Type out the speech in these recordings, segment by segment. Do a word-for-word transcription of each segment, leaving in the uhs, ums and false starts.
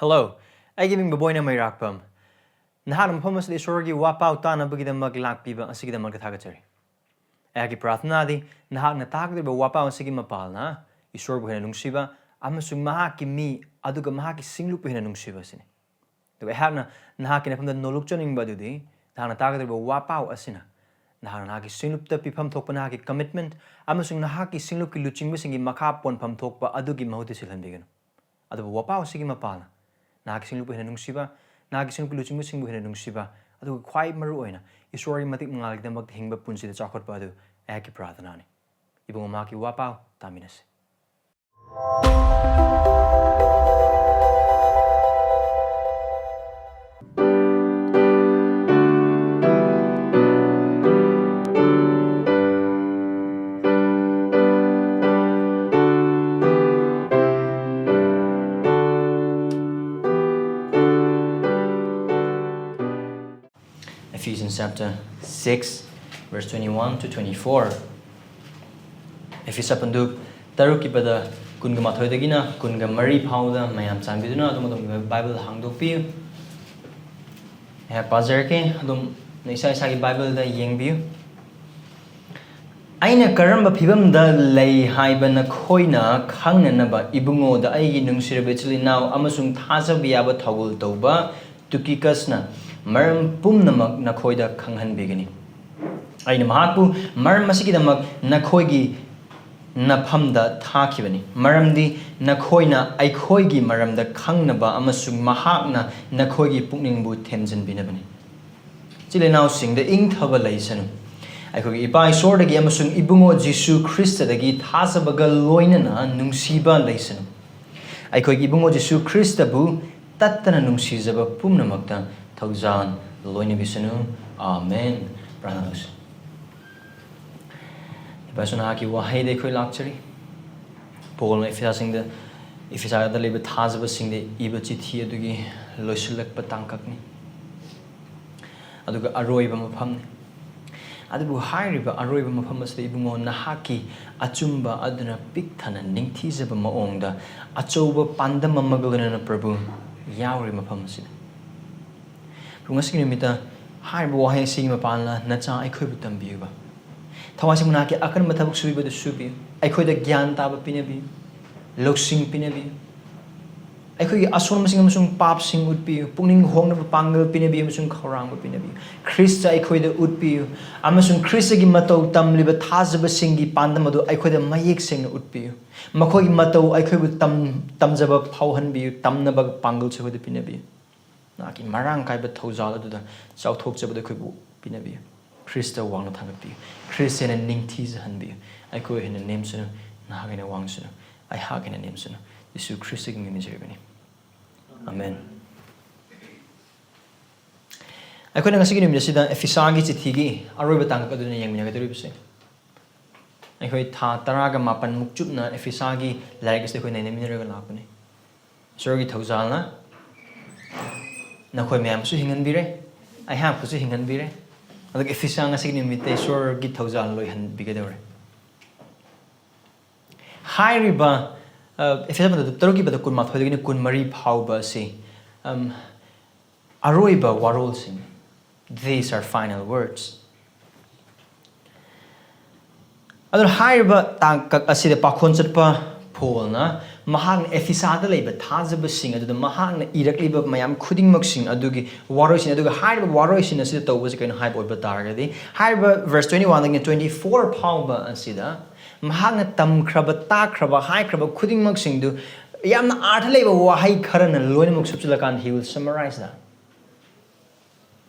Hello, ꯑꯩꯒꯤ ꯃꯤꯡ ꯕꯣꯕꯣꯏꯅ ꯃꯩꯔꯥꯛꯄꯝ꯫ ꯅꯍꯥꯛꯅ ꯃꯐꯝ ꯑꯁꯤꯗ ꯏꯁꯣꯔꯒꯤ ꯋꯥꯄꯥꯎ ꯇꯥꯅꯕꯒꯤꯗꯃꯛ ꯂꯥꯛꯄꯤꯕ ꯑꯁꯤꯒꯤꯗꯃꯛꯇ ꯊꯥꯒꯠꯆꯔꯤ꯫ ꯑꯩꯍꯥꯛꯀꯤ ꯄ꯭ꯔꯥꯔꯊꯅꯥꯗꯤ ꯅꯍꯥꯛꯅ ꯇꯥꯒꯗꯧꯔꯤꯕ ꯋꯥꯄꯥꯎ ꯑꯁꯤꯒꯤ ꯃꯄꯥꯜꯅ ꯏꯁꯣꯔꯕꯨ ꯍꯦꯟꯅ ꯅꯨꯡꯁꯤꯕ ꯑꯃꯁꯨꯡ ꯃꯍꯥꯛꯀꯤ ꯃꯤ ꯑꯗꯨꯒ ꯃꯍꯥꯛꯀꯤ ꯁꯤꯡꯂꯨꯞꯄꯨ ꯍꯦꯟꯅ ꯅꯨꯡꯁꯤꯕ ꯑꯁꯤꯅꯤ꯫ ꯑꯗꯨꯒ ꯑꯩꯍꯥꯛꯅ ꯅꯍꯥꯛꯀꯤ ꯅꯐꯝꯗ ꯅꯣꯂꯨꯛꯆꯅꯤꯡꯕ ꯑꯗꯨꯗꯤ ꯅꯍꯥꯛꯅ ꯇꯥꯒꯗꯧꯔꯤꯕ ꯋꯥꯄꯥꯎ ꯑꯁꯤꯅ ꯅꯍꯥꯛꯅ ꯅꯍꯥꯛꯀꯤ ꯁꯤꯡꯂꯨꯞꯇ ꯄꯤꯐꯝ ꯊꯣꯛꯄ ꯅꯍꯥꯛꯀꯤ commitment ꯑꯃꯁꯨꯡ ꯅꯍꯥꯛꯀꯤ ꯁꯤꯡꯂꯨꯞꯀꯤ ꯂꯨꯆꯤꯡꯕꯁꯤꯡꯒꯤ ꯃꯈꯥ ꯄꯣꯟꯐꯝ ꯊꯣꯛꯄ ꯑꯗꯨꯒꯤ ꯃꯍꯨꯠꯇ ꯁꯤꯜꯍꯟꯕꯤꯒꯅꯨ꯫ ꯑꯗꯨꯕꯨ ꯋꯥꯄꯥꯎ ꯑꯁꯤꯒꯤ ꯃꯄꯥꯜꯅ ꯅꯍꯥꯛꯀꯤ ꯁꯤꯡꯂꯨꯞꯄꯨ ꯍꯦꯟꯅ ꯅꯨꯡꯁꯤꯕ, ꯅꯍꯥꯛꯀꯤ ꯁꯤꯡꯂꯨꯞꯀꯤ ꯂꯨꯆꯤꯡꯕꯁꯤꯡꯕꯨ ꯍꯦꯟꯅ ꯅꯨꯡꯁꯤꯕ, ꯑꯗꯨꯒ ꯈ꯭ꯋꯥꯏ ꯃꯔꯨ ꯑꯣꯏꯅ ꯏꯁꯣꯔꯒꯤ ꯃꯇꯤꯛ ꯃꯉꯥꯜꯒꯤꯗꯃꯛꯇ ꯍꯤꯡꯕ ꯄꯨꯟꯁꯤꯗ ꯆꯥꯎꯈꯠꯄ ꯑꯗꯨ ꯑꯩꯍꯥꯛꯀꯤ ꯄ꯭ꯔꯥꯔꯊꯅꯥꯅꯤ꯫ ꯏꯕꯨꯡꯉꯣ, ꯃꯍꯥꯛꯀꯤ ꯋꯥꯄꯥꯎ ꯇꯥꯃꯤꯟꯅꯁꯤ꯫ Ephesians chapter six, verse twenty-one to twenty-four. ꯑꯦꯐꯤꯁ ꯄꯟꯗꯨꯞ ꯇꯔꯨꯛꯀꯤ ꯄꯗ ꯀꯨꯟꯒ ꯃꯥꯊꯣꯏꯗꯒꯤꯅ ꯀꯨꯟꯒ ꯃꯔꯤ ꯐꯥꯎꯗ ꯃꯌꯥꯝ ꯆꯥꯟꯕꯤꯗꯨꯅ ꯑꯗꯣꯝ ꯑꯗꯣꯝꯒꯤ ꯕꯥꯏꯕꯜ ꯍꯥꯡꯗꯣꯛꯄꯤꯌꯨ꯫ ꯑꯩꯍꯥꯛ ꯄꯥꯖꯔꯛꯀꯦ, ꯑꯗꯣꯝꯅ ꯏꯁꯥ ꯏꯁꯥꯒꯤ ꯕꯥꯏꯕꯜꯗ ꯌꯦꯡꯕꯤꯌꯨ꯫ "ꯑꯩꯅ ꯀꯔꯝꯕ ꯐꯤꯕꯝꯗ ꯂꯩ ꯍꯥꯏꯕ ꯅꯈꯣꯏꯅ ꯈꯪꯅꯅꯕ, ꯏꯕꯨꯡꯉꯣꯗ ꯑꯩꯒꯤ ꯅꯨꯡꯁꯤꯔꯕ ꯏꯆꯤꯜ ꯏꯅꯥꯎ ꯑꯃꯁꯨꯡ ꯊꯥꯖꯕ ꯌꯥꯕ ꯊꯧꯒꯜ ꯇꯧꯕ ꯇꯨꯀꯤꯀꯁꯅ ꯃꯔꯝ ꯄꯨꯝꯅꯃꯛ ꯅꯈꯣꯏꯗ ꯈꯪꯍꯟꯕꯤꯒꯅꯤ꯫ ꯑꯩꯅ ꯃꯍꯥꯛꯄꯨ ꯃꯔꯝ ꯑꯁꯤꯒꯤꯗꯃꯛ ꯅꯈꯣꯏꯒꯤ ꯅꯐꯝꯗ ꯊꯥꯈꯤꯕꯅꯤ, ꯃꯔꯝꯗꯤ ꯅꯈꯣꯏꯅ ꯑꯩꯈꯣꯏꯒꯤ ꯃꯔꯝꯗ ꯈꯪꯅꯕ ꯑꯃꯁꯨꯡ ꯃꯍꯥꯛꯅ ꯅꯈꯣꯏꯒꯤ ꯄꯨꯛꯅꯤꯡꯕꯨ ꯊꯦꯝꯖꯤꯟꯕꯤꯅꯕꯅꯤ꯫" ꯏꯆꯤꯜ ꯏꯅꯥꯎꯁꯤꯡꯗ ꯏꯪꯊꯕ ꯂꯩꯁꯅꯨ꯫ ꯑꯩꯈꯣꯏꯒꯤ ꯏꯄꯥ ꯏꯁꯣꯔꯗꯒꯤ ꯑꯃꯁꯨꯡ ꯏꯕꯨꯡꯉꯣ ꯖꯤꯁꯨ ꯈ꯭ꯔꯤꯁꯇꯗꯒꯤ ꯊꯥꯖꯕꯒ ꯂꯣꯏꯅꯅ ꯅꯨꯡꯁꯤꯕ ꯂꯩꯁꯅꯨ꯫ ꯑꯩꯈꯣꯏꯒꯤ ꯏꯕꯨꯡꯉꯣ ꯖꯤꯁꯨ ꯈ꯭ꯔꯤꯁꯇꯕꯨ ꯇꯠꯇꯅ ꯅꯨꯡꯁꯤꯖꯕ ꯄꯨꯝꯅꯃꯛꯇ ꯊꯧꯖꯥꯜ ꯂꯣꯏꯅꯕꯤꯁꯅꯨ꯫ ꯑꯥꯃꯦꯟ꯫ ꯄ꯭ꯔꯥꯔꯊꯅꯥ ꯇꯧꯁꯤ꯫ ꯏꯄꯥ ꯏꯁꯣꯔ, ꯅꯍꯥꯛꯀꯤ ꯋꯥꯍꯩꯗ ꯑꯩꯈꯣꯏ ꯂꯥꯛꯆꯔꯤ꯫ ꯄꯣꯜꯅ ꯏꯐꯤꯁꯥꯁꯤꯡꯗ, ꯏꯐꯤꯁꯥꯗ ꯂꯩꯕ ꯊꯥꯖꯕꯁꯤꯡꯗ ꯏꯕ ꯆꯤꯊꯤ ꯑꯗꯨꯒꯤ ꯂꯣꯏꯁꯤꯜꯂꯛꯄ ꯇꯥꯡꯀꯛꯅꯤ, ꯑꯗꯨꯒ ꯑꯔꯣꯏꯕ ꯃꯐꯝꯅꯤ꯫ ꯑꯗꯨꯕꯨ ꯍꯥꯏꯔꯤꯕ ꯑꯔꯣꯏꯕ ꯃꯐꯝ ꯑꯁꯤꯗ, ꯏꯕꯨꯡꯉꯣ, ꯅꯍꯥꯛꯀꯤ ꯑꯆꯨꯝꯕ ꯑꯗꯨꯅ ꯄꯤꯛ ꯊꯟꯅ ꯅꯤꯡꯊꯤꯖꯕ ꯃꯑꯣꯡꯗ ꯑꯆꯧꯕ ꯄꯥꯟꯗꯝ ꯑꯃꯒ ꯂꯣꯏꯅꯅ, ꯄ꯭ꯔꯚꯨ, ꯌꯥꯎꯔꯤ ꯃꯐꯝ ꯑꯁꯤꯗ꯫ ꯉꯁꯤꯒꯤ ꯅꯨꯃꯤꯠꯇ ꯍꯥꯏꯔꯤꯕ ꯋꯥꯍꯩ ꯑꯁꯤꯒꯤ ꯃꯄꯥꯟꯅ ꯅꯆꯥ ꯑꯩꯈꯣꯏꯕꯨ ꯇꯝꯕꯤꯌꯨꯕ꯫ ꯊꯋꯥꯏꯁꯤ ꯃꯅꯥꯛꯀꯤ ꯑꯀꯟꯕ ꯊꯕꯛ ꯁꯨꯕꯗꯨ ꯁꯨꯕꯤꯌꯨ꯫ ꯑꯩꯈꯣꯏꯗ ꯒ꯭ꯌꯥꯟ ꯇꯥꯕ ꯄꯤꯅꯕꯤꯌꯨ, ꯂꯧꯁꯤꯡ ꯄꯤꯅꯕꯤꯌꯨ꯫ ꯑꯩꯈꯣꯏꯒꯤ ꯑꯁꯣꯟꯕꯁꯤꯡ ꯑꯃꯁꯨꯡ ꯄꯥꯞꯁꯤꯡ ꯎꯠꯄꯤꯌꯨ꯫ ꯄꯨꯛꯅꯤꯡ ꯍꯣꯡꯅꯕ ꯄꯥꯡꯒꯜ ꯄꯤꯅꯕꯤꯌꯨ ꯑꯃꯁꯨꯡ ꯈꯧꯔꯥꯡꯕ ꯄꯤꯅꯕꯤꯌꯨ꯫ ꯈ꯭ꯔꯤꯁꯇ ꯑꯩꯈꯣꯏꯗ ꯎꯠꯄꯤꯌꯨ ꯑꯃꯁꯨꯡ ꯈ꯭ꯔꯤꯁꯇꯒꯤ ꯃꯇꯧ ꯇꯝꯂꯤꯕ ꯊꯥꯖꯕꯁꯤꯡꯒꯤ ꯄꯥꯟꯗꯝ ꯑꯗꯨ ꯑꯩꯈꯣꯏꯗ ꯃꯌꯦꯛ ꯁꯦꯡꯅ ꯎꯠꯄꯤꯌꯨ꯫ ꯃꯈꯣꯏꯒꯤ ꯃꯇꯧ ꯑꯩꯈꯣꯏꯕꯨ ꯇꯝ-, ꯇꯝꯖꯕ ꯐꯥꯎꯍꯟꯕꯤꯌꯨ, ꯇꯝꯅꯕ ꯄꯥꯡꯒꯜꯁꯨ ꯑꯩꯈꯣꯏꯗ ꯄꯤꯅꯕꯤꯌꯨ꯫ ꯅꯍꯥꯛꯀꯤ ꯃꯔꯥꯡ ꯀꯥꯏꯕ ꯊꯧꯖꯥꯜ ꯑꯗꯨꯗ ꯆꯥꯎꯊꯣꯛꯆꯕꯗꯨ ꯑꯩꯈꯣꯏꯕꯨ ꯄꯤꯅꯕꯤꯌꯨ꯫ ꯈ꯭ꯔꯤꯁꯇ ꯋꯥꯡꯅ ꯊꯥꯡꯒꯠꯄꯤꯌꯨ꯫ ꯈ꯭ꯔꯤꯁꯇ ꯍꯦꯟꯅ ꯅꯤꯡꯊꯤꯖꯍꯟꯕꯤꯌꯨ꯫ ꯑꯩꯈꯣꯏ ꯍꯦꯟꯅ ꯅꯦꯝꯁꯅꯨ, ꯅꯍꯥꯛ ꯍꯦꯟꯅ ꯋꯥꯡꯁꯅꯨ, ꯑꯩꯍꯥꯛ ꯍꯦꯟꯅ ꯅꯦꯝꯁꯅꯨ꯫ ꯌꯦꯁꯨ ꯈ꯭ꯔꯤꯁꯇꯒꯤ ꯃꯤꯡ ꯅꯤꯖꯔꯤꯕꯅꯤ꯫ ꯑꯃꯦꯟ꯫ ꯑꯩꯈꯣꯏꯅ ꯉꯁꯤꯒꯤ ꯅꯨꯃꯤꯠ ꯑꯁꯤꯗ ꯑꯦꯐꯤꯁꯥꯒꯤ ꯆꯤꯊꯤꯒꯤ ꯑꯔꯣꯏꯕ ꯇꯥꯡꯀꯛ ꯑꯗꯨꯅ ꯌꯦꯡꯃꯤꯟꯅꯒꯗꯧꯔꯤꯕꯁꯦ꯫ ꯑꯩꯈꯣꯏ ꯊꯥ ꯇꯔꯥꯒ ꯃꯥꯄꯟꯃꯨꯛ ꯆꯨꯞꯅ ꯑꯦꯐꯤꯁꯥꯒꯤ ꯂꯥꯏꯔꯤꯛ ꯑꯁꯤꯗ ꯑꯩꯈꯣꯏ ꯅꯩꯅꯃꯤꯟꯅꯔꯒ ꯂꯥꯛꯄꯅꯤ꯫ ꯏꯁꯣꯔꯒꯤ ꯊꯧꯖꯥꯜꯅ ꯅꯈꯣꯏ ꯃꯌꯥꯝꯁꯨ ꯍꯤꯡꯍꯟꯕꯤꯔꯦ, ꯑꯩꯍꯥꯛꯄꯨꯁꯨ ꯍꯤꯡꯍꯟꯕꯤꯔꯦ꯫ ꯑꯗꯨꯒ ꯑꯦꯐꯤꯁꯥ ꯉꯁꯤꯒꯤ ꯅꯨꯃꯤꯠꯇ ꯏꯁꯣꯔꯒꯤ ꯊꯧꯖꯥꯜ ꯂꯣꯏꯍꯟꯕꯤꯒꯗꯧꯔꯦ꯫ ꯍꯥꯏꯔꯤꯕ, ꯑ, ꯑꯦꯐꯤꯁꯥ ꯄꯟꯗꯨ ꯇꯔꯨꯛꯀꯤ ꯄꯗ ꯀꯨꯟꯃꯥꯊꯣꯏꯗꯒꯤꯅ ꯀꯨꯟꯃꯔꯤ ꯐꯥꯎꯕ ꯑꯁꯤ, ꯑꯝ, ꯑꯔꯣꯏꯕ ꯋꯥꯔꯣꯜꯁꯤꯡ, these are final words꯫ ꯑꯗꯨꯅ ꯍꯥꯏꯔꯤꯕ ꯇꯥꯡꯀꯛ ꯑꯁꯤꯗ ꯄꯥꯈꯣꯟ ꯆꯠꯄ ꯄꯣꯜꯅ ꯃꯍꯥꯛꯅ ꯑꯦꯐꯤꯁꯥꯗ ꯂꯩꯕ ꯊꯥꯖꯕꯁꯤꯡ ꯑꯗꯨꯗ ꯃꯍꯥꯛꯅ ꯏꯔꯛꯂꯤꯕ ꯃꯌꯥꯝ ꯈꯨꯗꯤꯡꯃꯛꯁꯤꯡ ꯑꯗꯨꯒꯤ ꯋꯥꯔꯣꯏꯁꯤꯟ, ꯑꯗꯨꯒ ꯍꯥꯏꯔꯤꯕ ꯋꯥꯔꯣꯏꯁꯤꯟ ꯑꯁꯤꯗ ꯇꯧꯕꯁꯤ ꯀꯩꯅꯣ ꯍꯥꯏꯕ ꯑꯣꯏꯕ ꯇꯥꯔꯒꯗꯤ, ꯍꯥꯏꯔꯤꯕ verse twenty one ꯗꯒꯤꯅ twenty four ꯐꯥꯎꯕ ꯑꯁꯤꯗ ꯃꯍꯥꯛꯅ ꯇꯝꯈ꯭ꯔꯕ, ꯇꯥꯛꯈ꯭ꯔꯕ, ꯍꯥꯏꯈ꯭ꯔꯕ ꯈꯨꯗꯤꯡꯃꯛꯁꯤꯡꯗꯨ ꯌꯥꯝꯅ ꯑꯥꯔꯊ ꯂꯩꯕ ꯋꯥꯍꯩ ꯈꯔꯅ ꯂꯣꯏꯅꯃꯛ ꯁꯨꯞꯆꯤꯜꯂꯀꯥꯟꯗ he will summarize that꯫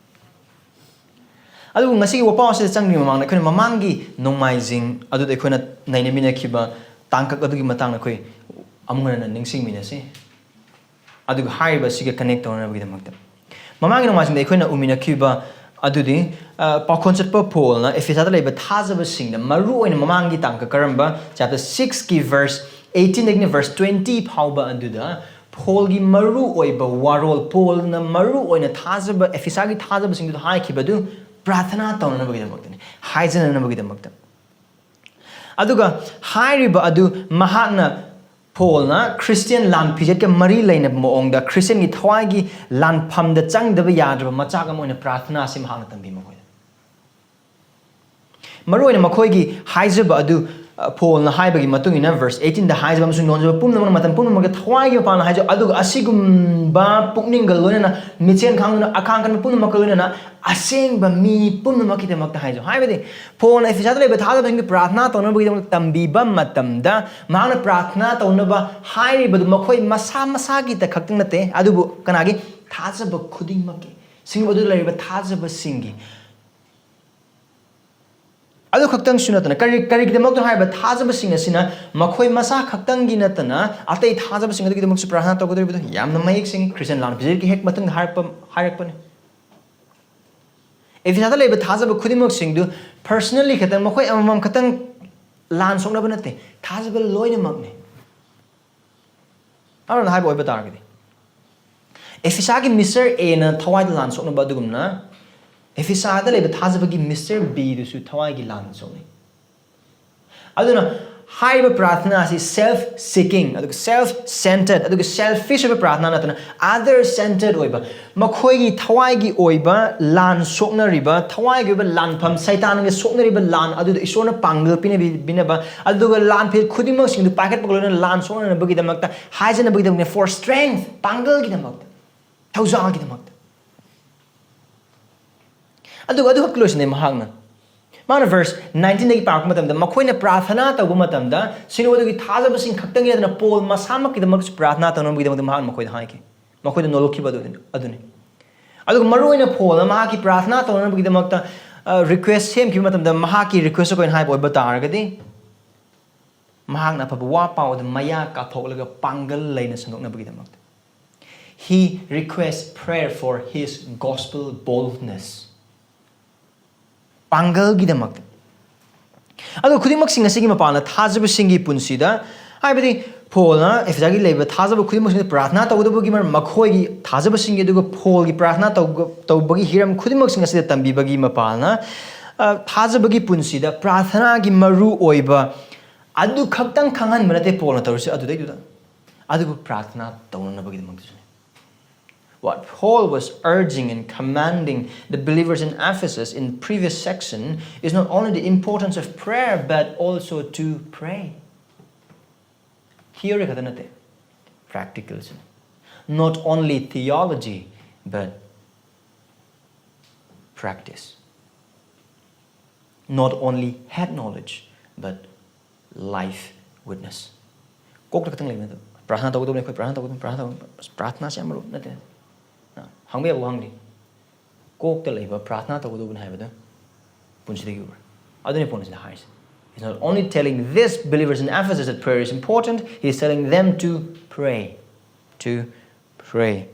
ꯑꯗꯨꯕꯨ ꯉꯁꯤꯒꯤ ꯋꯥꯄꯥꯎ ꯑꯁꯤꯗ ꯆꯪꯗ꯭ꯔꯤꯉꯩ ꯃꯃꯥꯡꯗ ꯑꯩꯈꯣꯏꯅ ꯃꯃꯥꯡꯒꯤ ꯅꯣꯡꯃꯥꯏꯖꯤꯡ ꯑꯗꯨꯗ ꯑꯩꯈꯣꯏꯅ ꯅꯩꯅꯃꯤꯟꯅꯈꯤꯕ ꯇꯥꯡꯀꯛ ꯑꯗꯨꯒꯤ ꯃꯇꯥꯡꯗ ꯑꯩꯈꯣꯏ ꯑꯃꯨꯛ ꯍꯟꯅ ꯅꯤꯡꯁꯤꯡꯃꯤꯟꯅꯁꯤ꯫ ꯑꯗꯨꯒ ꯍꯥꯏꯔꯤꯕ ꯑꯁꯤꯒ connect ꯇꯧꯅꯅꯕꯒꯤꯗꯃꯛꯇ ꯃꯃꯥꯡꯒꯤ ꯅꯣꯡꯃꯥꯏꯖꯤꯡꯗ ꯑꯩꯈꯣꯏꯅ ꯎꯃꯤꯟꯅꯈꯤꯕ ꯑꯗꯨꯗꯤ, ꯑ, ꯄꯥꯎꯈꯣꯟ ꯆꯠꯄ ꯄꯣꯜꯅ ꯑꯦꯐꯤꯁꯥꯗ ꯂꯩꯕ ꯊꯥꯖꯕꯁꯤꯡꯗ ꯃꯔꯨ ꯑꯣꯏꯅ ꯃꯃꯥꯡꯒꯤ ꯇꯥꯡꯀꯛ ꯀꯔꯝꯕ, chapter six ꯀꯤ verse eighteen ꯗꯒꯤꯅ verse twenty ꯐꯥꯎꯕ ꯑꯗꯨꯗ ꯄꯣꯜꯒꯤ ꯃꯔꯨ ꯑꯣꯏꯕ ꯋꯥꯔꯣꯜ, ꯄꯣꯜꯅ ꯃꯔꯨ ꯑꯣꯏꯅ ꯊꯥꯖꯕ, ꯑꯦꯐꯤꯁꯥꯒꯤ ꯊꯥꯖꯕꯁꯤꯡꯗꯨꯗ ꯍꯥꯏꯈꯤꯕꯗꯨ ꯄ꯭ꯔꯥꯊꯅꯥ ꯇꯧꯅꯅꯕꯒꯤꯗꯃꯛꯇꯅꯤ, ꯍꯥꯏꯖꯅꯅꯕꯒꯤꯗꯃꯛꯇ꯫ ꯑꯗꯨꯒ ꯍꯥꯏꯔꯤꯕ ꯑꯗꯨ ꯃꯍꯥꯛꯅ ꯄꯣꯜꯅ ꯈ꯭ꯔꯤꯁꯇꯤꯌꯟ ꯂꯥꯟ ꯐꯤꯖꯦꯠꯀ ꯃꯔꯤ ꯂꯩꯅꯕ ꯃꯑꯣꯡꯗ ꯈ꯭ꯔꯤꯁꯇꯤꯌꯟꯒꯤ ꯊꯋꯥꯏꯒꯤ ꯂꯥꯟꯐꯝꯗ ꯆꯪꯗꯕ ꯌꯥꯗ꯭ꯔꯕ ꯃꯆꯥꯛ ꯑꯃ ꯑꯣꯏꯅ ꯄ꯭ꯔꯥꯔꯊꯅꯥ ꯑꯁꯤ ꯃꯍꯥꯛꯅ ꯇꯝꯕꯤ ꯃꯈꯣꯏꯗ꯫ ꯃꯔꯨꯑꯣꯏꯅ ꯃꯈꯣꯏꯒꯤ ꯍꯥꯏꯖꯕ ꯑꯗꯨ, ꯑ, ꯄꯣꯜꯅ ꯍꯥꯏꯕꯒꯤ ꯃꯇꯨꯡ ꯏꯟꯅ verse eighteenꯗ ꯍꯥꯏꯖꯕ ꯑꯃꯁꯨꯡ ꯅꯣꯟꯖꯕ ꯄꯨꯝꯅꯃꯛꯅ ꯃꯇꯝ ꯄꯨꯝꯅꯃꯛꯇ ꯊꯋꯥꯏꯒꯤ ꯃꯄꯥꯟꯅ ꯍꯥꯏꯖꯧ, ꯑꯗꯨꯒ ꯑꯁꯤꯒꯨꯝꯕ ꯄꯨꯛꯅꯤꯡꯒ ꯂꯣꯏꯅꯅ, ꯃꯤꯠꯁꯦꯟ ꯈꯥꯡꯗꯨꯅ, ꯑꯈꯥꯡ ꯀꯟꯕ ꯄꯨꯝꯅꯃꯛꯀ ꯂꯣꯏꯅꯅ ꯑꯁꯦꯡꯕ ꯃꯤ ꯄꯨꯝꯅꯃꯛꯀꯤꯗꯃꯛꯇ ꯍꯥꯏꯖꯧ꯫ ꯍꯥꯏꯕꯗꯤ ꯄꯣꯜꯅ ꯑꯦꯐꯤꯁꯥꯗ ꯂꯩꯕ ꯊꯥꯖꯕꯁꯤꯡꯒꯤ ꯄ꯭ꯔꯥꯔꯊꯅꯥ ꯇꯧꯅꯕꯒꯤꯗꯃꯛ ꯇꯝꯕꯤꯕ ꯃꯇꯝꯗ ꯃꯍꯥꯛꯅ ꯄ꯭ꯔꯥꯔꯊꯅꯥ ꯇꯧꯅꯕ ꯍꯥꯏꯔꯤꯕꯗꯨ ꯃꯈꯣꯏ ꯃꯁꯥ ꯃꯁꯥꯒꯤꯗ ꯈꯛꯇꯪ ꯅꯠꯇꯦ, ꯑꯗꯨꯕꯨ ꯀꯅꯥꯒꯤ? ꯊꯥꯖꯕ ꯈꯨꯗꯤꯡꯃꯛꯀꯤ, ꯁꯤꯡ ꯑꯗꯨ ꯂꯩꯔꯤꯕ ꯊꯥꯖꯕꯁꯤꯡꯒꯤ꯫ ꯑꯗꯨ ꯈꯛꯇꯪꯁꯨ ꯅꯠꯇꯅ, ꯀꯔꯤ, ꯀꯔꯤꯒꯤꯗꯃꯛꯇ ꯍꯥꯏꯕ ꯊꯥꯖꯕꯁꯤꯡ ꯑꯁꯤꯅ ꯃꯈꯣꯏ ꯃꯁꯥ ꯈꯛꯇꯪꯒꯤ ꯅꯠꯇꯅ ꯑꯇꯩ ꯊꯥꯖꯕꯁꯤꯡ ꯑꯗꯨꯒꯤꯗꯃꯛꯁꯨ ꯄ꯭ꯔꯥꯔꯊꯅꯥ ꯇꯧꯒꯗꯧꯔꯤꯕꯗꯨ ꯌꯥꯝꯅ ꯃꯌꯦꯛ ꯁꯦꯡꯏ꯫ ꯈ꯭ꯔꯤꯁꯇꯤꯌꯟ ꯂꯥꯟ ꯐꯤꯖꯦꯠꯀꯤ ꯍꯦꯛ ꯃꯊꯪꯗ ꯍꯥꯏꯔꯛꯄ, ꯍꯥꯏꯔꯛꯄꯅꯤ꯫ ꯑꯦꯐꯤꯁꯥꯗ ꯂꯩꯕ ꯊꯥꯖꯕ ꯈꯨꯗꯤꯡꯃꯛꯁꯤꯡꯗꯨ personally ꯈꯛꯇꯪ, ꯃꯈꯣꯏ ꯑꯃꯃꯝ ꯈꯛꯇꯪ ꯂꯥꯟ ꯁꯣꯛꯅꯕ ꯅꯠꯇꯦ, ꯊꯥꯖꯕ ꯂꯣꯏꯅꯃꯛꯅꯤ꯫ ꯑꯃꯔꯣꯝꯗ ꯍꯥꯏꯕ ꯑꯣꯏꯕ ꯇꯥꯔꯒꯗꯤ, ꯑꯦꯐꯤꯁꯥꯒꯤ ꯃꯤꯁꯇꯔ ꯑꯦꯅ ꯊꯋꯥꯏꯗ ꯂꯥꯟ ꯁꯣꯛꯅꯕ ꯑꯗꯨꯒꯨꯝꯅ, ꯑꯦꯐꯤꯁꯥꯗ ꯂꯩꯕ ꯊꯥꯖꯕꯒꯤ ꯃꯤꯁꯇꯔ ꯕꯤꯗꯨꯁꯨ ꯊꯋꯥꯏꯒꯤ ꯂꯥꯟ ꯁꯣꯛꯅꯩ꯫ ꯑꯗꯨꯅ ꯍꯥꯏꯔꯤꯕ ꯄ꯭ꯔꯥꯔꯊꯅꯥ ꯑꯁꯤ self seeking, ꯑꯗꯨꯒ self centered, ꯑꯗꯨꯒ selfish ꯑꯣꯏꯕ ꯄ꯭ꯔꯥꯔꯊꯅꯥ ꯅꯠꯇꯅ other centered ꯑꯣꯏꯕ, ꯃꯈꯣꯏꯒꯤ ꯊꯋꯥꯏꯒꯤ ꯑꯣꯏꯕ ꯂꯥꯟ ꯁꯣꯛꯅꯔꯤꯕ, ꯊꯋꯥꯏꯒꯤ ꯑꯣꯏꯕ ꯂꯥꯟꯐꯝ, ꯁꯩꯇꯥꯟꯒ ꯁꯣꯛꯅꯔꯤꯕ ꯂꯥꯟ ꯑꯗꯨꯗ ꯏꯁꯣꯔꯅ ꯄꯥꯡꯒꯜ ꯄꯤꯅꯕꯤ-, ꯄꯤꯅꯕ, ꯑꯗꯨꯒ ꯂꯥꯟꯐꯦꯜ ꯈꯨꯗꯤꯡꯃꯛꯁꯤꯡꯗꯨ ꯄꯥꯏꯈꯠꯄꯒ ꯂꯣꯏꯅꯅ ꯂꯥꯟ ꯁꯣꯛꯅꯅꯕꯒꯤꯗꯃꯛꯇ, ꯍꯥꯏꯖꯅꯕꯒꯤꯗꯃꯛꯇ, for strength, ꯄꯥꯡꯒꯜꯒꯤꯗꯃꯛꯇ, ꯊꯧꯖꯥꯜꯒꯤꯗꯃꯛꯇ꯫ ꯑꯗꯨꯒ ꯑꯗꯨꯈꯛꯇ ꯂꯣꯏꯁꯤꯟꯗꯦ ꯃꯍꯥꯛꯅ꯫ ꯃꯥꯅ verse nineteenꯗꯒꯤ ꯄꯥꯔꯛꯄ ꯃꯇꯝꯗ, ꯃꯈꯣꯏꯅ ꯄ꯭ꯔꯥꯔꯊꯅꯥ ꯇꯧꯕ ꯃꯇꯝꯗ ꯁꯤꯅꯣ ꯑꯗꯨꯒꯤ ꯊꯥꯖꯕꯁꯤꯡ ꯈꯛꯇꯪꯒꯤ ꯅꯠꯇꯅ ꯄꯣꯜ ꯃꯁꯥꯃꯛꯀꯤꯗꯃꯛꯁꯨ ꯄ꯭ꯔꯥꯔꯊꯅꯥ ꯇꯧꯅꯕꯒꯤꯗꯃꯛꯇ ꯃꯍꯥꯛꯅ ꯃꯈꯣꯏꯗ ꯍꯥꯏꯈꯤ꯫ ꯃꯈꯣꯏꯗ ꯅꯣꯜꯂꯛꯈꯤꯕ ꯑꯗꯨ, ꯑꯗꯨꯅꯤ꯫ ꯑꯗꯨꯒ ꯃꯔꯨꯑꯣꯏꯅ ꯄꯣꯜꯅ ꯃꯍꯥꯛꯀꯤ ꯄ꯭ꯔꯥꯔꯊꯅꯥ ꯇꯧꯅꯅꯕꯒꯤꯗꯃꯛꯇ, ꯑ, request ꯁꯦꯝꯈꯤꯕ ꯃꯇꯝꯗ ꯃꯍꯥꯛꯀꯤ request ꯑꯩꯈꯣꯏꯅ ꯍꯥꯏꯕ ꯑꯣꯏꯕ ꯇꯥꯔꯒꯗꯤ, ꯃꯍꯥꯛꯅ ꯑꯐꯕ ꯋꯥ ꯄꯥꯎ ꯑꯗꯨ ꯃꯌꯥ ꯀꯥꯊꯣꯛꯂꯒ ꯄꯥꯡꯒꯜ ꯂꯩꯅ ꯁꯟꯗꯣꯛꯅꯕꯒꯤꯗꯃꯛꯇ꯫ He requests prayer for his gospel boldness. ꯄꯥꯡꯒꯜꯒꯤꯗꯃꯛꯇ꯫ ꯑꯗꯨꯒ ꯈꯨꯗꯤꯡꯃꯛꯁꯤꯡ ꯑꯁꯤꯒꯤ ꯃꯄꯥꯟꯅ ꯊꯥꯖꯕꯁꯤꯡꯒꯤ ꯄꯨꯟꯁꯤꯗ, ꯍꯥꯏꯕꯗꯤ ꯄꯣꯜꯅ ꯑꯦꯐꯤꯁꯥꯒꯤ ꯂꯩꯕ ꯊꯥꯖꯕ ꯈꯨꯗꯤꯡꯃꯛꯁꯤꯡꯗ ꯄ꯭ꯔꯥꯔꯊꯅꯥ ꯇꯧꯒꯗꯕꯒꯤ ꯃꯔꯝ, ꯃꯈꯣꯏꯒꯤ ꯊꯥꯖꯕꯁꯤꯡꯒꯤ ꯑꯗꯨꯒ ꯄꯣꯜꯒꯤ ꯄ꯭ꯔꯥꯔꯊꯅꯥ ꯇꯧꯒ-, ꯇꯧꯕꯒꯤ ꯍꯤꯔꯝ ꯈꯨꯗꯤꯡꯃꯛꯁꯤꯡ ꯑꯁꯤꯗ ꯇꯝꯕꯤꯕꯒꯤ ꯃꯄꯥꯜꯅ, ꯑ, ꯊꯥꯖꯕꯒꯤ ꯄꯨꯟꯁꯤꯗ ꯄ꯭ꯔꯥꯔꯊꯅꯥꯒꯤ ꯃꯔꯨ ꯑꯣꯏꯕ ꯑꯗꯨ ꯈꯛꯇꯪ ꯈꯪꯍꯟꯕ ꯅꯠꯇꯦ ꯄꯣꯜꯅ ꯇꯧꯔꯤꯁꯦ ꯑꯗꯨꯗꯩꯗꯨꯗ, ꯑꯗꯨꯕꯨ ꯄ꯭ꯔꯥꯔꯊꯅꯥ ꯇꯧꯅꯅꯕꯒꯤꯗꯃꯛꯇꯁꯨꯅꯤ꯫ What Paul was urging and commanding the believers in Ephesus in previous section is not only the importance of prayer but also to pray. Theory ꯈꯛꯇ ꯅꯠꯇꯦ, practical ꯁꯨ. Not only theology but practice. Not only head knowledge but life witness. ꯀꯣꯛꯇ ꯈꯛꯇꯪ ꯂꯩꯕ ꯅꯠꯇꯕ꯫ ꯄ꯭ꯔꯥꯔꯊꯅꯥ ꯇꯧꯒꯗꯕꯅꯤ ꯑꯩꯈꯣꯏ, ꯄ꯭ꯔꯥꯔꯊꯅꯥ ꯇꯧꯒꯗꯕꯅꯤ, ꯄ꯭ꯔꯥꯔꯊꯅꯥ ꯇꯧꯒꯗꯕꯅꯤ꯫ ꯄ꯭ꯔꯥꯔꯊꯅꯥꯁꯦ ꯌꯥꯝ ꯃꯔꯨ ꯅꯠꯇꯦ꯫ ꯅ ꯍꯪꯕ ꯌꯥꯕ ꯋꯥꯍꯪꯗꯤ, ꯀꯣꯛꯇ ꯂꯩꯕ ꯄ꯭ꯔꯥꯔꯊꯅꯥ ꯇꯧꯒꯗꯕꯅꯤ ꯍꯥꯏꯕꯗꯣ ꯄꯨꯟꯁꯤꯗꯒꯤ ꯎꯕ꯭ꯔꯥ? ꯑꯗꯨꯅꯤ ꯄꯣꯜꯅ ꯁꯤꯗ ꯍꯥꯏꯔꯤꯁꯦ꯫ He's not only telling these believers in Ephesus that prayer is important, he is telling them to pray. To pray.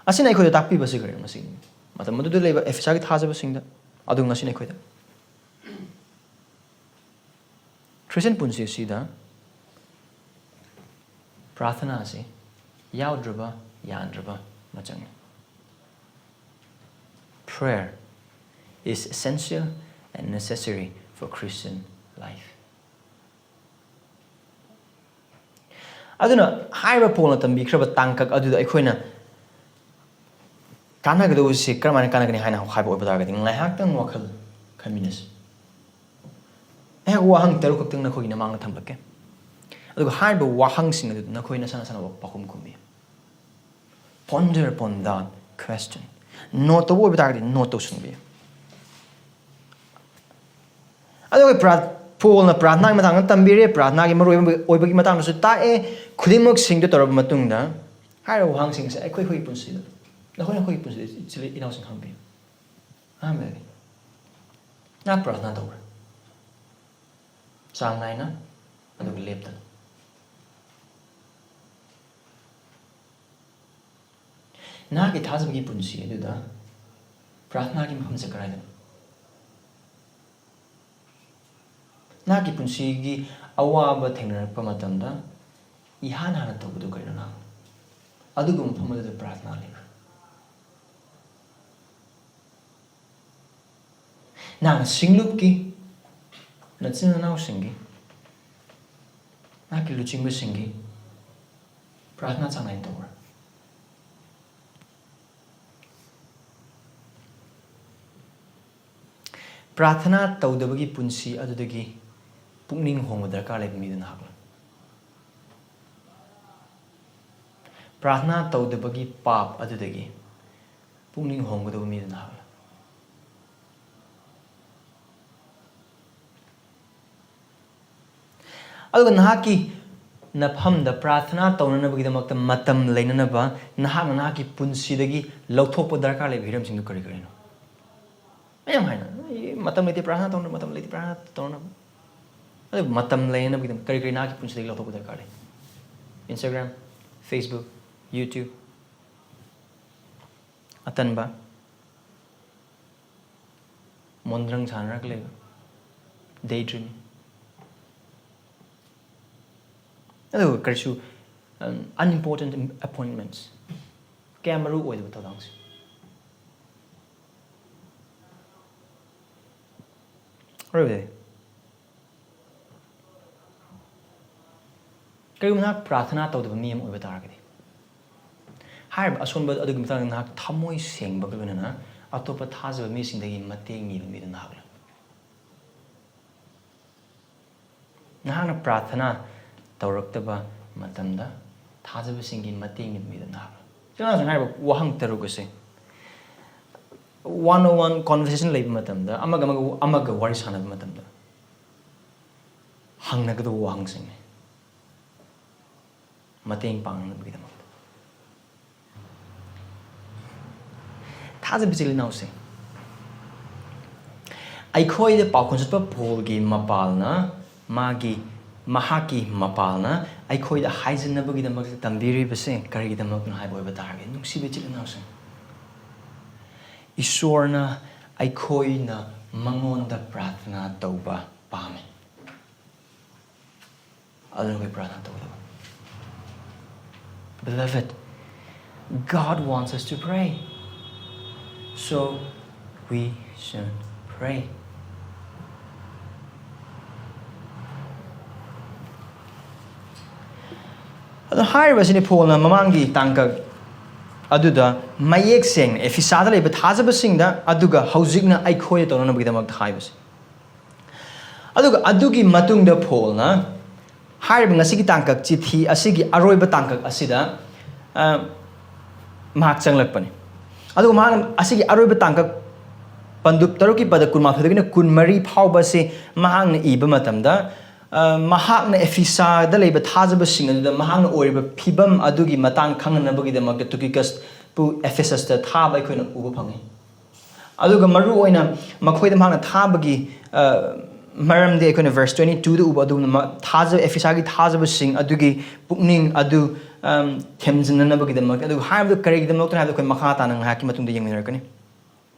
ꯑꯁꯤꯅ ꯑꯩꯈꯣꯏꯗ ꯇꯥꯛꯄꯤꯕꯁꯤ ꯀꯔꯤꯅꯣ ꯉꯁꯤ? ꯃꯇꯝ ꯑꯗꯨꯗ ꯂꯩꯕ ꯑꯦꯐꯤꯁꯥꯒꯤ ꯊꯥꯖꯕꯁꯤꯡꯗ, ꯑꯗꯨ ꯉꯁꯤꯅ ꯑꯩꯈꯣꯏꯗ ꯈ꯭ꯔꯤꯁꯇꯤꯌꯟ ꯄꯨꯟꯁꯤ ꯑꯁꯤꯗ ꯄ꯭ꯔꯥꯔꯊꯅꯥ ꯑꯁꯤ ꯌꯥꯎꯗ꯭ꯔꯕ ꯌꯥꯗ꯭ꯔꯕ ꯃꯆꯪꯅꯤ꯫ Prayer is essential and necessary for Christian life. ꯑꯗꯨꯅ ꯍꯥꯏꯔꯤꯕ ꯄꯣꯜꯅ ꯇꯝꯕꯤꯈ꯭ꯔꯕ ꯇꯥꯡꯀꯛ ꯑꯗꯨꯗ ꯑꯩꯈꯣꯏꯅ ꯀꯥꯟꯅꯒꯗꯧꯕꯁꯤ ꯀꯔꯝꯍꯥꯏꯅ ꯀꯥꯟꯅꯒꯅꯤ ꯍꯥꯏꯅ ꯍꯥꯏꯕ ꯑꯣꯏꯕ ꯇꯥꯔꯒꯗꯤ, ꯉꯥꯏꯍꯥꯛꯇꯪ ꯋꯥꯈꯜ ꯈꯟꯃꯤꯟꯅꯁꯤ꯫ ꯑꯩꯍꯥꯛ ꯋꯥꯍꯪ ꯇꯔꯨꯛ ꯈꯛꯇꯪ ꯅꯈꯣꯏꯒꯤ ꯃꯃꯥꯡꯗ ꯊꯝꯂꯛꯀꯦ, ꯑꯗꯨꯒ ꯍꯥꯏꯔꯤꯕ ꯋꯥꯍꯪꯁꯤꯡ ꯑꯗꯨꯗ ꯅꯈꯣꯏ ꯅꯁꯥ ꯅꯁꯥꯅ ꯄꯥꯎꯈꯨꯝ ꯈꯨꯝꯕꯤꯌꯨ꯫ Ponder upon that question. Note ꯇꯧꯕ ꯑꯣꯏꯕ ꯇꯥꯔꯒꯗꯤ ꯅꯣꯠ ꯇꯧꯁꯤꯟꯕꯤꯌꯨ꯫ ꯑꯗꯨꯒ ꯄ꯭ꯔꯥ-, ꯄꯣꯜꯅ ꯄ꯭ꯔꯥꯔꯊꯅꯥꯒꯤ ꯃꯇꯥꯡꯗ ꯇꯝꯕꯤꯔꯦ, ꯄ꯭ꯔꯥꯔꯊꯅꯥꯒꯤ ꯃꯔꯨ ꯑꯣꯏꯕ, ꯑꯣꯏꯕꯒꯤ ꯃꯇꯥꯡꯗꯁꯨ ꯇꯥꯛꯑꯦ꯫ ꯈꯨꯗꯤꯡꯃꯛꯁꯤꯡꯗꯨ ꯇꯧꯔꯕ ꯃꯇꯨꯡꯗ ꯍꯥꯏꯔꯤꯕ ꯋꯥꯍꯪꯁꯤꯡꯁꯦ ꯑꯩꯈꯣꯏ, ꯑꯩꯈꯣꯏꯒꯤ ꯄꯨꯟꯁꯤꯗ, ꯅꯈꯣꯏ, ꯅꯈꯣꯏꯒꯤ ꯄꯨꯟꯁꯤꯗ ꯏꯆꯤꯜ ꯏꯅꯥꯎꯁꯤꯡ ꯍꯪꯕꯤꯌꯨ꯫ ꯑꯍꯥꯟꯕꯗꯗꯤ, ꯅꯍꯥꯛ ꯄ꯭ꯔꯥꯔꯊꯅꯥ ꯇꯧꯕ꯭ꯔꯥ? ꯆꯥꯡ ꯅꯥꯏꯅ, ꯑꯗꯨꯒ ꯂꯦꯞꯇꯅ꯫ ꯅꯍꯥꯛꯀꯤ ꯊꯥꯖꯕꯒꯤ ꯄꯨꯟꯁꯤ ꯑꯗꯨꯗ ꯄ꯭ꯔꯥꯔꯊꯅꯥꯒꯤ ꯃꯐꯝꯁꯦ ꯀꯗꯥꯏꯗꯅꯣ? ꯅꯍꯥꯛꯀꯤ ꯄꯨꯟꯁꯤꯒꯤ ꯑꯋꯥꯕ ꯊꯦꯡꯅꯔꯛꯄ ꯃꯇꯝꯗ ꯏꯍꯥꯟ ꯍꯥꯟꯅ ꯇꯧꯕꯗꯨ ꯀꯔꯤꯅꯣ ꯅꯍꯥꯛ? ꯑꯗꯨꯒꯨꯝꯕ ꯃꯐꯝ ꯑꯗꯨꯗ ꯄ꯭ꯔꯥꯔꯊꯅꯥ ꯂꯩꯕ꯭ꯔꯥ? ꯅꯍꯥꯛꯅ ꯁꯤꯡꯂꯨꯞꯀꯤ, ꯅꯆꯤꯟ ꯅꯅꯥꯎꯁꯤꯡꯒꯤ, ꯅꯍꯥꯛꯀꯤ ꯂꯨꯆꯤꯡꯕꯁꯤꯡꯒꯤ ꯄ꯭ꯔꯥꯊꯅꯥ ꯆꯥꯡ ꯅꯥꯏꯅ ꯇꯧꯕ꯭ꯔꯥ? ꯄ꯭ꯔꯥꯊꯅꯥ ꯇꯧꯗꯕꯒꯤ ꯄꯨꯟꯁꯤ ꯑꯗꯨꯗꯒꯤ ꯄꯨꯛꯅꯤꯡ ꯍꯣꯡꯕ ꯗꯔꯀꯥꯔ ꯂꯩꯕ ꯃꯤꯗꯨ ꯅꯍꯥꯛꯂ? ꯄ꯭ꯔꯥꯊꯅꯥ ꯇꯧꯗꯕꯒꯤ ꯄꯥꯞ ꯑꯗꯨꯗꯒꯤ ꯄꯨꯛꯅꯤꯡ ꯍꯣꯡꯒꯗꯕ ꯃꯤꯗꯨ ꯅꯍꯥꯛꯂ? ꯑꯗꯨꯒ ꯅꯍꯥꯛꯀꯤ ꯅꯐꯝꯗ ꯄ꯭ꯔꯥꯊꯅꯥ ꯇꯧꯅꯅꯕꯒꯤꯗꯃꯛꯇ ꯃꯇꯝ ꯂꯩꯅꯅꯕ ꯅꯍꯥꯛꯅ ꯅꯍꯥꯛꯀꯤ ꯄꯨꯟꯁꯤꯗꯒꯤ ꯂꯧꯊꯣꯛꯄ ꯗꯔꯀꯥꯔ ꯂꯩꯕ ꯍꯤꯔꯝꯁꯤꯡꯗꯨ ꯀꯔꯤ ꯀꯔꯤꯅꯣ? ꯃꯌꯥꯝ ꯍꯥꯏꯅ, "ꯑꯩ ꯃꯇꯝ ꯂꯩꯇꯦ ꯄ꯭ꯔꯥꯊꯅꯥ ꯇꯧꯅꯕ, ꯃꯇꯝ ꯂꯩꯇꯦ ꯄ꯭ꯔꯥꯊꯅꯥ ꯇꯧꯅꯕ"꯫ ꯑꯗꯨ ꯃꯇꯝ ꯂꯩꯅꯅꯕꯒꯤꯗꯃꯛ ꯀꯔꯤ ꯀꯔꯤ ꯅꯍꯥꯛꯀꯤ ꯄꯨꯟꯁꯤꯗꯒꯤ ꯂꯧꯊꯣꯛꯄ ꯗꯔꯀꯥꯔ ꯂꯩ? Instagram, Facebook, YouTube, ꯑꯇꯟꯕ, ꯃꯣꯟꯗ꯭ꯔꯪ ꯁꯥꯟꯅꯔꯒ ꯂꯩꯕ, day dreaming꯫ ꯑꯗꯨꯒ ꯀꯔꯤꯁꯨ, um, unimportant appointments, ꯀꯌꯥ ꯃꯔꯨ ꯑꯣꯏꯗꯕ ꯊꯧꯗꯥꯡꯁꯤꯡ꯫ ꯑꯔꯣꯏꯕꯗꯗꯤ, ꯀꯔꯤꯒꯨꯝꯕ ꯅꯍꯥꯛ ꯄ꯭ꯔꯥꯊꯅꯥ ꯇꯧꯗꯕ ꯃꯤ ꯑꯃ ꯑꯣꯏꯕ ꯇꯥꯔꯒꯗꯤ, ꯍꯥꯏꯔꯤꯕ ꯑꯁꯣꯟꯕ ꯑꯗꯨꯒꯤ ꯃꯇꯥꯡꯗ ꯅꯍꯥꯛ ꯊꯃꯣꯏ ꯁꯦꯡꯕꯒ ꯂꯣꯏꯅꯅ ꯑꯇꯣꯞꯄ ꯊꯥꯖꯕ ꯃꯤꯁꯤꯡꯗꯒꯤ ꯃꯇꯦꯡ ꯅꯤꯕ ꯃꯤꯗꯨ ꯅꯍꯥꯛꯂ? ꯅꯍꯥꯛꯅ ꯄ꯭ꯔꯥꯊꯅꯥ ꯇꯧꯔꯛꯇꯕ ꯃꯇꯝꯗ ꯊꯥꯖꯕꯁꯤꯡꯒꯤ ꯃꯇꯦꯡ ꯅꯤꯕ ꯃꯤꯗꯨ ꯅꯍꯥꯛꯂ? ꯆꯤꯟꯖꯥꯛꯁꯤꯡ ꯍꯥꯏꯔꯤꯕ ꯋꯥꯍꯪ ꯇꯔꯨꯛ ꯑꯁꯦ one on one conversation ꯂꯩꯕ ꯃꯇꯝꯗ, ꯑꯃꯒ ꯑꯃꯒ, ꯑꯃꯒ ꯋꯥꯔꯤ ꯁꯥꯟꯅꯕ ꯃꯇꯝꯗ ꯍꯪꯅꯒꯗꯕ ꯋꯥꯍꯪꯁꯤꯡꯅꯤ꯫ ꯃꯇꯦꯡ ꯄꯥꯡꯅꯕꯒꯤꯗꯃꯛꯇ꯫ ꯊꯥꯖꯕ ꯏꯆꯤꯜ ꯏꯅꯥꯎꯁꯤꯡ, ꯑꯩꯈꯣꯏꯗ ꯄꯥꯎꯈꯨꯝ ꯆꯠꯄ ꯄꯣꯜꯒꯤ ꯃꯄꯥꯜꯅ, ꯃꯥꯒꯤ, ꯃꯍꯥꯛꯀꯤ ꯃꯄꯥꯜꯅ ꯑꯩꯈꯣꯏꯗ ꯍꯥꯏꯖꯅꯕꯒꯤꯗꯃꯛꯇ ꯇꯝꯕꯤꯔꯤꯕꯁꯦ ꯀꯔꯤꯒꯤꯗꯃꯛꯅꯣ ꯍꯥꯏꯕ ꯑꯣꯏꯕ ꯇꯥꯔꯒꯗꯤ, ꯅꯨꯡꯁꯤꯕ ꯏꯆꯤꯜ ꯏꯅꯥꯎꯁꯤꯡ, ꯏꯁꯣꯔꯅ ꯑꯩꯈꯣꯏꯅ ꯃꯉꯣꯟꯗ ꯄ꯭ꯔꯥꯊꯅꯥ ꯇꯧꯕ ꯄꯥꯝꯃꯤ꯫ ꯑꯗꯨꯅ ꯑꯩꯈꯣꯏ ꯄ꯭ꯔꯥꯊꯅꯥ ꯇꯧꯒꯗꯕ꯫ Beloved, God wants us to pray. So we should pray. Pray. ꯑꯗꯣ ꯍꯥꯏꯔꯤꯕꯁꯤꯅꯤ ꯄꯣꯜꯅ ꯃꯃꯥꯡꯒꯤ ꯇꯥꯡꯀꯛ ꯑꯗꯨꯗ ꯃꯌꯦꯛ ꯁꯦꯡꯅ ꯑꯦꯐꯤꯁꯥꯗ ꯂꯩꯕ ꯊꯥꯖꯕꯁꯤꯡꯗ, ꯑꯗꯨꯒ ꯍꯧꯖꯤꯛꯅ ꯑꯩꯈꯣꯏꯗ ꯇꯧꯅꯅꯕꯒꯤꯗꯃꯛꯇ ꯍꯥꯏꯕꯁꯦ꯫ ꯑꯗꯨꯒ ꯑꯗꯨꯒꯤ ꯃꯇꯨꯡꯗ ꯄꯣꯜꯅ ꯍꯥꯏꯔꯤꯕ ꯉꯁꯤꯒꯤ ꯇꯥꯡꯀꯛ ꯆꯤꯊꯤ ꯑꯁꯤꯒꯤ ꯑꯔꯣꯏꯕ ꯇꯥꯡꯀꯛ ꯑꯁꯤꯗ, ꯑ, ꯃꯍꯥꯛ ꯆꯪꯂꯛꯄꯅꯤ꯫ ꯑꯗꯨꯒ ꯃꯍꯥꯛꯅ ꯑꯁꯤꯒꯤ ꯑꯔꯣꯏꯕ ꯇꯥꯡꯀꯛ, ꯄꯟꯗꯨꯞ ꯇꯔꯨꯛꯀꯤ ꯄꯗ ꯀꯨꯟꯃꯥꯊꯣꯏꯗꯒꯤꯅ ꯀꯨꯟꯃꯔꯤ ꯐꯥꯎꯕ ꯑꯁꯤ ꯃꯍꯥꯛꯅ ꯏꯕ ꯃꯇꯝꯗ, ꯑ, ꯃꯍꯥꯛꯅ ꯑꯦꯐꯤꯁꯥꯗ ꯂꯩꯕ ꯊꯥꯖꯕꯁꯤꯡ ꯑꯗꯨꯗ ꯃꯍꯥꯛꯅ ꯑꯣꯏꯔꯤꯕ ꯐꯤꯕꯝ ꯑꯗꯨꯒꯤ ꯃꯇꯥꯡ ꯈꯪꯍꯟꯅꯕꯒꯤꯗꯃꯛꯇ ꯇꯨꯀꯤꯀꯁꯄꯨ ꯑꯦꯐꯦꯁꯁꯇ ꯊꯥꯕ ꯑꯩꯈꯣꯏꯅ ꯎꯕ ꯐꯪꯉꯤ꯫ ꯑꯗꯨꯒ ꯃꯔꯨ ꯑꯣꯏꯅ ꯃꯈꯣꯏꯗ ꯃꯍꯥꯛꯅ ꯊꯥꯕꯒꯤ, ꯑ, ꯃꯔꯝꯗꯤ ꯑꯩꯈꯣꯏꯅ verse twenty twoꯗ ꯎꯕ ꯑꯗꯨꯒꯨꯝꯅ ꯃ-, ꯊꯥꯖ-, ꯑꯦꯐꯤꯁꯥꯒꯤ ꯊꯥꯖꯕꯁꯤꯡ ꯑꯗꯨꯒꯤ ꯄꯨꯛꯅꯤꯡ ꯑꯗꯨ, ꯑꯝ, ꯊꯦꯝꯖꯤꯟꯅꯅꯕꯒꯤꯗꯃꯛ꯫ ꯑꯗꯨꯒ ꯍꯥꯏꯕꯗꯨ ꯀꯔꯤꯒꯤꯗꯃꯛꯇꯅꯣ ꯍꯥꯏꯕꯗꯨ ꯑꯩꯈꯣꯏ ꯃꯈꯥ ꯇꯥꯅ ꯉꯥꯏꯍꯥꯛꯀꯤ ꯃꯇꯨꯡꯗ ꯌꯦꯡꯃꯤꯟꯅꯔꯛꯀꯅꯤ꯫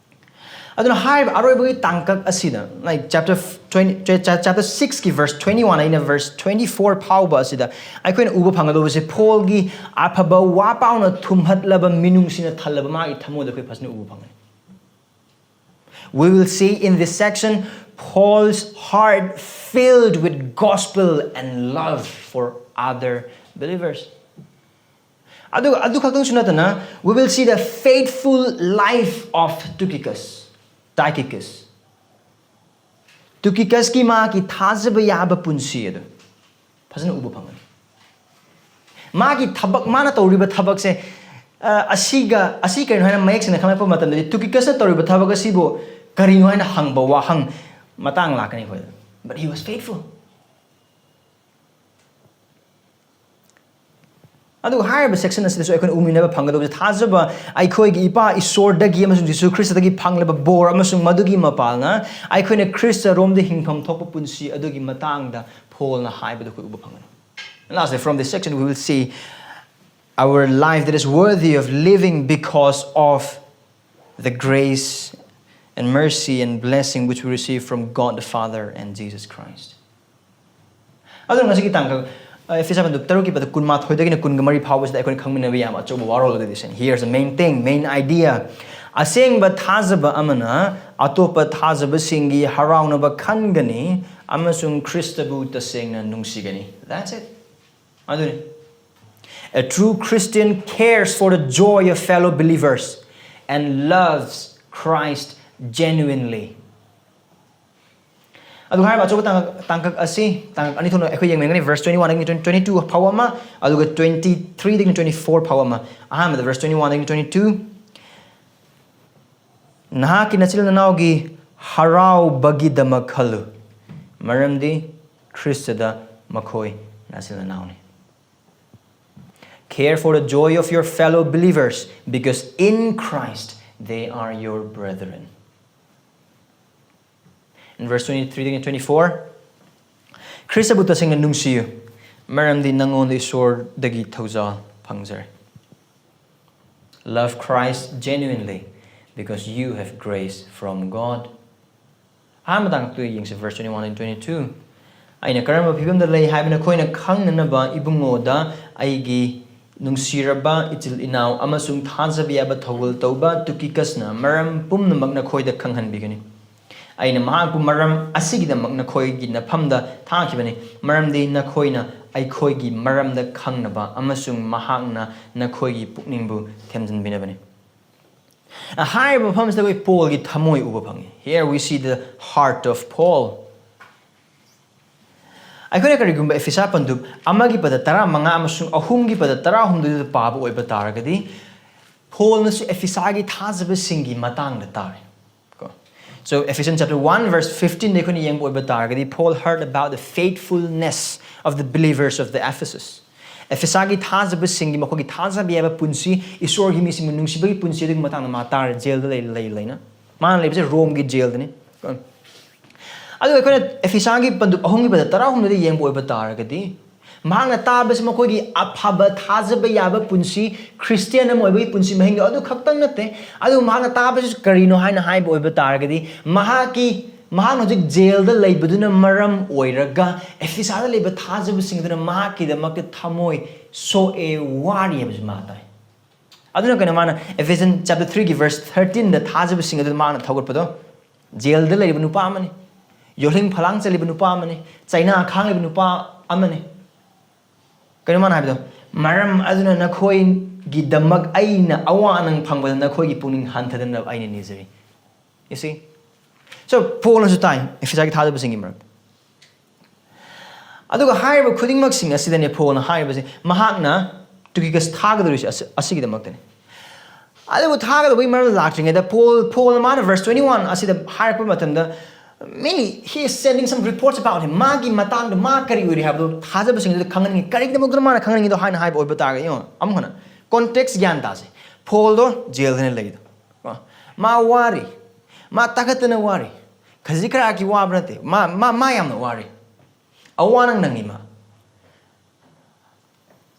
ꯑꯗꯨꯅ ꯍꯥꯏꯔꯤꯕ ꯑꯔꯣꯏꯕꯒꯤ ꯇꯥꯡꯀꯛ ꯑꯁꯤꯗ, like, chapter twenty, cha-, cha-, chapter sixꯀꯤ verse twenty one ꯑꯩꯅ verse twenty four ꯐꯥꯎꯕ ꯑꯁꯤꯗ ꯑꯩꯈꯣꯏꯅ ꯎꯕ ꯐꯪꯒꯗꯧꯕꯁꯦ, ꯄꯣꯜꯒꯤ ꯑꯐꯕ ꯋꯥ ꯄꯥꯎꯅ ꯊꯨꯝꯍꯠꯂꯕ, ꯃꯤꯅꯨꯡꯁꯤꯅ ꯊꯜꯂꯕ ꯃꯥꯒꯤ ꯊꯃꯣꯏꯗ ꯑꯩꯈꯣꯏ ꯐꯖꯅ ꯎꯕ ꯐꯪꯒꯅꯤ꯫ We will see in this section Paul's heart filled with gospel and love for other believers. ꯑꯗꯨꯒ ꯑꯗꯨ ꯈꯛꯇꯪꯁꯨ ꯅꯠꯇꯅ, we will see the faithful life of Tychicus, Tychicus. ꯇꯨꯀꯤꯀꯁꯀꯤ ꯃꯥꯒꯤ ꯊꯥꯖꯕ ꯌꯥꯕ ꯄꯨꯟꯁꯤ ꯑꯗꯨ ꯐꯖꯅ ꯎꯕ ꯐꯪꯒꯅꯤ꯫ ꯃꯥꯒꯤ ꯊꯕꯛ, ꯃꯥꯅ ꯇꯧꯔꯤꯕ ꯊꯕꯛꯁꯦ, ꯑ, ꯑꯁꯤꯒ, ꯑꯁꯤ ꯀꯔꯤꯅꯣ ꯍꯥꯏꯅ ꯃꯌꯦꯛ ꯁꯦꯡꯅ ꯈꯪꯂꯛꯄ ꯃꯇꯝꯗꯗꯤ, ꯇꯨꯀꯤꯀꯁꯅ ꯇꯧꯔꯤꯕ ꯊꯕꯛ ꯑꯁꯤꯕꯨ ꯀꯔꯤꯅꯣ ꯍꯥꯏꯅ ꯍꯪꯕ ꯋꯥꯍꯪ ꯃꯇꯥꯡ ꯂꯥꯛꯀꯅꯤ ꯑꯩꯈꯣꯏꯗ꯫ But he was faithful. ꯑꯗꯨꯒ ꯍꯥꯏꯔꯤꯕ section ꯑꯁꯤꯗꯁꯨ ꯑꯩꯈꯣꯏꯅ ꯎꯃꯤꯟꯅꯕ ꯐꯪꯒꯗꯧꯕꯁꯦ, ꯊꯥꯖꯕ ꯑꯩꯈꯣꯏꯒꯤ ꯏꯄꯥ ꯏꯁꯣꯔꯗꯒꯤ ꯑꯃꯁꯨꯡ ꯖꯤꯁꯨ ꯈ꯭ꯔꯤꯁꯇꯗꯒꯤ ꯐꯪꯂꯕ ꯕꯣꯔ ꯑꯃꯁꯨꯡ ꯃꯗꯨꯒꯤ ꯃꯄꯥꯜꯅ ꯑꯩꯈꯣꯏꯅ ꯈ꯭ꯔꯤꯁꯇꯔꯣꯝꯗ ꯍꯤꯡꯐꯝ ꯊꯣꯛꯄ ꯄꯨꯟꯁꯤ ꯑꯗꯨꯒꯤ ꯃꯇꯥꯡꯗ ꯄꯣꯜꯅ ꯍꯥꯏꯕꯗꯨ ꯑꯩꯈꯣꯏ ꯎꯕ ꯐꯪꯒꯅꯤ꯫ And lastly, from this section, we will see our life that is worthy of living because of the grace and mercy and blessing which we receive from God the Father and Jesus Christ. ꯑꯗꯨꯅ ꯉꯁꯤꯒꯤ ꯇꯥꯡꯀꯛ, ꯑ, ꯏꯐꯦꯁꯣ ꯄꯟꯗꯨꯞ ꯇꯔꯨꯛꯀꯤ ꯄꯗ ꯀꯨꯟꯃꯥꯊꯣꯏꯗꯒꯤꯅ ꯀꯨꯟꯒ ꯃꯔꯤ ꯐꯥꯎꯕꯁꯤꯗ ꯑꯩꯈꯣꯏꯅ ꯈꯪꯃꯤꯟꯅꯕ ꯌꯥꯕ ꯑꯆꯧꯕ ꯋꯥꯔꯣꯜ ꯑꯗꯨꯗꯤ ꯁꯤꯅꯤ. Here's the main thing, main idea. ꯑꯁꯦꯡꯕ ꯊꯥꯖꯕ ꯑꯃꯅ ꯑꯇꯣꯞꯄ ꯊꯥꯖꯕꯁꯤꯡꯒꯤ ꯍꯔꯥꯎꯅꯕ ꯈꯟꯒꯅꯤ ꯑꯃꯁꯨꯡ ꯈ꯭ꯔꯤꯁꯇꯕꯨ ꯇꯁꯦꯡꯅ ꯅꯨꯡꯁꯤꯒꯅꯤ꯫ That's it. ꯑꯗꯨꯅꯤ꯫ A true Christian cares for the joy of fellow believers and loves Christ genuinely. ꯑꯗꯨꯒ ꯍꯥꯏꯔꯤꯕ ꯑꯆꯧꯕ ꯇꯥꯡꯀꯛ, ꯇꯥꯡꯀꯛ ꯑꯁꯤ ꯇꯥꯡꯀꯛ ꯑꯅꯤ ꯊꯣꯛꯅ ꯑꯩꯈꯣꯏ ꯌꯦꯡꯃꯤꯟꯅꯒꯅꯤ꯫ Verse twenty one ꯗꯒꯤ twenty two ꯐꯥꯎ ꯑꯃ, ꯑꯗꯨꯒ twenty three ꯗꯒꯤ twenty four ꯐꯥꯎ ꯑꯃ꯫ ꯑꯍꯥꯟꯕꯗ verse twenty one ꯗꯒꯤ twenty two, "ꯅꯍꯥꯛꯀꯤ ꯅꯆꯤꯟ ꯅꯅꯥꯎꯒꯤ ꯍꯔꯥꯎꯕꯒꯤꯗꯃꯛ ꯈꯜꯂꯨ, ꯃꯔꯝꯗꯤ ꯈ꯭ꯔꯤꯁꯇꯗ ꯃꯈꯣꯏ ꯅꯆꯤꯟ ꯅꯅꯥꯎꯅꯤ." Care for the joy of your fellow believers, because in Christ they are your brethren. In verse twenty three ꯗꯒꯤ twenty four, "ꯈ꯭ꯔꯤꯁꯇꯕꯨ ꯇꯁꯦꯡꯅ ꯅꯨꯡꯁꯤꯌꯨ, ꯃꯔꯝꯗꯤ ꯅꯉꯣꯟꯗ ꯏꯁꯣꯔꯗꯒꯤ ꯊꯧꯖꯥꯜ ꯐꯪꯖꯔꯦ." Love Christ genuinely, because you have grace from God. ꯑꯍꯥꯟꯕ ꯇꯥꯡꯀꯛꯇꯨ ꯌꯦꯡꯁꯤ, verse twenty one and twenty two꯫ "ꯑꯩꯅ ꯀꯔꯝꯕ ꯐꯤꯕꯝꯗ ꯂꯩ ꯍꯥꯏꯕ ꯅꯈꯣꯏꯅ ꯈꯪꯅꯅꯕ, ꯏꯕꯨꯡꯉꯣꯗ ꯑꯩꯒꯤ ꯅꯨꯡꯁꯤꯔꯕ ꯏꯆꯤꯜ ꯏꯅꯥꯎ ꯑꯃꯁꯨꯡ ꯊꯥꯖꯕ ꯌꯥꯕ ꯊꯧꯒꯜ ꯇꯧꯕ ꯇꯨꯀꯤꯀꯁꯅ ꯃꯔꯝ ꯄꯨꯝꯅꯃꯛ ꯅꯈꯣꯏꯗ ꯈꯪꯍꯟꯕꯤꯒꯅꯤ꯫ ꯑꯩꯅ ꯃꯍꯥꯛꯄꯨ ꯃꯔꯝ ꯑꯁꯤꯒꯤꯗꯃꯛ ꯅꯈꯣꯏꯒꯤ ꯅꯐꯝꯗ ꯊꯥꯈꯤꯕꯅꯤ, ꯃꯔꯝꯗꯤ ꯅꯈꯣꯏꯅ ꯑꯩꯈꯣꯏꯒꯤ ꯃꯔꯝꯗ ꯈꯪꯅꯕ ꯑꯃꯁꯨꯡ ꯃꯍꯥꯛꯅ ꯅꯈꯣꯏꯒꯤ ꯄꯨꯛꯅꯤꯡꯕꯨ ꯊꯦꯝꯖꯤꯟꯕꯤꯅꯕꯅꯤ." ꯍꯥꯏꯔꯤꯕ ꯃꯐꯝꯁꯤꯗ ꯑꯩꯈꯣꯏ ꯄꯣꯜꯒꯤ ꯊꯃꯣꯏ ꯎꯕ ꯐꯪꯉꯤ꯫ Here we see the heart of Paul. ꯑꯩꯈꯣꯏꯅ ꯀꯔꯤꯒꯨꯝꯕ ꯑꯦꯐꯤꯁꯥ ꯄꯟꯗꯨꯞ ꯑꯃꯒꯤ ꯄꯗ ꯇꯔꯥꯃꯉꯥ ꯑꯃꯁꯨꯡ ꯑꯍꯨꯝꯒꯤ ꯄꯗ ꯇꯔꯥꯍꯨꯝꯗꯣꯏꯗꯨꯗ ꯄꯥꯕ ꯑꯣꯏꯕ ꯇꯥꯔꯒꯗꯤ, ꯄꯣꯜꯅꯁꯨ ꯑꯦꯐꯤꯁꯥꯒꯤ ꯊꯥꯖꯕꯁꯤꯡꯒꯤ ꯃꯇꯥꯡꯗ ꯇꯥꯔꯦ꯫ ꯀꯣ? So, Ephesians chapter one verse fifteen ꯗ ꯑꯩꯈꯣꯏꯅ ꯌꯦꯡꯕ ꯑꯣꯏꯕ ꯇꯥꯔꯒꯗꯤ, "Paul heard about the faithfulness of the believers of the Ephesus." ꯑꯦꯐꯤꯁꯥꯒꯤ ꯊꯥꯖꯕꯁꯤꯡꯒꯤ ꯃꯈꯣꯏꯒꯤ ꯊꯥꯖꯕ ꯌꯥꯕ ꯄꯨꯟꯁꯤ, ꯏꯁꯣꯔꯒꯤ ꯃꯤꯁꯤꯡꯕꯨ ꯅꯨꯡꯁꯤꯕꯒꯤ ꯄꯨꯟꯁꯤ ꯑꯗꯨꯒꯤ ꯃꯇꯥꯡꯗ ꯃꯥ ꯇꯥꯔꯦ, ꯖꯦꯜꯗ ꯂꯩ, ꯂꯩ, ꯂꯩꯅ꯫ ꯃꯥꯅ ꯂꯩꯕꯁꯦ ꯔꯣꯝꯒꯤ ꯖꯦꯜꯗꯅꯤ꯫ ꯑꯗꯨꯒ ꯑꯩꯈꯣꯏꯅ ꯑꯦꯐꯤꯁꯥꯒꯤ ꯄꯟꯗꯨꯞ ꯑꯍꯨꯝꯒꯤ ꯄꯗ ꯇꯔꯥꯍꯨꯝꯗꯣꯏꯗ ꯌꯦꯡꯕ ꯑꯣꯏꯕ ꯇꯥꯔꯒꯗꯤ, ꯃꯍꯥꯛꯅ ꯇꯥꯕꯁꯤ ꯃꯈꯣꯏꯒꯤ ꯑꯐꯕ ꯊꯥꯖꯕ ꯌꯥꯕ ꯄꯨꯟꯁꯤ, ꯈ꯭ꯔꯤꯁꯇꯤꯌꯥꯟ ꯑꯃ ꯑꯣꯏꯕꯒꯤ ꯄꯨꯟꯁꯤ ꯃꯍꯤꯡꯗꯣ ꯑꯗꯨ ꯈꯛꯇꯪ ꯅꯠꯇꯦ꯫ ꯑꯗꯨꯕꯨ ꯃꯍꯥꯛꯅ ꯇꯥꯕꯁꯤ ꯀꯔꯤꯅꯣ ꯍꯥꯏꯅ ꯍꯥꯏꯕ ꯑꯣꯏꯕ ꯇꯥꯔꯒꯗꯤ, ꯃꯍꯥꯛꯀꯤ, ꯃꯍꯥꯛꯅ ꯍꯧꯖꯤꯛ ꯖꯦꯜꯗ ꯂꯩꯕꯗꯨꯅ ꯃꯔꯝ ꯑꯣꯏꯔꯒ ꯑꯦꯐꯤꯁꯥꯗ ꯂꯩꯕ ꯊꯥꯖꯕꯁꯤꯡ ꯑꯗꯨꯅ ꯃꯍꯥꯛꯀꯤꯗꯃꯛꯇ ꯊꯃꯣꯏ ꯁꯣꯛꯑꯦ, ꯋꯥꯔꯤ ꯍꯥꯏꯕꯁꯤ ꯃꯥ ꯇꯥꯏ꯫ ꯑꯗꯨꯅ ꯀꯩꯅꯣ ꯃꯥꯅ Ephesians chapter three ꯒꯤ verse thirteen ꯗ ꯊꯥꯖꯕꯁꯤꯡ ꯑꯗꯨ ꯃꯥꯅ ꯊꯧꯒꯠꯄꯗꯣ, ꯖꯦꯜꯗ ꯂꯩꯔꯤꯕ ꯅꯨꯄꯥ ꯑꯃꯅꯤ, ꯌꯣꯜꯍꯤꯡ ꯐꯂꯥꯡ ꯆꯠꯂꯤꯕ ꯅꯨꯄꯥ ꯑꯃꯅꯤ, ꯆꯩꯅꯥ ꯈꯥꯡꯂꯤꯕ ꯅꯨꯄꯥ ꯑꯃꯅꯤ꯫ ꯀꯩꯅꯣ ꯃꯥꯅ ꯍꯥꯏꯕꯗꯣ, "ꯃꯔꯝ ꯑꯗꯨꯅ ꯅꯈꯣꯏꯒꯤꯗꯃꯛ ꯑꯩꯅ ꯑꯋꯥ ꯑꯅꯪ ꯐꯪꯕꯗ ꯅꯈꯣꯏꯒꯤ ꯄꯨꯛꯅꯤꯡ ꯍꯟꯊꯗꯅꯕ ꯑꯩꯅ ꯅꯤꯖꯔꯤ." You see? So, ꯄꯣꯜꯅꯁꯨ ꯇꯥꯏ ꯏꯐꯤꯁꯥꯒꯤ ꯊꯥꯖꯕꯁꯤꯡꯒꯤ ꯃꯔꯛꯇ꯫ ꯑꯗꯨꯒ ꯍꯥꯏꯔꯤꯕ ꯈꯨꯗꯤꯡꯃꯛꯁꯤꯡ ꯑꯁꯤꯗꯅꯦ ꯄꯣꯜꯅ ꯍꯥꯏꯔꯤꯕꯁꯦ, ꯃꯍꯥꯛꯅ ꯇꯨꯀꯤꯀꯁ ꯊꯥꯒꯗꯧꯔꯤꯁꯦ ꯑꯁꯤ-, ꯑꯁꯤꯒꯤꯗꯃꯛꯇꯅꯦ꯫ ꯑꯗꯨꯕꯨ ꯊꯥꯒꯗꯧꯕꯒꯤ ꯃꯔꯝꯗ ꯂꯥꯛꯇ꯭ꯔꯤꯉꯩꯗ ꯄꯣꯜ, ꯄꯣꯜꯅ ꯃꯥꯅ verse twenty-one ꯑꯁꯤꯗ ꯍꯥꯏꯔꯛꯄ ꯃꯇꯝꯗ, many, he is sending some reports about him. ꯃꯥꯒꯤ ꯃꯇꯥꯡꯗ ꯃꯥ ꯀꯔꯤ ꯑꯣꯏꯔꯤ ꯍꯥꯏꯕꯗꯣ ꯊꯥꯖꯕꯁꯤꯡꯗꯨꯗ ꯈꯪꯍꯟꯅꯤꯡꯉꯤ꯫ ꯀꯔꯤꯒꯤꯗꯃꯛꯇꯅꯣ ꯃꯥꯅ ꯈꯪꯍꯟꯅꯤꯡꯉꯤꯗꯣ ꯍꯥꯏꯅ ꯍꯥꯏꯕ ꯑꯣꯏꯕ ꯇꯥꯔꯒꯗꯤ, ꯌꯦꯡꯉꯣ, ꯑꯃꯨꯛ ꯍꯟꯅ context ꯒ꯭ꯌꯥꯟ ꯇꯥꯁꯦ꯫ ꯄꯣꯜꯗꯣ ꯖꯦꯜꯗꯅ ꯂꯩꯗꯣ꯫ ꯀꯣ? ꯃꯥ ꯋꯥꯔꯤ, ꯃꯥ ꯇꯥꯈꯠꯇꯅ ꯋꯥꯔꯤ, ꯈꯖꯤꯛ ꯈꯔꯥꯛꯀꯤ ꯋꯥꯕ ꯅꯠꯇꯦ, ꯃꯥ, ꯃꯥ, ꯃꯥ ꯌꯥꯝꯅ ꯋꯥꯔꯤ, ꯑꯋꯥ ꯑꯅꯪ ꯅꯪꯉꯤ ꯃꯥ꯫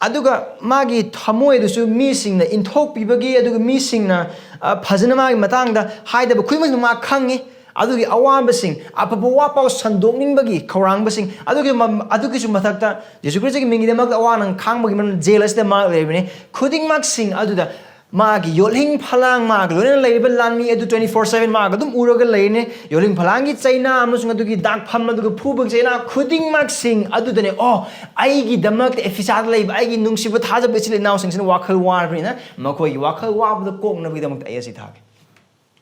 ꯑꯗꯨꯒ ꯃꯥꯒꯤ ꯊꯃꯣꯏꯗꯨꯁꯨ ꯃꯤꯁꯤꯡꯅ ꯏꯟꯊꯣꯛꯄꯤꯕꯒꯤ, ꯑꯗꯨꯒ ꯃꯤꯁꯤꯡꯅ, ꯑ, ꯐꯖꯅ ꯃꯥꯒꯤ ꯃꯇꯥꯡꯗ ꯍꯥꯏꯗꯕ ꯈꯨꯗꯤꯡꯃꯛꯁꯨ ꯃꯥ ꯈꯪꯉꯤ꯫ ꯑꯗꯨꯒꯤ ꯑꯋꯥꯕꯁꯤꯡ, ꯑꯐꯕ ꯋꯥ ꯄꯥꯎ ꯁꯟꯗꯣꯛꯅꯤꯡꯕꯒꯤ ꯈꯧꯔꯥꯡꯕꯁꯤꯡ, ꯑꯗꯨꯒꯤ ꯃ-, ꯑꯗꯨꯒꯤꯁꯨ ꯃꯊꯛꯇ ꯖꯤꯁꯨ ꯈ꯭ꯔꯤꯁꯇꯒꯤ ꯃꯤꯡꯒꯤꯗꯃꯛꯇ ꯑꯋꯥ ꯑꯅꯪ ꯈꯥꯡꯕꯒꯤ ꯃꯔꯝ ꯖꯦꯜ ꯑꯁꯤꯗ ꯃꯥ ꯂꯩꯔꯤꯕꯅꯤ꯫ ꯈꯨꯗꯤꯡꯃꯛꯁꯤꯡ ꯑꯗꯨꯗ ꯃꯥꯒꯤ ꯌꯣꯠꯂꯤꯡ ꯐꯂꯥꯡ, ꯃꯥꯒ ꯂꯣꯏꯅꯅ ꯂꯩꯔꯤꯕ ꯂꯥꯟꯃꯤ ꯑꯗꯨ twenty four seven ꯃꯥꯒ ꯑꯗꯨꯝ ꯎꯔꯒ ꯂꯩꯔꯤꯅꯤ꯫ ꯌꯣꯠꯂꯤꯡ ꯐꯂꯥꯡꯒꯤ ꯆꯩꯅꯥ ꯑꯃꯁꯨꯡ ꯑꯗꯨꯒꯤ ꯗꯥꯛꯐꯝ, ꯑꯗꯨꯒ ꯐꯨꯕꯒꯤ ꯆꯩꯅꯥ ꯈꯨꯗꯤꯡꯃꯛꯁꯤꯡ ꯑꯗꯨꯗꯅꯦ, ꯑꯣ, ꯑꯩꯒꯤꯗꯃꯛꯇ ꯑꯦꯐꯤꯁꯥꯗ ꯂꯩꯕ ꯑꯩꯒꯤ ꯅꯨꯡꯁꯤꯕ ꯊꯥꯖꯕ ꯏꯆꯤꯜ ꯏꯅꯥꯎꯁꯤꯡꯁꯤꯅ ꯋꯥꯈꯜ ꯋꯥꯔꯕꯅꯤꯅ ꯃꯈꯣꯏꯒꯤ ꯋꯥꯈꯜ ꯋꯥꯕꯗ ꯀꯣꯛꯅꯕꯒꯤꯗꯃꯛꯇ ꯑꯩ ꯑꯁꯤ ꯊꯥꯒꯦ꯫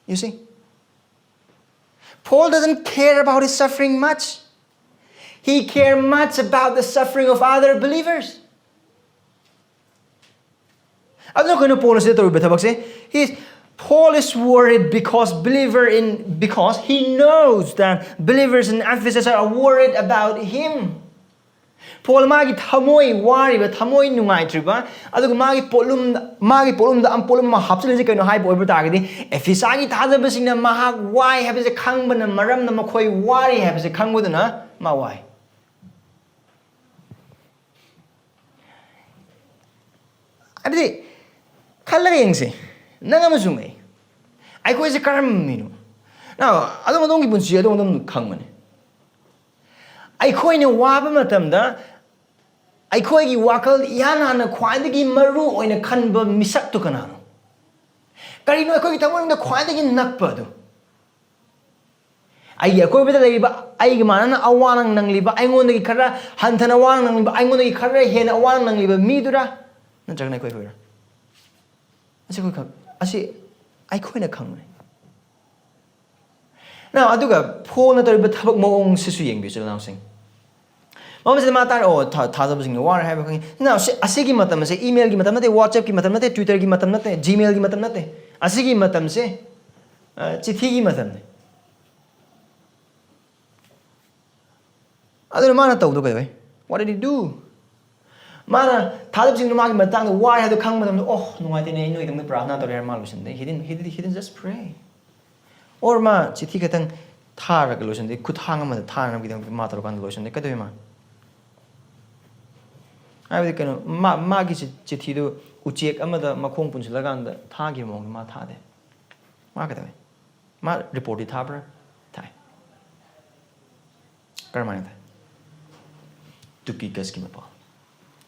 You see? Paul doesn't care about his suffering much. He cared much about the suffering of other believers. ꯑꯗꯨꯅ ꯑꯩꯈꯣꯏꯅ ꯄꯣꯜꯅ ꯁꯤꯗ ꯇꯧꯔꯤꯕ ꯊꯕꯛꯁꯦ, he, Paul is worried because believer in, because he knows that believers in Ephesus are worried about him. Paul ꯃꯥꯒꯤ ꯊꯃꯣꯏ ꯋꯥꯔꯤꯕ, ꯊꯃꯣꯏ ꯅꯨꯡꯉꯥꯏꯇ꯭ꯔꯤꯕ, ꯑꯗꯨꯒ ꯃꯥꯒꯤ ꯄꯣꯠꯂꯨꯝ, ꯃꯥꯒꯤ ꯄꯣꯠꯂꯨꯝꯗ ꯑꯃ, ꯄꯣꯠꯂꯨꯝ ꯑꯃ ꯍꯥꯞꯆꯤꯜꯂꯤꯁꯦ ꯀꯩꯅꯣ ꯍꯥꯏꯕ ꯑꯣꯏꯕ ꯇꯥꯔꯒꯗꯤ, ꯑꯦꯐꯤꯁꯥꯒꯤ ꯊꯥꯖꯕꯁꯤꯡꯅ ꯃꯍꯥꯛ ꯋꯥꯏ ꯍꯥꯏꯕꯁꯦ ꯈꯪꯕꯅ ꯃꯔꯝꯅ ꯃꯈꯣꯏ ꯋꯥꯔꯤ ꯍꯥꯏꯕꯁꯦ ꯈꯪꯕꯗꯨꯅ ꯃꯥ ꯋꯥꯏ꯫ ꯑꯗꯨꯗꯤ ꯈꯜꯂꯒ ꯌꯦꯡꯁꯤ, ꯅꯪ ꯑꯃꯁꯨꯡ ꯑꯩ, ꯑꯩꯈꯣꯏꯁꯦ ꯀꯔꯝꯕ ꯃꯤꯅꯣ? Now, ꯑꯗꯣꯝ ꯑꯗꯣꯝꯒꯤ ꯄꯨꯟꯁꯤ ꯑꯗꯣꯝ ꯑꯗꯣꯝ ꯈꯪꯕꯅꯤ꯫ ꯑꯩꯈꯣꯏꯅ ꯋꯥꯕ ꯃꯇꯝꯗ ꯑꯩꯈꯣꯏꯒꯤ ꯋꯥꯈꯜ ꯏꯍꯥꯟ ꯍꯥꯟꯅ ꯈ꯭ꯋꯥꯏꯗꯒꯤ ꯃꯔꯨ ꯑꯣꯏꯅ ꯈꯟꯕ ꯃꯤꯁꯛꯇꯨ ꯀꯅꯥꯅꯣ? ꯀꯔꯤꯅꯣ ꯑꯩꯈꯣꯏꯒꯤ ꯊꯃꯣꯏꯅꯨꯡꯗ ꯈ꯭ꯋꯥꯏꯗꯒꯤ ꯅꯛꯄ ꯑꯗꯨ? ꯑꯩꯒꯤ ꯑꯀꯣꯏꯕꯗ ꯂꯩꯔꯤꯕ, ꯑꯩꯒ ꯃꯥꯟꯅꯅ ꯑꯋꯥ ꯅꯪꯂꯤꯕ, ꯑꯩꯉꯣꯟꯗꯒꯤ ꯈꯔ ꯍꯟꯊꯅ ꯑꯋꯥ ꯅꯪꯂꯤꯕ, ꯑꯩꯉꯣꯟꯗꯒꯤ ꯈꯔ ꯍꯦꯟꯅ ꯑꯋꯥ ꯅꯪꯂꯤꯕ ꯃꯤꯗꯨꯔꯥ? ꯅꯠꯇ꯭ꯔꯒꯅ ꯑꯩꯈꯣꯏ ꯑꯩꯈꯣꯏꯔꯥ? ꯑꯁꯤ ꯑꯩꯈꯣꯏ ꯈꯛ-, ꯑꯁꯤ ꯑꯩꯈꯣꯏꯅ ꯈꯪꯕꯅꯤ꯫ ꯅ ꯑꯗꯨꯒ ꯐꯣꯟꯅ ꯇꯧꯔꯤꯕ ꯊꯕꯛ ꯃꯑꯣꯡꯁꯤꯁꯨ ꯌꯦꯡꯕꯤꯌꯨ, ꯏꯆꯤꯜ ꯏꯅꯥꯎꯁꯤꯡ꯫ ꯃꯐꯝꯁꯤꯗ ꯃꯥ ꯇꯥꯔꯦ, ꯑꯣ, ꯊꯥ-, ꯊꯥꯖꯕꯁꯤꯡꯅ ꯋꯥꯔꯦ ꯍꯥꯏꯕ ꯈꯪꯉꯤ꯫ ꯅ ꯑꯁꯤ-, ꯑꯁꯤꯒꯤ ꯃꯇꯝ ꯑꯁꯦ email ꯒꯤ ꯃꯇꯝ ꯅꯠꯇꯦ, WhatsApp ꯀꯤ ꯃꯇꯝ ꯅꯠꯇꯦ, Twitter ꯒꯤ ꯃꯇꯝ ꯅꯠꯇꯦ, Gmail ꯒꯤ ꯃꯇꯝ ꯅꯠꯇꯦ꯫ ꯑꯁꯤꯒꯤ ꯃꯇꯝꯁꯦ, ꯑ, ꯆꯤꯊꯤꯒꯤ ꯃꯇꯝꯅꯤ꯫ ꯑꯗꯨꯅ ꯃꯥꯅ ꯇꯧꯕꯗꯣ ꯀꯩꯗꯧꯋꯦ? What did he do? ꯃꯥꯅ ꯊꯥꯖꯕꯁꯤꯡꯗꯣ ꯃꯥꯒꯤ ꯃꯇꯥꯡꯗ ꯋꯥꯏ ꯍꯥꯏꯗꯣ ꯈꯪꯕ ꯃꯇꯝꯗ, "ꯑꯣ, ꯅꯨꯡꯉꯥꯏꯇꯦꯅꯦ, ꯑꯩ ꯅꯣꯏꯒꯤꯗꯃꯛꯇ ꯄ꯭ꯔꯥꯊꯅꯥ ꯇꯧꯔꯦ" ꯍꯥꯏꯔ ꯃꯥ ꯂꯣꯏꯁꯤꯟꯗꯦ꯫ He didn't, he did, he didn't just pray. Or ꯃꯥ ꯆꯤꯊꯤ ꯈꯛꯇꯪ ꯊꯥꯔꯒ ꯂꯣꯏꯁꯤꯟꯗꯦ, ꯈꯨꯠꯊꯥꯡ ꯑꯃꯗ ꯊꯥꯅꯕꯒꯤꯗꯃꯛꯇ ꯃꯥ ꯇꯧꯔꯀꯥꯟꯗ ꯂꯣꯏꯁꯤꯟꯗꯦ꯫ ꯀꯩꯗꯧꯋꯤ ꯃꯥ? ꯍꯥꯏꯕꯗꯤ ꯀꯩꯅꯣ, ꯃꯥ, ꯃꯥꯒꯤ ꯆꯤ-, ꯆꯤꯊꯤꯗꯨ ꯎꯆꯦꯛ ꯑꯃꯗ ꯃꯈꯣꯡ ꯄꯨꯟꯁꯤꯜꯂꯀꯥꯟꯗ ꯊꯥꯈꯤꯕ ꯃꯑꯣꯡꯗ ꯃꯥ ꯊꯥꯗꯦ꯫ ꯃꯥ ꯀꯩꯗꯧꯋꯤ? ꯃꯥ ꯔꯤꯄꯣꯔꯠꯇꯤ ꯊꯥꯕ꯭ꯔꯥ? ꯊꯥꯏ꯫ ꯀꯔꯝꯍꯥꯏꯅ ꯊꯥꯏ? ꯇꯨꯀꯤꯀꯁꯀꯤ ꯃꯄꯥꯜ,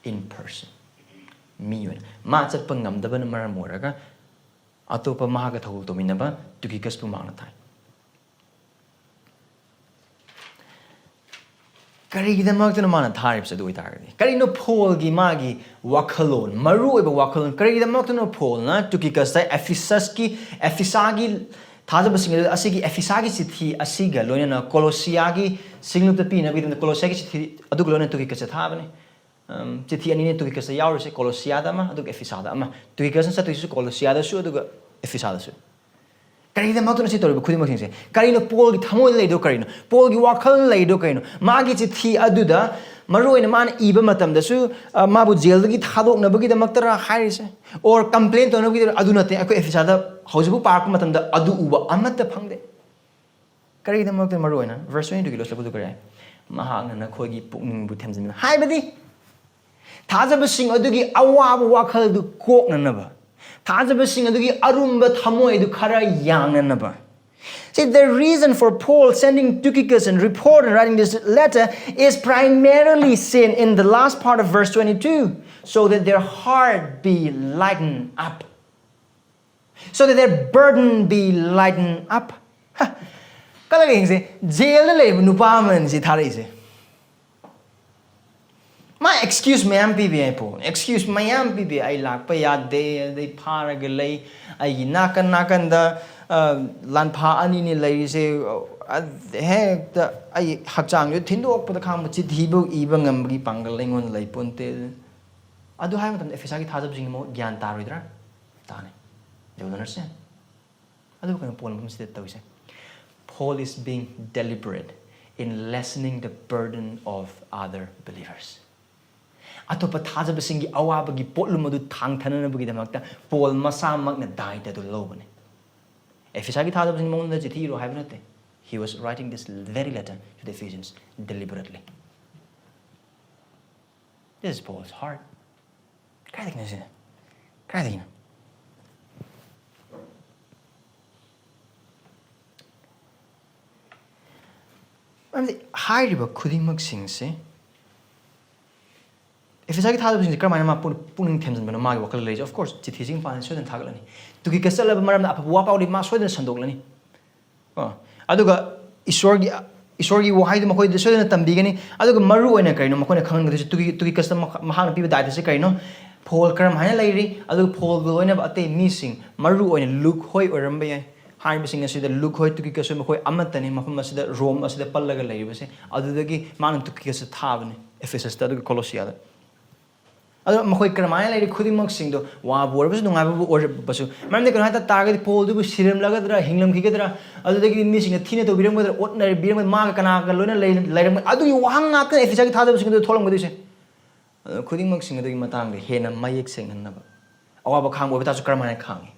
in person, ꯃꯤ ꯑꯣꯏꯅ꯫ ꯃꯥ ꯆꯠꯄ ꯉꯝꯗꯕꯅ ꯃꯔꯝ ꯑꯣꯏꯔꯒ ꯑꯇꯣꯞꯄ ꯃꯍꯥꯛꯀ ꯊꯧꯒꯜ ꯇꯧꯃꯤꯟꯅꯕ ꯇꯨꯀꯤꯀꯁꯄꯨ ꯃꯍꯥꯛꯅ ꯊꯥꯏ꯫ ꯀꯔꯤꯒꯤꯗꯃꯛꯇꯅꯣ ꯃꯥꯅ ꯊꯥꯔꯤꯕꯁꯦ? ꯑꯗꯨ ꯑꯣꯏꯇꯥꯔꯒꯗꯤ ꯀꯔꯤꯅꯣ ꯐꯣꯜꯒꯤ ꯃꯥꯒꯤ ꯋꯥꯈꯜꯂꯣꯟ, ꯃꯔꯨꯑꯣꯏꯕ ꯋꯥꯈꯜꯂꯣꯟ? ꯀꯔꯤꯒꯤꯗꯃꯛꯇꯅꯣ ꯐꯣꯜꯅ ꯇꯨꯀꯤꯀꯁꯇ ꯑꯦꯐꯤꯁꯁꯀꯤ, ꯑꯦꯐꯤꯁꯥꯒꯤ ꯊꯥꯖꯕꯁꯤꯡ ꯑꯗꯨ ꯑꯁꯤꯒꯤ ꯑꯦꯐꯤꯁꯥꯒꯤ ꯆꯤꯊꯤ ꯑꯁꯤꯒ ꯂꯣꯏꯅꯅ ꯀꯣꯂꯣꯁꯤꯌꯥꯒꯤ ꯁꯤꯡꯂꯨꯞꯇ ꯄꯤꯅꯕꯒꯤꯗꯃꯛꯇ ꯀꯣꯂꯣꯁꯤꯌꯥꯒꯤ ꯆꯤꯊꯤ ꯑꯗꯨꯒ ꯂꯣꯏꯅꯅ ꯇꯨꯀꯤꯀꯁꯇ ꯊꯥꯕꯅꯤ? ꯑꯝ, ꯆꯤꯊꯤ ꯑꯅꯤꯅꯦ ꯇꯨꯀꯤꯀꯁꯇ ꯌꯥꯎꯔꯤꯁꯦ, ꯀꯣꯂꯣꯁꯤꯌꯥꯗ ꯑꯃ, ꯑꯗꯨꯒ ꯑꯦꯐꯤꯁꯥꯗ ꯑꯃ꯫ ꯇꯨꯀꯤꯀꯁꯅ ꯆꯠꯇꯣꯏꯁꯤꯁꯨ ꯀꯣꯂꯣꯁꯤꯌꯥꯗꯁꯨ ꯑꯗꯨꯒ ꯑꯦꯐꯤꯁꯥꯗꯁꯨ꯫ ꯀꯔꯤꯒꯤꯗꯃꯛꯇꯅꯣ ꯁꯤ ꯇꯧꯔꯤꯕ ꯈꯨꯗꯤꯡꯃꯛꯁꯤꯡꯁꯦ? ꯀꯔꯤꯅꯣ ꯄꯣꯜꯒꯤ ꯊꯃꯣꯏꯗ ꯂꯩꯗꯣ ꯀꯔꯤꯅꯣ? ꯄꯣꯜꯒꯤ ꯋꯥꯈꯜ ꯂꯩꯗꯣ ꯀꯔꯤꯅꯣ? ꯃꯥꯒꯤ ꯆꯤꯊꯤ ꯑꯗꯨꯗ, ꯃꯔꯨꯑꯣꯏꯅ ꯃꯥꯅ ꯏꯕ ꯃꯇꯝꯗꯁꯨ, ꯑ, ꯃꯥꯕꯨ ꯖꯦꯜꯗꯒꯤ ꯊꯥꯗꯣꯛꯅꯕꯒꯤꯗꯃꯛꯇꯔ ꯍꯥꯏꯔꯤꯁꯦ? Or complain ꯇꯧꯅꯕꯒꯤꯗꯃꯛ? ꯑꯗꯨ ꯅꯠꯇꯦ꯫ ꯑꯩꯈꯣꯏ ꯑꯦꯐꯤꯁꯥꯗ ꯍꯧꯖꯤꯛꯐꯥꯎ ꯄꯥꯔꯛꯄ ꯃꯇꯝꯗ ꯑꯗꯨ ꯎꯕ ꯑꯃꯠꯇ ꯐꯪꯗꯦ꯫ ꯀꯔꯤꯒꯤꯗꯃꯛꯇ ꯃꯔꯨꯑꯣꯏꯅ verse twenty two ꯒꯤ ꯂꯣꯏꯁꯤꯜꯂꯛꯄꯗꯨ ꯀꯔꯤ ꯍꯥꯏ? ꯃꯍꯥꯛꯅ ꯅꯈꯣꯏꯒꯤ ꯄꯨꯛꯅꯤꯡꯕꯨ ꯊꯦꯝꯖꯤꯟꯕ꯫ ꯍꯥꯏꯕꯗꯤ, ꯊꯥꯖꯕꯁꯤꯡ ꯑꯗꯨꯒꯤ ꯑꯋꯥꯕ ꯋꯥꯈꯜꯗꯨ ꯀꯣꯛꯅꯅꯕ, ꯊꯥꯖꯕꯁꯤꯡ ꯑꯗꯨꯒꯤ ꯑꯔꯨꯝꯕ ꯊꯃꯣꯏ ꯑꯗꯨ ꯈꯔ ꯌꯥꯡꯅꯅꯕ, See, the reason for Paul sending Tychicus and report and writing this letter is primarily seen in the last part of verse twenty-two, so that their heart be lightened up. So that their burden be lightened up. ꯍ, ꯀꯜꯂꯒ ꯌꯦꯡꯁꯦ, ꯖꯦꯜꯗ ꯂꯩꯕ ꯅꯨꯄꯥ ꯑꯃꯅꯤ ꯁꯤ ꯊꯥꯔꯛꯏꯁꯦ꯫ ꯃꯥ excuse ꯃꯌꯥꯝ ꯄꯤꯕ ꯌꯥꯏ꯫ ꯄꯣ ꯑꯦꯛꯁꯀ꯭ꯌꯨꯁ ꯃꯌꯥꯝ ꯄꯤꯕ ꯌꯥꯏ꯫ "ꯑꯩ ꯂꯥꯛꯄ ꯌꯥꯗꯦ, ꯑꯗꯩ ꯐꯥꯔꯒ ꯂꯩ, ꯑꯩꯒꯤ ꯅꯥꯀꯟ ꯅꯥꯀꯟꯗ, ꯑ, ꯂꯥꯟꯐꯥ ꯑꯅꯤꯅꯤ ꯂꯩꯔꯤꯁꯦ, ꯑ, ꯍꯦꯛꯇ ꯑꯩ ꯍꯛꯆꯥꯡꯁꯨ ꯊꯤꯟꯗꯣꯛꯄꯗ ꯈꯥꯡꯕ, ꯆꯤꯊꯤꯕꯨ ꯏꯕ ꯉꯝꯕꯒꯤ ꯄꯥꯡꯒꯜ ꯑꯩꯉꯣꯟꯗ ꯂꯩ ꯄꯣꯟꯇꯦ"꯫ ꯑꯗꯨ ꯍꯥꯏꯕ ꯃꯇꯝꯗ ꯑꯦꯐꯦꯁꯥꯒꯤ ꯊꯥꯖꯕꯁꯤꯡ ꯑꯃꯨꯛ ꯒ꯭ꯌꯥꯟ ꯇꯥꯔꯣꯏꯗ꯭ꯔꯥ? ꯇꯥꯅꯤ꯫ They will understand. ꯑꯗꯨꯕꯨ ꯀꯩꯅꯣ ꯄꯣꯜ ꯃꯐꯝꯁꯤꯗ ꯇꯧꯔꯤꯁꯦ? Paul is being deliberate in lessening the burden of other believers. ꯑꯇꯣꯞꯄ ꯊꯥꯖꯕꯁꯤꯡꯒꯤ ꯑꯋꯥꯕꯒꯤ ꯄꯣꯠꯂꯨꯝ ꯑꯗꯨ ꯊꯥꯡꯊꯅꯅꯕꯒꯤꯗꯃꯛꯇ ꯄꯣꯜ ꯃꯁꯥꯃꯛꯅ ꯗꯥꯏꯇ ꯑꯗꯨ ꯂꯧꯕꯅꯤ꯫ ꯑꯦꯐꯦꯁꯥꯒꯤ ꯊꯥꯖꯕꯁꯤꯡ ꯃꯉꯣꯟꯗ ꯆꯤꯊꯤ ꯏꯔꯣ ꯍꯥꯏꯕ ꯅꯠꯇꯦ꯫ He was writing this very letter to the Ephesians deliberately. This is Paul's heart. ꯀꯥꯏꯗꯒꯤꯅꯣ ꯁꯤꯅ? ꯀꯥꯏꯗꯒꯤꯅꯣ? ꯃꯔꯝꯗꯤ ꯍꯥꯏꯔꯤꯕ ꯈꯨꯗꯤꯡꯃꯛꯁꯤꯡꯁꯦ, ꯑꯦꯐꯦꯁꯥꯒꯤ ꯊꯥꯖꯕꯁꯤꯡꯁꯦ ꯀꯔꯝꯍꯥꯏꯅ ꯃꯥ ꯄꯨꯛ-, ꯄꯨꯛꯅꯤꯡ ꯊꯦꯝꯖꯤꯟꯕꯅꯣ ꯃꯥꯒꯤ ꯋꯥꯈꯜꯗ ꯂꯩꯔꯤꯁꯦ? Of course, ꯆꯤꯊꯤꯁꯤꯡ ꯄꯥꯟ ꯁꯣꯏꯗꯅ ꯊꯥꯒꯠꯂꯅꯤ꯫ ꯇꯨꯀꯤꯀꯁ ꯆꯠꯂꯕ ꯃꯔꯝꯗ ꯑꯐꯕ ꯋꯥ ꯄꯥꯎꯗꯤ ꯃꯥ ꯁꯣꯏꯗꯅ ꯁꯟꯗꯣꯛꯂꯅꯤ꯫ ꯀꯣ? ꯑꯗꯨꯒ ꯏꯁꯣꯔꯒꯤ, ꯏꯁꯣꯔꯒꯤ ꯋꯥꯍꯩꯗꯨ ꯃꯈꯣꯏꯗ ꯁꯣꯏꯗꯅ ꯇꯝꯕꯤꯒꯅꯤ꯫ ꯑꯗꯨꯒ ꯃꯔꯨ ꯑꯣꯏꯅ ꯀꯔꯤꯅꯣ ꯃꯈꯣꯏꯅ ꯈꯪꯍꯟꯒꯗꯣꯏꯁꯦ? ꯇꯨꯀꯤ-, ꯇꯨꯀꯤꯀꯁꯇ ꯃꯈ-, ꯃꯍꯥꯛꯅ ꯄꯤꯕ ꯗꯥꯏꯇꯁꯦ ꯀꯔꯤꯅꯣ? ꯄꯣꯜ ꯀꯔꯝꯍꯥꯏꯅ ꯂꯩꯔꯤ? ꯑꯗꯨꯒ ꯄꯣꯜꯒ ꯂꯣꯏꯅꯕ ꯑꯇꯩ ꯃꯤꯁꯤꯡ, ꯃꯔꯨ ꯑꯣꯏꯅ ꯂꯨꯛ ꯍꯣꯏ ꯑꯣꯏꯔꯝꯕ ꯌꯥꯏ꯫ ꯍꯥꯏꯔꯤꯕꯁꯤꯡ ꯑꯁꯤꯗ ꯂꯨꯛ ꯍꯣꯏ, ꯇꯨꯀꯤꯀꯁ ꯍꯣꯏ ꯃꯈꯣꯏ ꯑꯃꯠꯇꯅꯤ ꯃꯐꯝ ꯑꯁꯤꯗ, ꯔꯣꯝ ꯑꯁꯤꯗ ꯄꯜꯂꯒ ꯂꯩꯔꯤꯕꯁꯦ꯫ ꯑꯗꯨꯗꯒꯤ ꯃꯥꯅ ꯇꯨꯀꯤꯀꯁꯇ ꯊꯥꯕꯅꯤ, ꯑꯦꯐꯦꯁꯁꯇ, ꯑꯗꯨꯒ ꯀꯣꯂꯣꯁꯤꯌꯥꯗ꯫ ꯑꯗꯣ ꯃꯈꯣꯏ ꯀꯔꯝꯍꯥꯏꯅ ꯂꯩꯔꯤ? ꯈꯨꯗꯤꯡꯃꯛꯁꯤꯡꯗꯣ, ꯋꯥꯕꯨ ꯑꯣꯏꯔꯕꯁꯨ, ꯅꯨꯡꯉꯥꯏꯕꯕꯨ ꯑꯣꯏꯔꯕꯁꯨ, ꯃꯔꯝꯗꯤ ꯀꯩꯅꯣ ꯍꯥꯏ ꯇꯥꯔꯒꯗꯤ, ꯄꯣꯜꯗꯨꯕꯨ ꯁꯤꯔꯝꯂꯒꯗ꯭ꯔꯥ, ꯍꯤꯡꯂꯝꯈꯤꯒꯗ꯭ꯔꯥ, ꯑꯗꯨꯗꯒꯤꯗꯤ ꯃꯤꯁꯤꯡꯅ ꯊꯤꯅ ꯇꯧꯕꯤꯔꯝꯒꯗ꯭ꯔꯥ, ꯑꯣꯠꯅꯕꯤꯔꯝꯒꯗ꯭ꯔꯥ, ꯃꯥꯒ ꯀꯅꯥꯒ ꯂꯣꯏꯅ ꯂꯩ-, ꯂꯩꯔꯝꯒꯗ꯭ꯔꯥ, ꯑꯗꯨꯒꯤ ꯋꯥꯍꯪ ꯉꯥꯛꯇꯅ ꯑꯦꯐꯦꯁꯥꯒꯤ ꯊꯥꯖꯕꯁꯤꯡ ꯑꯗꯨ ꯊꯣꯛꯂꯝꯒꯗꯣꯏꯁꯦ꯫ ꯑꯗꯨ ꯈꯨꯗꯤꯡꯃꯛꯁꯤꯡ ꯑꯗꯨꯒꯤ ꯃꯇꯥꯡꯗ ꯍꯦꯟꯅ ꯃꯌꯦꯛ ꯁꯦꯡꯍꯟꯅꯕ, ꯑꯋꯥꯕ ꯈꯥꯡꯕ ꯑꯣꯏꯕ ꯇꯥꯔꯁꯨ ꯀꯔꯝꯍꯥꯏꯅ ꯈꯥꯡꯉꯤ?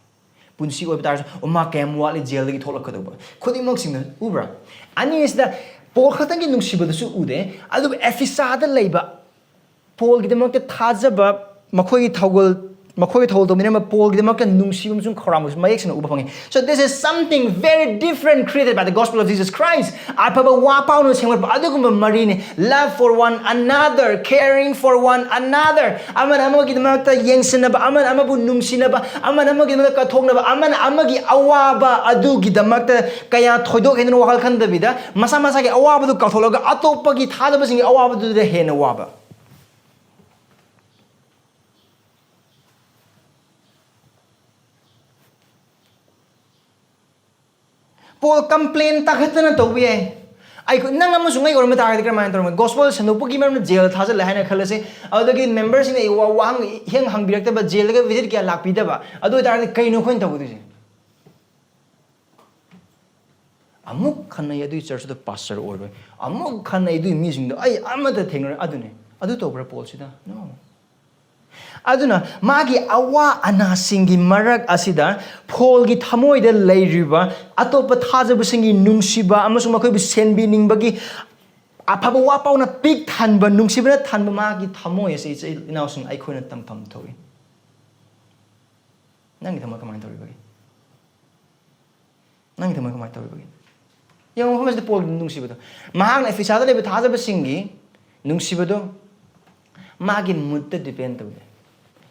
ꯄꯨꯟꯁꯤ ꯑꯣꯏꯕ ꯇꯥꯔꯁꯨ, ꯑꯣ, ꯃꯥ ꯀꯌꯥꯝ ꯋꯥꯠꯂꯤ ꯖꯦꯜꯗꯒꯤ ꯊꯣꯛꯂꯛꯀꯗꯧꯕ? ꯈꯨꯗꯤꯡꯃꯛꯁꯤꯡꯗ ꯎꯕ꯭ꯔꯥ? ꯑꯅꯤꯁꯤꯗ ꯄꯣꯜ ꯈꯛꯇꯪꯒꯤ ꯅꯨꯡꯁꯤꯕꯗꯁꯨ ꯎꯗꯦ, ꯑꯗꯨꯒ ꯑꯦꯐꯤꯁꯥꯗ ꯂꯩꯕ ꯄꯣꯜꯒꯤꯗꯃꯛꯇ ꯊꯥꯖꯕ, ꯃꯈꯣꯏꯒꯤ ꯊꯧꯒꯜ, ꯃꯈꯣꯏꯒ ꯊꯧꯒꯜ ꯇꯧꯃꯤꯟꯅꯔꯝꯕ ꯄꯣꯜꯒꯤꯗꯃꯛꯇ ꯅꯨꯡꯁꯤꯕ ꯑꯃꯁꯨꯡ ꯈꯧꯔꯥꯡꯕꯁꯨ ꯃꯌꯦꯛ ꯁꯦꯡꯅ ꯎꯕ ꯐꯪꯉꯤ꯫ So this is something very different created by the gospel of Jesus Christ. ꯑꯐꯕ ꯋꯥ ꯄꯥꯎꯅ ꯁꯦꯝꯒꯠꯄ ꯑꯗꯨꯒꯨꯝꯕ ꯃꯔꯤꯅꯤ꯫ Love for one another, caring for one another. ꯑꯃꯅ ꯑꯃꯒꯤꯗꯃꯛꯇ ꯌꯦꯡꯁꯤꯟꯅꯕ, ꯑꯃꯅ ꯑꯃꯕꯨ ꯅꯨꯡꯁꯤꯅꯕ, ꯑꯃꯅ ꯑꯃꯒꯤꯗꯃꯛꯇ ꯀꯠꯊꯣꯛꯅꯕ, ꯑꯃꯅ ꯑꯃꯒꯤ ꯑꯋꯥꯕ ꯑꯗꯨꯒꯤꯗꯃꯛꯇ ꯀꯌꯥ ꯊꯣꯏꯗꯣꯛ ꯍꯦꯟꯗꯅ ꯋꯥꯈꯜ ꯈꯟꯗꯕꯤꯗ, ꯃꯁꯥ ꯃꯁꯥꯒꯤ ꯑꯋꯥꯕꯗꯨ ꯀꯥꯎꯊꯣꯛꯂꯒ ꯑꯇꯣꯞꯄꯒꯤ ꯊꯥꯗꯕꯁꯤꯡꯒꯤ ꯑꯋꯥꯕꯗꯨꯗ ꯍꯦꯟꯅ ꯋꯥꯕ꯫ ꯄꯣꯜ ꯀꯝꯄ꯭ꯂꯦꯟ ꯇꯥꯈꯠꯇꯅ ꯇꯧꯕ ꯌꯥꯏ꯫ ꯑꯩꯈꯣꯏ, ꯅꯪ ꯑꯃꯁꯨꯡ ꯑꯩ ꯑꯣꯏꯔꯝꯕ ꯇꯥꯔꯒꯗꯤ ꯀꯔꯝꯍꯥꯏꯅ ꯇꯧꯔꯝꯒꯅꯤ? ꯒꯣꯁꯄꯜ ꯁꯟꯗꯣꯛꯄꯒꯤ ꯃꯔꯝꯗ ꯖꯦꯜ ꯊꯥꯖꯤꯜꯂꯦ ꯍꯥꯏꯅ ꯈꯜꯂꯁꯤ꯫ ꯑꯗꯨꯗꯒꯤ ꯃꯦꯝꯕꯔꯁꯤꯡꯅ ꯋꯥ-, ꯋꯥꯍꯪ ꯍꯦꯡ ꯍꯪꯕꯤꯔꯛꯇꯕ, ꯖꯦꯜꯗꯒ ꯚꯤꯖꯤꯠ ꯀꯌꯥ ꯂꯥꯛꯄꯤꯗꯕ, ꯑꯗꯨ ꯑꯣꯏꯇꯥꯔꯗꯤ ꯀꯩꯅꯣ ꯑꯩꯈꯣꯏꯅ ꯇꯧꯒꯗꯣꯏꯁꯦ? ꯑꯃꯨꯛ ꯈꯟꯅꯩ ꯑꯗꯨꯒꯤ ꯆꯔꯆꯇꯨꯗ ꯄꯥꯁꯇꯔ ꯑꯣꯏꯔꯣꯏ, ꯑꯃꯨꯛ ꯈꯟꯅꯩ ꯑꯗꯨꯒꯤ ꯃꯤꯁꯤꯡꯗꯣ ꯑꯩ ꯑꯃꯠꯇ ꯊꯦꯡꯅꯔꯣꯏ꯫ ꯑꯗꯨꯅꯦ, ꯑꯗꯨ ꯇꯧꯕ꯭ꯔꯥ ꯄꯣꯜꯁꯤꯗ? No. ꯑꯗꯨꯅ ꯃꯥꯒꯤ ꯑꯋꯥ ꯑꯅꯥꯁꯤꯡꯒꯤ ꯃꯔꯛ ꯑꯁꯤꯗ ꯄꯣꯜꯒꯤ ꯊꯃꯣꯏꯗ ꯂꯩꯔꯤꯕ ꯑꯇꯣꯞꯄ ꯊꯥꯖꯕꯁꯤꯡꯒꯤ ꯅꯨꯡꯁꯤꯕ ꯑꯃꯁꯨꯡ ꯃꯈꯣꯏꯕꯨ ꯁꯦꯟꯕꯤꯅꯤꯡꯕꯒꯤ ꯑꯐꯕ ꯋꯥ ꯄꯥꯎꯅ ꯄꯤꯛ ꯊꯟꯕ, ꯅꯨꯡꯁꯤꯕꯅ ꯊꯟꯕ ꯃꯥꯒꯤ ꯊꯃꯣꯏ ꯑꯁꯤ, ꯏꯆꯤꯜ ꯏꯅꯥꯎꯁꯤꯡ, ꯑꯩꯈꯣꯏꯅ ꯇꯝꯐꯝ ꯊꯣꯛꯏ꯫ ꯅꯪꯒꯤ ꯊꯃꯣꯏ ꯀꯃꯥꯏꯅ ꯇꯧꯔꯤꯕꯒꯦ? ꯅꯪꯒꯤ ꯊꯃꯣꯏ ꯀꯃꯥꯏꯅ ꯇꯧꯔꯤꯕꯒꯦ? ꯌꯦꯡꯉꯣ, ꯃꯐꯝ ꯑꯁꯤꯗ ꯄꯣꯜꯒꯤ ꯅꯨꯡꯁꯤꯕꯗꯣ, ꯃꯍꯥꯛꯅ ꯑꯦꯐꯤꯁꯥꯗ ꯂꯩꯕ ꯊꯥꯖꯕꯁꯤꯡꯒꯤ ꯅꯨꯡꯁꯤꯕꯗꯣ ꯃꯥꯒꯤ ꯃꯨꯠꯇ ꯗꯤꯄꯦꯟ ꯇꯧꯗꯦ꯫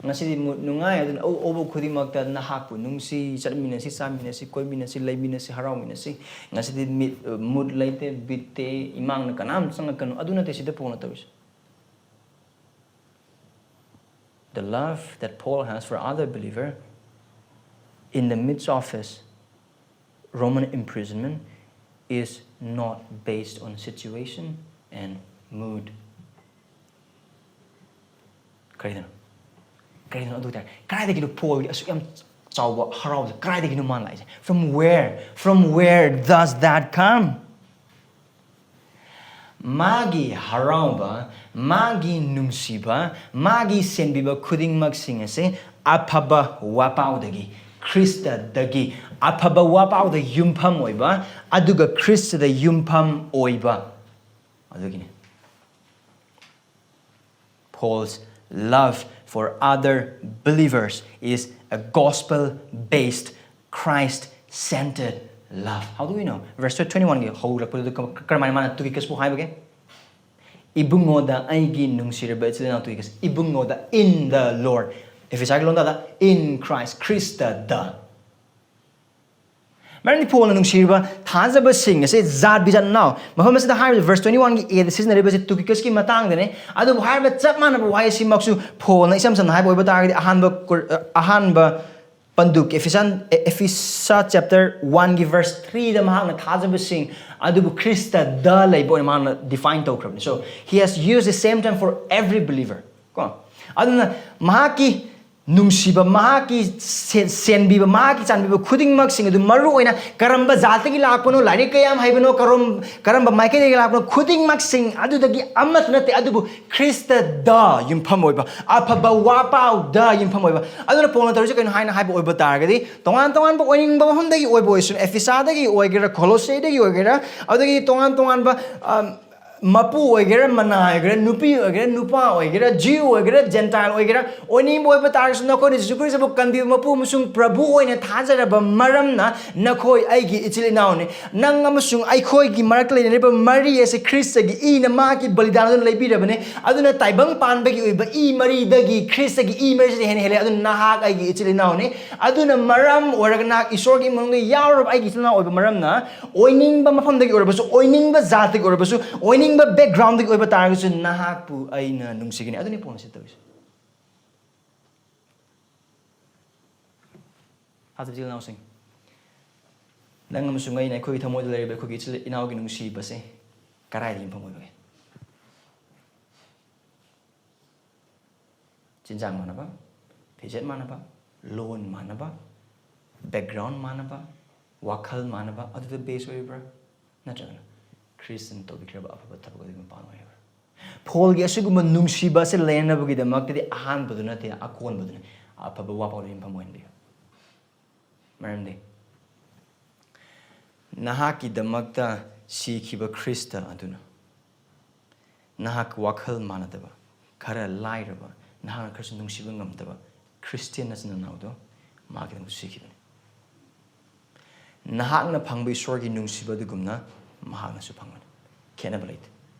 ꯉꯁꯤꯗꯤ ꯃꯨꯠ ꯅꯨꯡꯉꯥꯏ, ꯑꯗꯨꯅ ꯑꯧ-, ꯑꯧꯕ ꯈꯨꯗꯤꯡꯃꯛꯇ ꯅꯍꯥꯛꯄꯨ ꯅꯨꯡꯁꯤ, ꯆꯠꯃꯤꯟꯅꯁꯤ, ꯆꯥꯃꯤꯟꯅꯁꯤ, ꯀꯣꯏꯃꯤꯟꯅꯁꯤ, ꯂꯩꯃꯤꯟꯅꯁꯤ, ꯍꯔꯥꯎꯃꯤꯟꯅꯁꯤ꯫ ꯉꯁꯤꯗꯤ ꯃꯤꯠ-, ꯃꯨꯠ ꯂꯩꯇꯦ, ꯕꯤꯠ ꯇꯦꯛꯏ, ꯏꯃꯥꯡꯅ ꯀꯅꯥꯝ ꯆꯪꯉꯛꯀꯅꯨ꯫ ꯑꯗꯨ ꯅꯠꯇꯦ ꯁꯤꯗ ꯄꯣꯜꯅ ꯇꯧꯔꯤꯁꯦ꯫ The love that Paul has for other believer in the midst of his Roman imprisonment is not based on situation and mood. ꯀꯔꯤꯗꯅꯣ? ꯀꯔꯤꯗꯅꯣ ꯑꯗꯨ ꯇꯥꯔꯦ? ꯀꯗꯥꯏꯗꯒꯤꯅꯣ ꯄꯣꯜꯒꯤ ꯑꯁꯨꯛ ꯌꯥꯝ ꯆꯥꯎꯕ ꯍꯔꯥꯎꯕꯁꯦ ꯀꯗꯥꯏꯗꯒꯤꯅꯣ ꯃꯥꯅ ꯂꯥꯛꯏꯁꯦ? From where? From where does that come? ꯃꯥꯒꯤ ꯍꯔꯥꯎꯕ, ꯃꯥꯒꯤ ꯅꯨꯡꯁꯤꯕ, ꯃꯥꯒꯤ ꯁꯦꯟꯕꯤꯕ ꯈꯨꯗꯤꯡꯃꯛꯁꯤꯡ ꯑꯁꯤ ꯑꯐꯕ ꯋꯥꯄꯥꯎꯗꯒꯤ, ꯈ꯭ꯔꯤꯁꯇꯗꯒꯤ, ꯑꯐꯕ ꯋꯥꯄꯥꯎꯗ ꯌꯨꯝꯐꯝ ꯑꯣꯏꯕ, ꯑꯗꯨꯒ ꯈ꯭ꯔꯤꯁꯇꯗ ꯌꯨꯝꯐꯝ ꯑꯣꯏꯕ ꯑꯗꯨꯒꯤꯅꯤ꯫ Paul's love for other believers is a gospel-based, Christ-centered love. How do we know? Verse twenty-one-ꯒꯤ ꯍꯧꯔꯛꯄꯗꯨꯗ ꯀ-, ꯀꯔꯝꯍꯥꯏꯅ ꯃꯥꯅ ꯇꯨꯀꯤꯀꯁꯄꯨ ꯍꯥꯏꯕꯒꯦ? ꯏꯕꯨꯡꯉꯣꯗ, ꯑꯩꯒꯤ ꯅꯨꯡꯁꯤꯔꯕ ꯏꯆꯤꯜ ꯏꯅꯥꯎ ꯇꯨꯀꯤꯀꯁ, ꯏꯕꯨꯡꯉꯣꯗ, in the Lord. ꯑꯦꯐꯤꯁꯥꯒꯤ ꯂꯣꯟꯗꯥꯗ, in Christ, ꯈ꯭ꯔꯤꯁꯇꯗ꯫ ꯃꯔꯝꯗꯤ ꯄꯣꯜꯅ ꯅꯨꯡꯁꯤꯔꯤꯕ ꯊꯥꯖꯕꯁꯤꯡ ꯑꯁꯤ ꯖꯥꯠ ꯕꯤꯖꯥꯠ ꯅꯥꯎ, ꯃꯐꯝ ꯑꯁꯤꯗ ꯍꯥꯏꯔꯤꯕ verse twenty-one-ꯒꯤ A-ꯗ ꯁꯤꯖꯤꯟꯅꯔꯤꯕꯁꯤ ꯇꯨꯀꯤꯀꯁꯀꯤ ꯃꯇꯥꯡꯗꯅꯦ꯫ ꯑꯗꯨꯕꯨ ꯍꯥꯏꯔꯤꯕ ꯆꯞ ꯃꯥꯟꯅꯕ ꯋꯥꯍꯩ ꯑꯁꯤꯃꯛꯁꯨ ꯄꯣꯜꯅ ꯏꯁꯝ ꯁꯝꯅ ꯍꯥꯏꯕ ꯑꯣꯏꯕ ꯇꯥꯔꯒꯗꯤ ꯑꯍꯥꯟꯕ ꯀꯨꯔ-, ꯑ, ꯑꯍꯥꯟꯕ ꯄꯟꯗꯨꯛ, Ephesians, ꯑꯦ-, Ephesa chapter one-ꯒꯤ verse three-ꯗ ꯃꯍꯥꯛꯅ ꯊꯥꯖꯕꯁꯤꯡ ꯑꯗꯨꯕꯨ ꯈ꯭ꯔꯤꯁꯇꯗ ꯂꯩꯕ ꯑꯣꯏꯅ ꯃꯍꯥꯛꯅ define ꯇꯧꯈ꯭ꯔꯕꯅꯤ꯫ So, he has used the same term for every believer. ꯀꯣ? ꯑꯗꯨꯅ ꯃꯍꯥꯛꯀꯤ ꯅꯨꯡꯁꯤꯕ, ꯃꯍꯥꯛꯀꯤ ꯁꯦ-, ꯁꯦꯟꯕꯤꯕ, ꯃꯍꯥꯛꯀꯤ ꯆꯥꯟꯕꯤꯕ ꯈꯨꯗꯤꯡꯃꯛꯁꯤꯡ ꯑꯗꯨ ꯃꯔꯨ ꯑꯣꯏꯅ ꯀꯔꯝꯕ ꯖꯥꯠꯇꯒꯤ ꯂꯥꯛꯄꯅꯣ, ꯂꯥꯏꯔꯤꯛ ꯀꯌꯥꯝ ꯍꯩꯕꯅꯣ, ꯀꯔꯝ-, ꯀꯔꯝꯕ ꯃꯥꯏꯀꯩꯗꯒꯤ ꯂꯥꯛꯄꯅꯣ, ꯈꯨꯗꯤꯡꯃꯛꯁꯤꯡ ꯑꯗꯨꯗꯒꯤ ꯑꯃꯠꯇ ꯅꯠꯇꯦ, ꯑꯗꯨꯕꯨ ꯈ꯭ꯔꯤꯁꯇꯗ ꯌꯨꯝꯐꯝ ꯑꯣꯏꯕ, ꯑꯐꯕ ꯋꯥꯄꯥꯎꯗ ꯌꯨꯝꯐꯝ ꯑꯣꯏꯕ꯫ ꯑꯗꯨꯅ ꯄꯣꯜꯅ ꯇꯧꯔꯤꯁꯦ ꯀꯩꯅꯣ ꯍꯥꯏꯅ ꯍꯥꯏꯕ ꯑꯣꯏꯕ ꯇꯥꯔꯒꯗꯤ, ꯇꯣꯉꯥꯟ ꯇꯣꯉꯥꯟꯕ ꯑꯣꯏꯅꯤꯡꯕ ꯃꯐꯝꯗꯒꯤ ꯑꯣꯏꯕ ꯑꯣꯏꯁꯅꯨ, ꯑꯦꯐꯤꯁꯥꯗꯒꯤ ꯑꯣꯏꯒꯦꯔꯥ, ꯀꯣꯂꯣꯁꯦꯗꯒꯤ ꯑꯣꯏꯒꯦꯔꯥ, ꯑꯗꯨꯗꯒꯤ ꯇꯣꯉꯥꯟ ꯇꯣꯉꯥꯟꯕ, ꯑꯝ, ꯃꯄꯨ ꯑꯣꯏꯒꯦꯔꯥ, ꯃꯅꯥ ꯑꯣꯏꯒꯦꯔꯥ, ꯅꯨꯄꯤ ꯑꯣꯏꯒꯦꯔꯥ, ꯅꯨꯄꯥ ꯑꯣꯏꯒꯦꯔꯥ, ꯖꯤꯎ ꯑꯣꯏꯒꯦꯔꯥ, ꯖꯦꯟꯇꯥꯏꯜ ꯑꯣꯏꯒꯦꯔꯥ, ꯑꯣꯏꯅꯤꯡꯕ ꯑꯣꯏꯕ ꯇꯥꯔꯒꯁꯨ, ꯅꯈꯣꯏꯅ ꯖꯤꯁꯨ ꯈ꯭ꯔꯤꯁꯇꯕꯨ ꯀꯟꯕꯤꯕ ꯃꯄꯨ ꯑꯃꯁꯨꯡ ꯄ꯭ꯔꯚꯨ ꯑꯣꯏꯅ ꯊꯥꯖꯔꯕ ꯃꯔꯝꯅ, ꯅꯈꯣꯏ ꯑꯩꯒꯤ ꯏꯆꯤꯜ ꯏꯅꯥꯎꯅꯤ꯫ ꯅꯪ ꯑꯃꯁꯨꯡ ꯑꯩꯈꯣꯏꯒꯤ ꯃꯔꯛꯇ ꯂꯩꯅꯔꯤꯕ ꯃꯔꯤ ꯑꯁꯤ ꯈ꯭ꯔꯤꯁꯇꯒꯤ ꯏꯅ ꯃꯍꯥꯛꯀꯤ ꯕꯂꯤꯗꯥꯟ ꯑꯗꯨꯅ ꯂꯩꯕꯤꯔꯕꯅꯤ꯫ ꯑꯗꯨꯅ ꯇꯥꯏꯕꯪ ꯄꯥꯟꯕꯒꯤ ꯑꯣꯏꯕ ꯏ ꯃꯔꯤꯗꯒꯤ ꯈ꯭ꯔꯤꯁꯇꯒꯤ ꯏ ꯃꯔꯤꯁꯤꯅ ꯍꯦꯟꯅ ꯍꯦꯜꯂꯦ꯫ ꯑꯗꯨꯅ ꯅꯍꯥꯛ ꯑꯩꯒꯤ ꯏꯆꯤꯜ ꯏꯅꯥꯎꯅꯤ꯫ ꯑꯗꯨꯅ ꯃꯔꯝ ꯑꯣꯏꯔꯒ ꯅꯍꯥꯛ ꯏꯁꯣꯔꯒꯤ ꯏꯃꯨꯡꯗ ꯌꯥꯎꯔꯕ ꯑꯩꯒꯤ ꯏꯆꯤꯜ ꯏꯅꯥꯎ ꯑꯣꯏꯕ ꯃꯔꯝꯅ, ꯑꯣꯏꯅꯤꯡꯕ ꯃꯐꯝꯗꯒꯤ ꯑꯣꯏꯔꯕꯁꯨ, ꯑꯣꯏꯅꯤꯡꯕ ꯖꯥꯠꯇꯒꯤ ꯑꯣꯏꯔꯕꯁꯨ, ꯑꯣꯏꯅꯤꯡꯕ background-ꯗꯒꯤ ꯑꯣꯏꯕ ꯇꯥꯔꯒꯁꯨ, ꯅꯍꯥꯛꯄꯨ ꯑꯩꯅ ꯅꯨꯡꯁꯤꯒꯅꯤ꯫ ꯑꯗꯨꯅꯤ ꯄꯣꯜꯅ ꯁꯤ ꯇꯧꯔꯤꯁꯦ꯫ ꯍꯥꯏꯕꯗꯤ ꯏꯆꯤꯜ ꯏꯅꯥꯎꯁꯤꯡ, ꯅꯪ ꯑꯃꯁꯨꯡ ꯑꯩꯅ ꯑꯩꯈꯣꯏꯒꯤ ꯊꯃꯣꯏꯗ ꯂꯩꯔꯤꯕ ꯑꯩꯈꯣꯏꯒꯤ ꯏꯆꯤꯜ ꯏꯅꯥꯎꯒꯤ ꯅꯨꯡꯁꯤꯕꯁꯦ ꯀꯗꯥꯏꯗ ꯌꯨꯝꯐꯝ ꯑꯣꯏꯕꯒꯦ? ꯆꯤꯟꯖꯥꯛ ꯃꯥꯟꯅꯕ, ꯐꯤꯖꯦꯠ ꯃꯥꯟꯅꯕ, ꯂꯣꯟ ꯃꯥꯟꯅꯕ, background ꯃꯥꯟꯅꯕ, ꯋꯥꯈꯜ ꯃꯥꯟꯅꯕ, ꯑꯗꯨꯗ base ꯑꯣꯏꯔꯤꯕ꯭ꯔꯥ? ꯅꯠꯇ꯭ꯔꯒꯅ ꯈ꯭ꯔꯤꯁꯇꯅ ꯇꯧꯕꯤꯈ꯭ꯔꯕ ꯑꯐꯕ ꯊꯕꯛ ꯑꯗꯨꯒꯤ ꯃꯄꯥꯟ ꯑꯣꯏꯔꯤꯕ꯭ꯔꯥ? ꯄꯣꯜꯒꯤ ꯑꯁꯤꯒꯨꯝꯕ ꯅꯨꯡꯁꯤꯕ ꯑꯁꯤ ꯂꯩꯅꯅꯕꯒꯤꯗꯃꯛꯇꯗꯤ ꯑꯍꯥꯟꯕꯗꯨ ꯅꯠꯇꯦ, ꯑꯀꯣꯟꯕꯗꯨꯅꯤ꯫ ꯑꯐꯕ ꯋꯥꯐꯥꯎꯗ ꯌꯨꯝꯐꯝ ꯑꯣꯏꯍꯟꯕꯤꯌꯨ꯫ ꯃꯔꯝꯗꯤ ꯅꯍꯥꯛꯀꯤꯗꯃꯛꯇ ꯁꯤꯈꯤꯕ ꯈ꯭ꯔꯤꯁꯇ ꯑꯗꯨꯅ ꯅꯍꯥꯛ ꯋꯥꯈꯜ ꯃꯥꯟꯅꯗꯕ, ꯈꯔ ꯂꯥꯏꯔꯕ, ꯅꯍꯥꯛꯅ ꯈꯔꯁꯨ ꯅꯨꯡꯁꯤꯕ ꯉꯝꯗꯕ ꯈ꯭ꯔꯤꯁꯇꯤꯌꯥꯟ ꯅꯆꯤꯟ ꯅꯅꯥꯎꯗꯣ ꯃꯥꯒꯤꯗꯃꯛ ꯁꯤꯈꯤꯕꯅꯤ꯫ ꯅꯍꯥꯛꯅ ꯐꯪꯕ ꯏꯁꯣꯔꯒꯤ ꯅꯨꯡꯁꯤꯕ ꯑꯗꯨꯒꯨꯝꯅ ꯃꯍꯥꯛꯅꯁꯨ ꯐꯪꯕꯅꯤ꯫ ꯈꯦꯠꯅꯕ ꯂꯩꯇꯦ,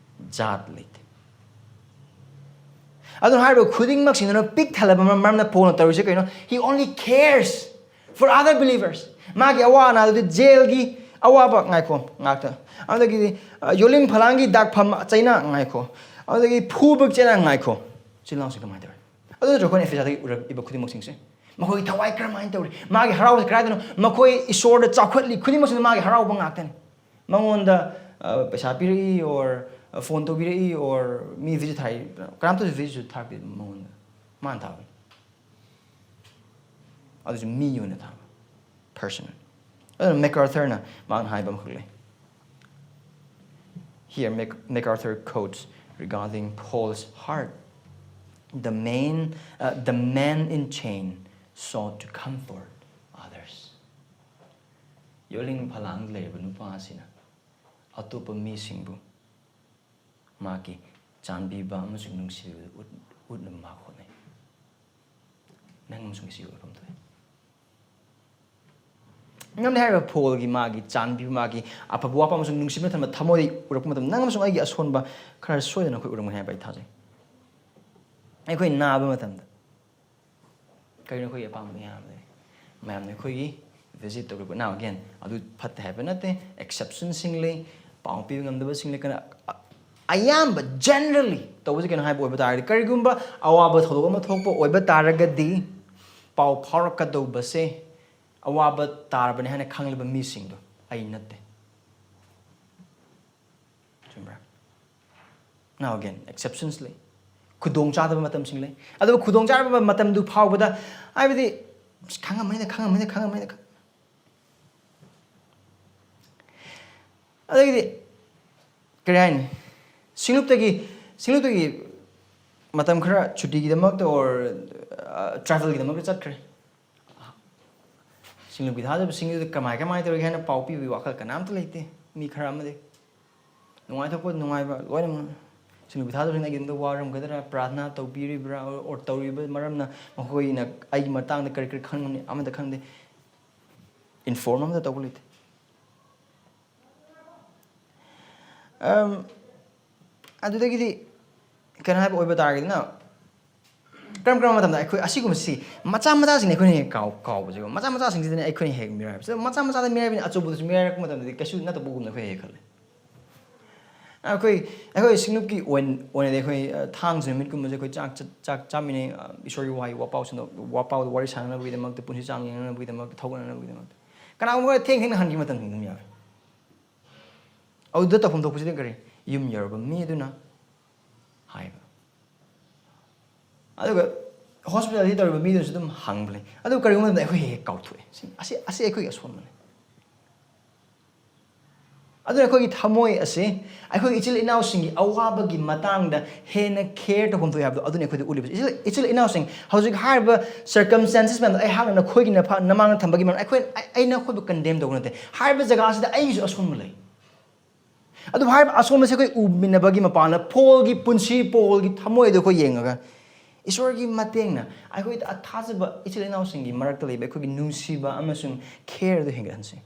ꯖꯥꯠ ꯂꯩꯇꯦ꯫ ꯑꯗꯨꯅ ꯍꯥꯏꯔꯤꯕ ꯈꯨꯗꯤꯡꯃꯛꯁꯤꯡꯗꯨꯅ ꯄꯤꯛ ꯊꯜꯂꯕ ꯃꯔꯝ-, ꯃꯔꯝꯅ ꯄꯣꯜꯅ ꯇꯧꯔꯤꯁꯦ ꯀꯩꯅꯣ? He only cares for other believers. ꯃꯥꯒꯤ ꯑꯋꯥ ꯑꯅꯥꯗꯨꯗꯤ ꯖꯦꯜꯒꯤ ꯑꯋꯥꯕ ꯉꯥꯏꯈꯣ ꯉꯥꯛꯇ, ꯑꯗꯨꯗꯒꯤꯗꯤ, ꯑ, ꯌꯣꯜꯂꯤꯡ ꯐꯂꯥꯡꯒꯤ ꯗꯥꯛꯐꯝ ꯆꯩꯅꯥ ꯉꯥꯏꯈꯣ, ꯑꯗꯨꯗꯒꯤ ꯐꯨꯕ ꯆꯩꯅꯥ ꯉꯥꯏꯈꯣ꯫ ꯏꯆꯤꯜ ꯏꯅꯥꯎꯁꯤꯡ ꯀꯃꯥꯏꯅ ꯇꯧꯔꯤ? ꯑꯗꯨ ꯅꯠꯇ꯭ꯔꯣ ꯑꯩꯈꯣꯏꯅ ꯑꯦꯐꯦꯁꯥꯗꯒꯤ ꯎꯔꯛꯏꯕ ꯈꯨꯗꯤꯡꯃꯛꯁꯤꯡꯁꯦ? ꯃꯈꯣꯏꯒꯤ ꯊꯋꯥꯏ ꯀꯔꯝꯍꯥꯏꯅ ꯇꯧꯔꯤ? ꯃꯥꯒꯤ ꯍꯔꯥꯎꯕꯁꯤ ꯀꯗꯥꯏꯗꯅꯣ? ꯃꯈꯣꯏ ꯏꯁꯣꯔꯗ ꯆꯥꯎꯈꯠꯂꯤ, ꯈꯨꯗꯤꯡꯃꯛꯁꯤꯅ ꯃꯥꯒꯤ ꯍꯔꯥꯎꯕ ꯉꯥꯛꯇꯅꯤ꯫ ꯃꯉꯣꯟꯗ, ꯑ, ꯄꯩꯁꯥ ꯄꯤꯔꯛꯏ, or, ꯑ, ꯐꯣꯟ ꯇꯧꯕꯤꯔꯛꯏ, or ꯃꯤ ꯚꯤꯖꯤꯠ ꯊꯥꯔꯛꯏ, ꯀꯅꯥꯝꯇꯁꯨ ꯚꯤꯖꯤꯠꯁꯨ ꯊꯥꯔꯛꯇꯦ ꯃꯉꯣꯟꯗ꯫ ꯃꯥꯅ ꯊꯥꯕꯅꯤ꯫ ꯑꯗꯨꯁꯨ ꯃꯤ ꯑꯣꯏꯅ ꯊꯥꯕ, personal꯫ ꯑꯗꯨꯅ ꯃꯦꯀꯥꯔꯊꯔꯅ ꯃꯥꯅ ꯍꯥꯏꯕ ꯑꯃꯈꯛ ꯂꯩ꯫ Here, Mac-, MacArthur quotes regarding Paul's heart. The man, uh, the man in chain sought to comfort others. ꯌꯣꯜꯂꯤꯡ ꯐꯂꯥꯡꯗ ꯂꯩꯔꯤꯕ ꯅꯨꯄꯥ ꯑꯁꯤꯅ ꯑꯇꯣꯞꯄ ꯃꯤꯁꯤꯡꯕꯨ ꯃꯥꯒꯤ ꯆꯥꯟꯕꯤꯕ ꯑꯃꯁꯨꯡ ꯅꯨꯡꯁꯤꯕꯤꯕꯗꯨ ꯎꯠ-, ꯎꯠꯅꯕ ꯃꯥ ꯍꯣꯠꯅꯩ꯫ ꯅꯪ ꯑꯃꯁꯨꯡ ꯑꯩꯁꯨ ꯑꯣꯏꯐꯝ ꯊꯣꯛꯏ꯫ ꯉꯝꯂꯦ ꯍꯥꯏꯔꯤꯕ ꯄꯣꯜꯒꯤ ꯃꯥꯒꯤ ꯆꯥꯟꯕꯤꯕ, ꯃꯥꯒꯤ ꯑꯐꯕ ꯋꯥꯐꯝ ꯑꯃꯁꯨꯡ ꯅꯨꯡꯁꯤꯕꯅ ꯊꯟꯕ ꯊꯃꯣꯏ ꯎꯔꯛꯄ ꯃꯇꯝꯗ, ꯅꯪ ꯑꯃꯁꯨꯡ ꯑꯩꯒꯤ ꯑꯁꯣꯟꯕ ꯈꯔ ꯁꯣꯏꯗꯅ ꯑꯩꯈꯣꯏ ꯎꯔꯝꯒꯅꯤ ꯍꯥꯏꯕ ꯑꯩ ꯊꯥꯖꯩ꯫ ꯑꯩꯈꯣꯏ ꯅꯥꯕ ꯃꯇꯝꯗ ꯀꯔꯤꯅꯣ ꯑꯩꯈꯣꯏꯒꯤ ꯑꯄꯥꯝꯕ ꯃꯌꯥꯝ ꯂꯩ? ꯃꯌꯥꯝꯅ ꯑꯩꯈꯣꯏꯒꯤ ꯚꯤꯖꯤꯠ ꯇꯧꯔꯛꯄ꯫ Now again, ꯑꯗꯨ ꯐꯠꯇꯦ ꯍꯥꯏꯕ ꯅꯠꯇꯦ꯫ ꯑꯦꯛꯁꯦꯞꯁꯟꯁꯤꯡ ꯂꯩ, ꯄꯥꯎ ꯄꯤꯕ ꯉꯝꯗꯕꯁꯤꯡ ꯂꯩ꯫ ꯀꯅꯥ-, ꯑ-, ꯑꯌꯥꯝꯕ, generally ꯇꯧꯕꯁꯦ ꯀꯩꯅꯣ ꯍꯥꯏꯕ ꯑꯣꯏꯕ ꯇꯥꯔꯒꯗꯤ, ꯀꯔꯤꯒꯨꯝꯕ ꯑꯋꯥꯕ ꯊꯧꯗꯣꯛ ꯑꯃ ꯊꯣꯛꯄ ꯑꯣꯏꯕ ꯇꯥꯔꯒꯗꯤ, ꯄꯥꯎ ꯐꯥꯎꯔꯛꯀꯗꯧꯕꯁꯦ ꯑꯋꯥꯕ ꯇꯥꯔꯕꯅꯤ ꯍꯥꯏꯅ ꯈꯪꯂꯕ ꯃꯤꯁꯤꯡꯗꯣ, ꯑꯩ ꯅꯠꯇꯦ꯫ ꯆꯨꯝꯕ꯭ꯔꯥ? Now again, exceptions ꯂꯩ, ꯈꯨꯗꯣꯡ ꯆꯥꯗꯕ ꯃꯇꯝꯁꯤꯡ ꯂꯩ꯫ ꯑꯗꯨꯕꯨ ꯈꯨꯗꯣꯡ ꯆꯥꯗꯕ ꯃꯇꯝꯗꯨ ꯐꯥꯎꯕꯗ, ꯍꯥꯏꯕꯗꯤ, "ꯑꯁ, ꯈꯪꯉꯝꯃꯅꯤꯗ, ꯈꯪꯉꯝꯃꯅꯤꯗ, ꯈꯪꯉꯝꯃꯅꯤꯗ, ꯈꯪ-," ꯑꯗꯒꯤꯗꯤ ꯀꯔꯤ ꯍꯥꯏꯅꯤ, ꯁꯤꯡꯂꯨꯞꯇꯒꯤ, ꯁꯤꯡꯂꯨꯞꯇꯒꯤ ꯃꯇꯝ ꯈꯔ ꯁꯨꯇꯤꯒꯤꯗꯃꯛꯇ or, ꯑ, travel ꯒꯤꯗꯃꯛꯇ ꯆꯠꯈ꯭ꯔꯦ꯫ ꯁꯤꯡꯂꯨꯞꯀꯤ ꯊꯥꯖꯕꯁꯤꯡꯗꯨꯗ ꯀꯃꯥꯏ ꯀꯃꯥꯏ ꯇꯧꯔꯤꯒꯦ ꯍꯥꯏꯅ ꯄꯥꯎ ꯄꯤꯕꯒꯤ ꯋꯥꯈꯜ ꯀꯅꯥꯝꯇ ꯂꯩꯇꯦ꯫ ꯃꯤ ꯈꯔ ꯑꯃꯗꯤ ꯅꯨꯡꯉꯥꯏꯊꯣꯛꯄ, ꯅꯨꯡꯉꯥꯏꯕ ꯂꯣꯏꯅꯃꯛ꯫ ꯁꯤꯡꯅꯕ ꯊꯥꯗꯕꯁꯤꯡꯅ ꯑꯩꯒꯤꯗꯃꯛꯇ ꯋꯥꯔꯝꯒꯗ꯭ꯔꯥ, ꯄ꯭ꯔꯥꯔꯊꯅꯥ ꯇꯧꯕꯤꯔꯤꯕ꯭ꯔꯥ, or ꯇꯧꯔꯤꯕ ꯃꯔꯝꯅ ꯃꯈꯣꯏꯅ ꯑꯩꯒꯤ ꯃꯇꯥꯡꯗ ꯀꯔꯤ ꯀꯔꯤ ꯈꯪꯉꯝꯅꯤ, ꯑꯃꯠꯇ ꯈꯪꯗꯦ꯫ ꯏꯟꯐꯣꯔꯝ ꯑꯃꯠꯇ ꯇꯧꯕ ꯂꯩꯇꯦ꯫ ꯑꯝ, ꯑꯗꯨꯗꯒꯤꯗꯤ ꯀꯩꯅꯣ ꯍꯥꯏꯕ ꯑꯣꯏꯕ ꯇꯥꯔꯒꯗꯤꯅ, ꯀꯔꯝ ꯀꯔꯝꯕ ꯃꯇꯝꯗ ꯑꯩꯈꯣꯏ ꯑꯁꯤꯒꯨꯝꯕꯁꯤ, ꯃꯆꯥ ꯃꯆꯥꯁꯤꯡꯅ ꯑꯩꯈꯣꯏꯅ ꯍꯦꯛ ꯀꯥꯎ ꯀꯥꯎꯕꯁꯦ, ꯃꯆꯥ ꯃꯆꯥꯁꯤꯡꯁꯤꯗꯅ ꯑꯩꯈꯣꯏꯅ ꯍꯦꯛ ꯃꯤꯔꯥꯏꯕꯁꯦ, ꯃꯆꯥ ꯃꯆꯥꯗ ꯃꯤꯔꯥꯏꯕꯅꯤ, ꯑꯆꯧꯕꯗꯁꯨ ꯃꯤꯔꯥꯏꯔꯛꯄ ꯃꯇꯝꯗꯗꯤ ꯀꯩꯁꯨ ꯅꯠꯇꯕꯒꯨꯝꯅ ꯑꯩꯈꯣꯏ ꯍꯦꯛ ꯈꯜꯂꯦ꯫ ꯑꯩꯈꯣꯏ ꯑꯩꯈꯣꯏ ꯁꯤꯡꯅꯨꯞꯀꯤ ꯑꯣꯏꯅ ꯑꯣꯏꯅꯗꯤ ꯑꯩꯈꯣꯏ, ꯑ, ꯊꯥꯡꯖ ꯅꯨꯃꯤꯠꯀꯨꯝꯕꯁꯦ ꯑꯩꯈꯣꯏ ꯆꯥꯛ ꯆꯥ- ꯆꯥꯛ ꯆꯥꯃꯤꯟꯅꯩ, ꯑ, ꯏꯁꯣꯔꯒꯤ ꯋꯥꯍꯩ ꯋꯥꯄꯥꯎꯁꯤꯡꯗꯣ, ꯋꯥꯄꯥꯎꯗ ꯋꯥꯔꯤ ꯁꯥꯟꯅꯅꯕꯒꯤꯗꯃꯛꯇ, ꯄꯨꯟꯁꯤ ꯆꯥꯡ ꯌꯦꯡꯅꯅꯕꯒꯤꯗꯃꯛꯇ, ꯊꯧꯒꯠꯅꯅꯕꯒꯤꯗꯃꯛꯇ꯫ ꯀꯅꯥꯒꯨꯝꯕ ꯈꯔ ꯊꯦꯡ ꯊꯦꯡꯅ ꯍꯟꯈꯤꯕ ꯃꯇꯝꯁꯨ ꯑꯗꯨꯝ ꯌꯥꯎꯋꯤ꯫ ꯑꯗꯨꯗ ꯇꯧꯐꯝ ꯊꯣꯛꯄꯁꯤꯗꯤ ꯀꯔꯤ? ꯌꯨꯝ ꯌꯧꯔꯕ ꯃꯤ ꯑꯗꯨꯅ ꯍꯥꯏꯕ꯫ ꯑꯗꯨꯒ ꯍꯣꯁꯄꯤꯇꯥꯂꯤꯇꯤ ꯇꯧꯔꯤꯕ ꯃꯤꯗꯨꯅꯁꯨ ꯑꯗꯨꯝ ꯍꯪꯕ ꯂꯩ꯫ ꯑꯗꯨ ꯀꯔꯤꯒꯨꯝꯕ ꯃꯇꯝꯗ ꯑꯩꯈꯣꯏ ꯍꯦꯛ ꯍꯦꯛ ꯀꯥꯎꯊꯣꯛꯑꯦ꯫ ꯁꯤ, ꯑꯁꯤ, ꯑꯁꯤ ꯑꯩꯈꯣꯏꯒꯤ ꯑꯁꯣꯟꯕꯅꯤ꯫ ꯑꯗꯨꯅ ꯑꯩꯈꯣꯏꯒꯤ ꯊꯃꯣꯏ ꯑꯁꯤ, ꯑꯩꯈꯣꯏ ꯏꯆꯤꯜ ꯏꯅꯥꯎꯁꯤꯡꯒꯤ ꯑꯋꯥꯕꯒꯤ ꯃꯇꯥꯡꯗ ꯍꯦꯟꯅ ꯀꯦꯌꯔ ꯇꯧꯐꯝ ꯊꯣꯛꯏ ꯍꯥꯏꯕꯗꯣ ꯑꯗꯨꯅ ꯑꯩꯈꯣꯏꯗ ꯎꯠꯂꯤꯕꯁꯦ꯫ ꯏꯆꯤꯜ, ꯏꯆꯤꯜ ꯏꯅꯥꯎꯁꯤꯡ, ꯍꯧꯖꯤꯛ ꯍꯥꯏꯔꯤꯕ ꯁꯔꯀꯝꯁ꯭ꯇꯦꯟꯁꯦꯁ ꯃꯌꯥꯝꯗꯣ ꯑꯩꯍꯥꯛꯅ ꯅꯈꯣꯏꯒꯤ ꯅꯐ-, ꯅꯃꯥꯡꯗ ꯊꯝꯕꯒꯤ ꯃꯔꯝ, ꯑꯩꯈꯣꯏ, ꯑꯩ, ꯑꯩꯅ ꯑꯩꯈꯣꯏꯕꯨ ꯀꯟꯗꯦꯝ ꯇꯧꯕ ꯅꯠꯇꯦ꯫ ꯍꯥꯏꯔꯤꯕ ꯖꯒꯥꯁꯤꯗ ꯑꯩꯒꯤꯁꯨ ꯑꯁꯣꯟꯕ ꯂꯩ꯫ ꯑꯗꯨꯕꯨ ꯍꯥꯏꯔꯤꯕ ꯑꯁꯣꯟꯕꯁꯦ ꯑꯩꯈꯣꯏ ꯎꯃꯤꯟꯅꯕꯒꯤ ꯃꯄꯥꯟꯗ ꯄꯣꯜꯒꯤ ꯄꯨꯟꯁꯤ, ꯄꯣꯜꯒꯤ ꯊꯃꯣꯏꯗꯣ ꯑꯩꯈꯣꯏ ꯌꯦꯡꯉꯒ, ꯏꯁꯣꯔꯒꯤ ꯃꯇꯦꯡꯅ ꯑꯩꯈꯣꯏꯗ ꯊꯥꯖꯕ, ꯏꯆꯤꯜ ꯏꯅꯥꯎꯁꯤꯡꯒꯤ ꯃꯔꯛꯇ ꯂꯩꯕ ꯑꯩꯈꯣꯏꯒꯤ ꯅꯨꯡꯁꯤꯕ ꯑꯃꯁꯨꯡ ꯀꯦꯌꯔꯗꯨ ꯍꯦꯟꯒꯠꯍꯟꯁꯤ꯫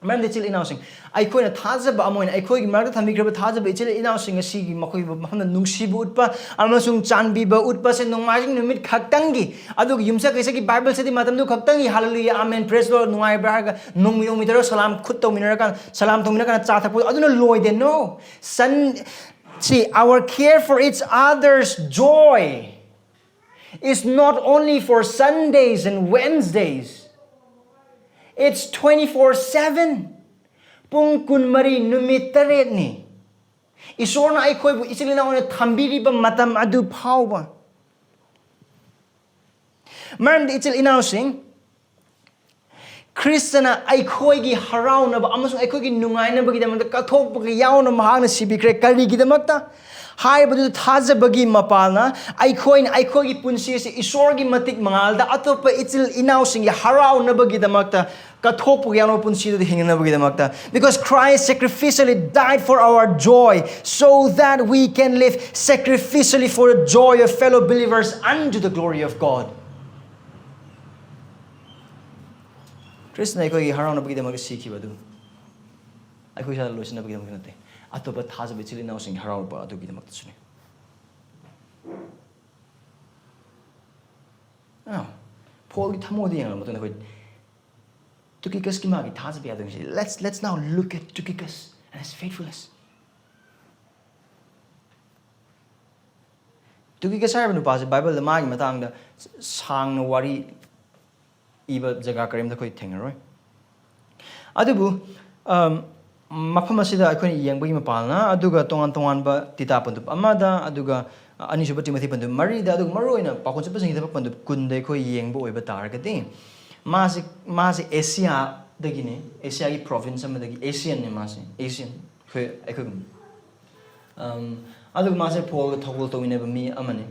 ꯃꯔꯝꯗꯤ ꯏꯆꯤꯜ ꯏꯅꯥꯎꯁꯤꯡ, ꯑꯩꯈꯣꯏꯅ ꯊꯥꯖꯕ ꯑꯃ ꯑꯣꯏꯅ ꯑꯩꯈꯣꯏꯒꯤ ꯃꯔꯛꯇ ꯊꯝꯕꯤꯈ꯭ꯔꯕ ꯊꯥꯖꯕ ꯏꯆꯤꯜ ꯏꯅꯥꯎꯁꯤꯡ ꯑꯁꯤꯒꯤ ꯃꯈꯣꯏꯕꯨ ꯃꯐꯝꯗ ꯅꯨꯡꯁꯤꯕ ꯎꯠꯄ ꯑꯃꯁꯨꯡ ꯆꯥꯟꯕꯤꯕ ꯎꯠꯄꯁꯦ ꯅꯣꯡꯃꯥꯏꯖꯤꯡ ꯅꯨꯃꯤꯠ ꯈꯛꯇꯪꯒꯤ, ꯑꯗꯨꯒ ꯌꯨꯝꯁꯀꯩꯁꯒꯤ ꯕꯥꯏꯕꯜ ꯁ꯭ꯇꯗꯤ ꯃꯇꯝꯗꯨ ꯈꯛꯇꯪꯒꯤ, ꯍꯜꯂꯦꯂꯨꯌꯥ, ꯑꯃꯦꯟ, ꯄ꯭ꯔꯦꯁ ꯂꯣꯔꯗ, ꯅꯨꯡꯉꯥꯏꯕ꯭ꯔꯥ ꯍꯥꯏꯔꯒ ꯅꯣꯡꯃ ꯅꯣꯡꯃ ꯇꯧꯔꯒ ꯁꯂꯥꯝ ꯈꯨꯠ ꯇꯧꯃꯤꯟꯅꯔꯀꯥꯟꯗ, ꯁꯂꯥꯝ ꯇꯧꯃꯤꯟꯅꯔꯀꯥꯟꯗ ꯆꯥ ꯊꯛꯄ, ꯑꯗꯨꯅ ꯂꯣꯏꯗꯦ꯫ No. Sun, see, our care for each other's joy is not only for Sundays and Wednesdays. It's twenty-four seven. ꯄꯨꯡ ꯀꯨꯟꯃꯔꯤ, ꯅꯨꯃꯤꯠ ꯇꯔꯦꯠꯅꯤ꯫ ꯏꯁꯣꯔꯅ ꯑꯩꯈꯣꯏꯕꯨ ꯏꯆꯤꯜ ꯏꯅꯥꯎꯅ ꯊꯝꯕꯤꯔꯤꯕ ꯃꯇꯝ ꯑꯗꯨ ꯐꯥꯎꯕ꯫ ꯃꯔꯝꯗꯤ ꯏꯆꯤꯜ ꯏꯅꯥꯎꯁꯤꯡ, ꯈ꯭ꯔꯤꯁꯇꯅ ꯑꯩꯈꯣꯏꯒꯤ ꯍꯔꯥꯎꯅꯕ ꯑꯃꯁꯨꯡ ꯑꯩꯈꯣꯏꯒꯤ ꯅꯨꯡꯉꯥꯏꯅꯕꯒꯤꯗꯃꯛꯇ ꯀꯠꯊꯣꯛꯄꯒ ꯌꯥꯎꯅ ꯃꯍꯥꯛꯅ ꯁꯤꯕꯤꯈ꯭ꯔꯦ꯫ ꯀꯔꯤꯒꯤꯗꯃꯛꯇ? ꯍꯥꯏꯕꯗꯨ ꯊꯥꯖꯕꯒꯤ ꯃꯄꯥꯜꯅ ꯑꯩꯈꯣꯏꯅ ꯑꯩꯈꯣꯏꯒꯤ ꯄꯨꯟꯁꯤ ꯑꯁꯤ ꯏꯁꯣꯔꯒꯤ ꯃꯇꯤꯛ ꯃꯉꯥꯜꯗ ꯑꯇꯣꯞꯄ ꯏꯆꯤꯜ ꯏꯅꯥꯎꯁꯤꯡꯒꯤ ꯍꯔꯥꯎꯅꯕꯒꯤꯗꯃꯛꯇ ꯀꯠꯊꯣꯛꯄꯒꯤ ꯌꯥꯅꯕ ꯄꯨꯟꯁꯤꯗꯨꯗ ꯍꯤꯡꯅꯅꯕꯒꯤꯗꯃꯛꯇ. Because Christ sacrificially died for our joy, so that we can live sacrificially for the joy of fellow believers unto the glory of God. ꯈ꯭ꯔꯤꯁꯅ ꯑꯩꯈꯣꯏꯒꯤ ꯍꯔꯥꯎꯅꯕꯒꯤꯗꯃꯛꯇ ꯁꯤꯈꯤꯕ ꯑꯗꯨ ꯑꯩꯈꯣꯏ ꯏꯁꯥꯗ ꯂꯣꯏꯁꯤꯟꯅꯕꯒꯤꯗꯃꯛꯇ ꯅꯠꯇꯦ, ꯑꯇꯣꯞꯄ ꯊꯥꯖꯕ ꯏꯆꯤꯜ ꯏꯅꯥꯎꯁꯤꯡꯒꯤ ꯍꯔꯥꯎꯕ ꯑꯗꯨꯒꯤꯗꯃꯛꯇꯁꯨꯅꯤ. ꯑꯥ, ꯄꯣꯜꯒꯤ ꯊꯃꯣꯏꯗ ꯌꯦꯡꯂꯕ ꯃꯇꯨꯡꯗ ꯑꯩꯈꯣꯏ ꯇꯨꯀꯤꯀꯁꯀꯤ ꯃꯥꯒꯤ ꯊꯥꯖꯕ ꯌꯥꯗꯕꯁꯤ. Let's, let's now look at Tychicus and his faithfulness. ꯇꯨꯀꯤꯀꯁ ꯍꯥꯏꯔꯤꯕ ꯅꯨꯄꯥꯁꯦ ꯕꯥꯏꯕꯜꯗ ꯃꯥꯒꯤ ꯃꯇꯥꯡꯗ ꯁꯥꯡꯅ ꯋꯥꯔꯤ ꯏꯕ ꯖꯒꯥ ꯀꯔꯤꯝꯇ ꯑꯩꯈꯣꯏ ꯊꯦꯡꯅꯔꯣꯏ. ꯑꯗꯨꯕꯨ, ꯑꯝ, ꯃꯐꯝ ꯑꯁꯤꯗ ꯑꯩꯈꯣꯏꯅ ꯌꯦꯡꯕꯒꯤ ꯃꯄꯥꯜꯅ, ꯑꯗꯨꯒ ꯇꯣꯉꯥꯟ ꯇꯣꯉꯥꯟꯕ ꯇꯤꯇꯥ ꯄꯟꯗꯨꯞ ꯑꯃꯗ, ꯑꯗꯨꯒ ꯑꯅꯤꯁꯨꯕ ꯇꯤꯃꯣꯊꯤ ꯄꯟꯗꯨꯞ ꯃꯔꯤꯗ, ꯑꯗꯨꯒ ꯃꯔꯨꯑꯣꯏꯅ ꯄꯥꯎꯈꯣꯟ ꯆꯠꯄꯁꯤꯡ ꯍꯤꯗꯕ ꯄꯟꯗꯨꯞ ꯀꯨꯟꯗ ꯑꯩꯈꯣꯏ ꯌꯦꯡꯕ ꯑꯣꯏꯕ ꯇꯥꯔꯒꯗꯤ, ꯃꯥꯁꯤ, ꯃꯥꯁꯤ ꯑꯦꯁꯤꯌꯥꯗꯒꯤꯅꯤ, ꯑꯦꯁꯤꯌꯥꯒꯤ ꯄ꯭ꯔꯣꯚꯤꯟꯁ ꯑꯃꯗꯒꯤ, ꯑꯦꯁꯤꯌꯟꯅꯤ ꯃꯥꯁꯦ, ꯑꯦꯁꯤꯌꯟ, ꯑꯩꯈꯣꯏ, ꯑꯩꯈꯣꯏꯒꯨꯝ. ꯑꯝ, ꯑꯗꯨꯒ ꯃꯥꯁꯦ ꯄꯣꯜꯒ ꯊꯧꯒꯜ ꯇꯧꯃꯤꯟꯅꯕ ꯃꯤ ꯑꯃꯅꯤ.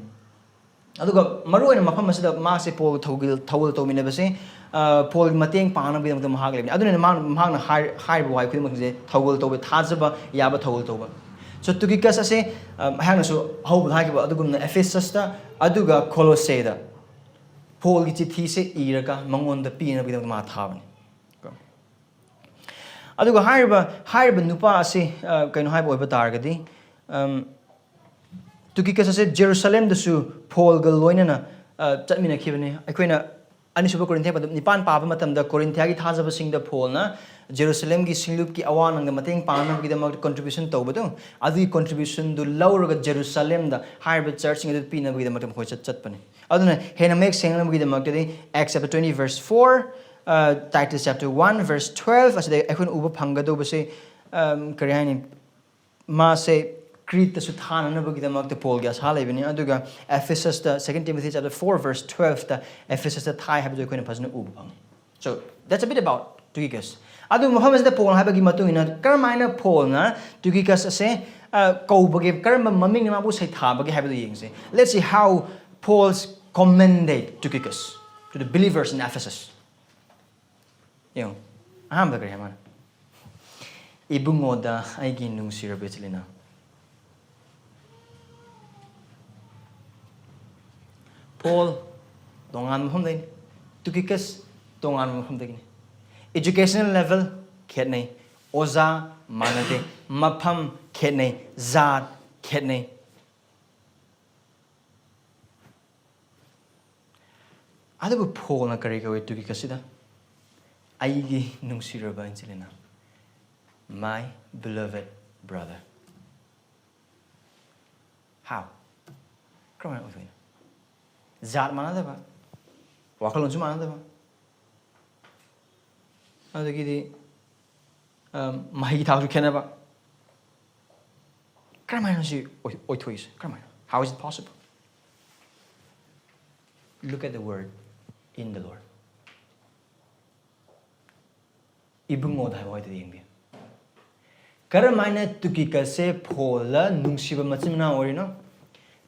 ꯑꯗꯨꯒ ꯃꯔꯨꯑꯣꯏꯅ ꯃꯐꯝ ꯑꯁꯤꯗ ꯃꯥꯁꯦ ꯄꯣꯜꯒ ꯊꯧꯒꯜ, ꯊꯧꯒꯜ ꯇꯧꯃꯤꯟꯅꯕꯁꯦ, ꯑ, ꯄꯣꯜꯒꯤ ꯃꯇꯦꯡ ꯄꯥꯡꯅꯕꯒꯤꯗꯃꯛꯇ ꯃꯍꯥꯛ ꯂꯩꯕꯅꯤ. ꯑꯗꯨꯅ ꯃꯍꯥꯛ, ꯃꯍꯥꯛꯅ ꯍꯥꯏ-, ꯍꯥꯏꯔꯤꯕ ꯋꯥꯍꯩ ꯈꯨꯗꯤꯡꯃꯛꯁꯦ ꯊꯧꯒꯜ ꯇꯧꯕ, ꯊꯥꯖꯕ ꯌꯥꯕ ꯊꯧꯒꯜ ꯇꯧꯕ. So, ꯇꯨꯀꯤꯀꯁ ꯑꯁꯦ, ꯑ, ꯑꯩꯍꯥꯛꯅꯁꯨ ꯑꯍꯧꯕꯗ ꯍꯥꯏꯈꯤꯕ ꯑꯗꯨꯒꯨꯝꯅ ꯑꯦꯐꯦꯁꯁꯇ ꯑꯗꯨꯒ ꯀꯣꯂꯣꯁꯦꯗ ꯄꯣꯜꯒꯤ ꯆꯤꯊꯤꯁꯦ ꯏꯔꯒ ꯃꯉꯣꯟꯗ ꯄꯤꯅꯕꯒꯤꯗꯃꯛꯇ ꯃꯥ ꯊꯥꯕꯅꯤ. ꯑꯗꯨꯒ ꯍꯥꯏꯔꯤꯕ, ꯍꯥꯏꯔꯤꯕ ꯅꯨꯄꯥ ꯑꯁꯤ, ꯑ, ꯀꯩꯅꯣ ꯍꯥꯏꯕ ꯑꯣꯏꯕ ꯇꯥꯔꯒꯗꯤ, ꯑꯝ, ꯇꯨꯀꯤꯀꯁ ꯑꯁꯦ ꯖꯦꯔꯨꯁꯂꯦꯝꯗꯁꯨ ꯄꯣꯜꯒ ꯂꯣꯏꯅꯅ, ꯑ, ꯆꯠꯃꯤꯟꯅꯈꯤꯕꯅꯤ꯫ ꯑꯩꯈꯣꯏꯅ ꯑꯅꯤꯁꯨꯕ ꯀꯣꯔꯤꯟꯊꯤꯌꯥ ꯄꯟꯗꯨꯞ ꯅꯤꯄꯥꯟ ꯄꯥꯕ ꯃꯇꯝꯗ ꯀꯣꯔꯤꯟꯊꯤꯌꯥꯒꯤ ꯊꯥꯖꯕꯁꯤꯡꯗ ꯄꯣꯜꯅ ꯖꯦꯔꯨꯁꯂꯦꯝꯒꯤ ꯁꯤꯡꯂꯨꯞꯀꯤ ꯑꯋꯥ ꯅꯪꯗ ꯃꯇꯦꯡ ꯄꯥꯡꯅꯕꯒꯤꯗꯃꯛꯇ ꯀꯟꯇ꯭ꯔꯤꯕ꯭ꯌꯨꯁꯟ ꯇꯧꯕꯗꯣ, ꯑꯗꯨꯒꯤ ꯀꯟꯇ꯭ꯔꯤꯕ꯭ꯌꯨꯁꯟꯗꯨ ꯂꯧꯔꯒ ꯖꯦꯔꯨꯁꯂꯦꯝꯗ ꯍꯥꯏꯔꯤꯕ ꯆꯔꯆꯁꯤꯡ ꯑꯗꯨ ꯄꯤꯅꯕꯒꯤꯗꯃꯛꯇ ꯃꯈꯣꯏ ꯆꯠ-, ꯆꯠꯄꯅꯤ꯫ ꯑꯗꯨꯅ ꯍꯦꯟꯅ ꯃꯌꯦꯛ ꯁꯦꯡꯅꯕꯒꯤꯗꯃꯛꯇꯗꯤ Acts chapter twenty verse four, ꯑ, Titus chapter one verse twelve ꯑꯁꯤꯗ ꯑꯩꯈꯣꯏꯅ ꯎꯕ ꯐꯪꯒꯗꯧꯕꯁꯦ, ꯑꯝ, ꯀꯔꯤ ꯍꯥꯏꯅꯤ? ꯃꯥꯁꯦ ꯀ꯭ꯔꯤꯠꯇꯁꯨ ꯊꯥꯅꯅꯕꯒꯤꯗꯃꯛꯇ ꯄꯣꯜꯒꯤ ꯑꯁꯥ ꯂꯩꯕꯅꯤ꯫ ꯑꯗꯨꯒ ꯑꯦꯐꯦꯁꯁꯇ, Second Timothy chapter four verse twelveꯇ ꯑꯦꯐꯦꯁꯁꯇ ꯊꯥꯏ ꯍꯥꯏꯕꯗꯨ ꯑꯩꯈꯣꯏꯅ ꯐꯖꯅ ꯎꯕ ꯐꯪꯉꯤ꯫ So, that's a bit about Tychicus. ꯑꯗꯨ ꯃꯐꯝ ꯑꯁꯤꯗ ꯄꯣꯜ ꯍꯥꯏꯕꯒꯤ ꯃꯇꯨꯡ ꯏꯟꯅ ꯀꯔꯝꯍꯥꯏꯅ ꯄꯣꯜꯅ ꯇꯨꯀꯤꯀꯁ ꯑꯁꯦ, ꯑ, ꯀꯧꯕꯒꯦ, ꯀꯔꯝꯕ ꯃꯃꯤꯡꯅ ꯃꯥꯕꯨ ꯁꯩꯊꯥꯕꯒꯦ ꯍꯥꯏꯕꯗꯨ ꯌꯦꯡꯁꯦ. Let's see how Paul's commended Tychicus to the believers in Ephesus. ꯌꯦꯡꯉꯨ, ꯑꯍꯥꯟꯕꯗ ꯀꯔꯤ ꯍꯥꯏ ꯃꯥꯅ? "ꯏꯕꯨꯡꯉꯣꯗ ꯑꯩꯒꯤ ꯅꯨꯡꯁꯤꯔꯕ ꯏꯆꯤꯜ ꯏꯅꯥꯎ"꯫ ꯄꯣꯜ ꯇꯣꯉꯥꯟꯕ ꯃꯐꯝꯗꯒꯤꯅꯤ, ꯇꯨꯀꯤꯀꯁ ꯇꯣꯉꯥꯟꯕ ꯃꯐꯝꯗꯒꯤꯅꯤ꯫ Educational level ꯈꯦꯠꯅꯩ, ꯑꯣꯖꯥ ꯃꯥꯟꯅꯗꯦ, ꯃꯐꯝ ꯈꯦꯠꯅꯩ, ꯖꯥꯠ ꯈꯦꯠꯅꯩ꯫ ꯑꯗꯨꯕꯨ ꯄꯣꯜꯅ ꯀꯔꯤ ꯀꯧꯏ ꯇꯨꯀꯤꯀꯁꯁꯤꯗ? "ꯑꯩꯒꯤ ꯅꯨꯡꯁꯤꯔꯕ ꯏꯆꯤꯜ ꯏꯅꯥꯎ", my beloved brother꯫ How? ꯀꯔꯝꯍꯥꯏꯅ ꯑꯣꯏꯊꯣꯛꯏꯅꯣ? ꯖꯥꯠ ꯃꯥꯟꯅꯗꯕ, ꯋꯥꯈꯜꯂꯣꯟꯁꯨ ꯃꯥꯟꯅꯗꯕ, ꯑꯗꯒꯤꯗꯤ, ꯑꯝ, ꯃꯍꯩꯒꯤ ꯊꯥꯛꯁꯨ ꯈꯦꯠꯅꯕ꯫ ꯀꯔꯝꯍꯥꯏꯅ ꯁꯤ ꯑꯣꯏ-, ꯑꯣꯏꯊꯣꯛꯏꯁꯦ? ꯀꯔꯝꯍꯥꯏꯅ? How is it possible? Look at the word "in the Lord". ꯏꯕꯨꯡꯉꯣꯗ ꯍꯥꯏꯕ ꯋꯥꯍꯩꯗꯨꯗ ꯌꯦꯡꯕꯤꯌꯨ꯫ ꯀꯔꯝꯍꯥꯏꯅ ꯇꯨꯀꯤꯀꯁꯁꯦ ꯄꯣꯜꯅ ꯅꯨꯡꯁꯤꯕ ꯃꯆꯤꯟ ꯃꯅꯥꯎ ꯑꯣꯏꯔꯤꯅꯣ?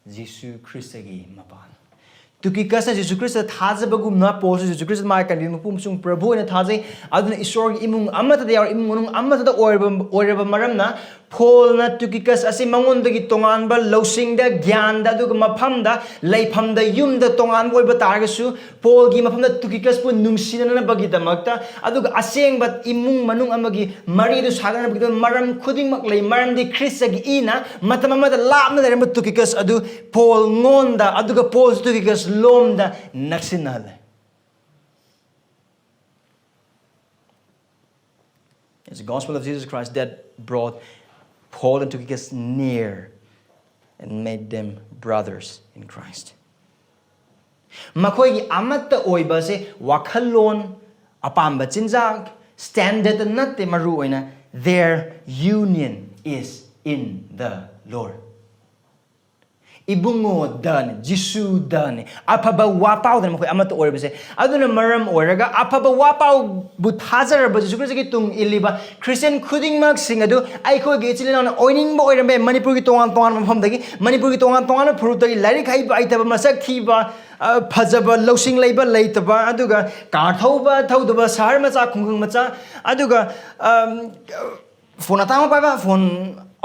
ꯖꯤꯁꯨ ꯈ꯭ꯔꯤꯁꯇꯒꯤ ꯃꯄꯥꯅ꯫ ꯇꯨꯀꯤꯀꯁꯅ ꯖꯤꯁꯨ ꯈ꯭ꯔꯤꯁꯇ ꯊꯥꯖꯕꯒꯨꯝꯅ ꯄꯣꯜꯁꯨ ꯖꯤꯁꯨ ꯈ꯭ꯔꯤꯁꯇ ꯃꯥꯒꯤ ꯀꯟꯕꯤꯕ ꯃꯄꯨ ꯑꯃꯁꯨꯡ ꯄ꯭ꯔꯚꯨ ꯑꯣꯏꯅ ꯊꯥꯖꯩ꯫ ꯑꯗꯨꯅ ꯏꯁꯣꯔꯒꯤ ꯏꯃꯨꯡ ꯑꯃꯠꯇꯗ ꯌꯥꯎꯔ, ꯏꯃꯨꯡ ꯃꯅꯨꯡ ꯑꯃꯠꯇꯗ ꯑꯣꯏꯔꯕ, ꯑꯣꯏꯔꯕ ꯃꯔꯝꯅ ꯄꯣꯜꯅ ꯇꯨꯀꯤꯀꯁ ꯑꯁꯤ ꯃꯉꯣꯟꯗꯒꯤ ꯇꯣꯉꯥꯟꯕ ꯂꯧꯁꯤꯡꯗ, ꯒ꯭ꯌꯥꯟꯗ, ꯑꯗꯨꯒ ꯃꯐꯝꯗ, ꯂꯩꯐꯝꯗ, ꯌꯨꯝꯗ ꯇꯣꯉꯥꯟꯕ ꯑꯣꯏꯕ ꯇꯥꯔꯒꯁꯨ, ꯄꯣꯜꯒꯤ ꯃꯐꯝꯗ ꯇꯨꯀꯤꯀꯁꯄꯨ ꯅꯨꯡꯁꯤꯅꯅꯕꯒꯤꯗꯃꯛꯇ, ꯑꯗꯨꯒ ꯑꯁꯦꯡꯕ ꯏꯃꯨꯡ ꯃꯅꯨꯡ ꯑꯃꯒꯤ ꯃꯔꯤꯗꯨ ꯁꯥꯒꯠꯅꯕꯒꯤꯗꯃꯛ ꯃꯔꯝ ꯈꯨꯗꯤꯡꯃꯛ ꯂꯩ꯫ ꯃꯔꯝꯗꯤ ꯈ꯭ꯔꯤꯁꯇꯒꯤ ꯏꯅ ꯃꯇꯝ ꯑꯃꯗ ꯂꯥꯞꯅ ꯂꯩꯔꯝꯕ ꯇꯨꯀꯤꯀꯁ ꯑꯗꯨ ꯄꯣꯜꯉꯣꯟꯗ, ꯑꯗꯨꯒ ꯄꯣꯜꯁꯨ ꯇꯨꯀꯤꯀꯁ ꯂꯣꯝꯗ ꯅꯛꯁꯤꯟꯅꯍꯜꯂꯦ꯫ It's the gospel of Jesus Christ that brought Paul and Tychicus near and made them brothers in Christ. ꯃꯈꯣꯏꯒꯤ ꯑꯃꯠꯇ ꯑꯣꯏꯕꯁꯦ ꯋꯥꯈꯜꯂꯣꯟ, ꯑꯄꯥꯝꯕ ꯆꯤꯟꯖꯥꯛ, standard ꯅꯠꯇꯦ ꯃꯔꯨ ꯑꯣꯏꯅ, their union is in the Lord. ꯏꯕꯨꯡꯉꯣꯗꯅꯤ, ꯖꯤꯁꯨꯗꯅꯤ, ꯑꯐꯕ ꯋꯥꯄꯥꯎꯗꯅꯤ ꯃꯈꯣꯏ ꯑꯃꯠꯇ ꯑꯣꯏꯔꯤꯕꯁꯦ꯫ ꯑꯗꯨꯅ ꯃꯔꯝ ꯑꯣꯏꯔꯒ ꯑꯐꯕ ꯋꯥꯄꯥꯎꯕꯨ ꯊꯥꯖꯔꯕ ꯖꯤꯁꯨ ꯈ꯭ꯔꯤꯁꯇꯒꯤ ꯇꯨꯡ ꯏꯜꯂꯤꯕ ꯈ꯭ꯔꯤꯁꯇꯤꯌꯟ ꯈꯨꯗꯤꯡꯃꯛꯁꯤꯡ ꯑꯗꯨ ꯑꯩꯈꯣꯏꯒꯤ ꯏꯆꯤꯜ ꯏꯅꯥꯎꯅ ꯑꯣꯏꯅꯤꯡꯕ ꯑꯣꯏꯔꯝꯕ ꯌꯥꯏ꯫ ꯃꯅꯤꯄꯨꯔꯒꯤ ꯇꯣꯉꯥꯟ ꯇꯣꯉꯥꯟꯕ ꯃꯐꯝꯗꯒꯤ, ꯃꯅꯤꯄꯨꯔꯒꯤ ꯇꯣꯉꯥꯟ ꯇꯣꯉꯥꯟꯕ ꯐꯨꯔꯨꯞꯇꯒꯤ, ꯂꯥꯏꯔꯤꯛ ꯍꯩꯕ ꯍꯩꯇꯕ, ꯃꯁꯛ ꯊꯤꯕ, ꯑ, ꯐꯖꯕ, ꯂꯧꯁꯤꯡ ꯂꯩꯕ ꯂꯩꯇꯕ, ꯑꯗꯨꯒ ꯀꯥꯔ ꯊꯧꯕ ꯊꯧꯗꯕ, ꯁꯍꯔ ꯃꯆꯥ ꯈꯨꯡꯒꯪ ꯃꯆꯥ, ꯑꯗꯨꯒ, ꯑꯝ, ꯐꯣꯟ ꯑꯇꯥꯡꯕ ꯄꯥꯏꯕ, ꯐꯣꯟ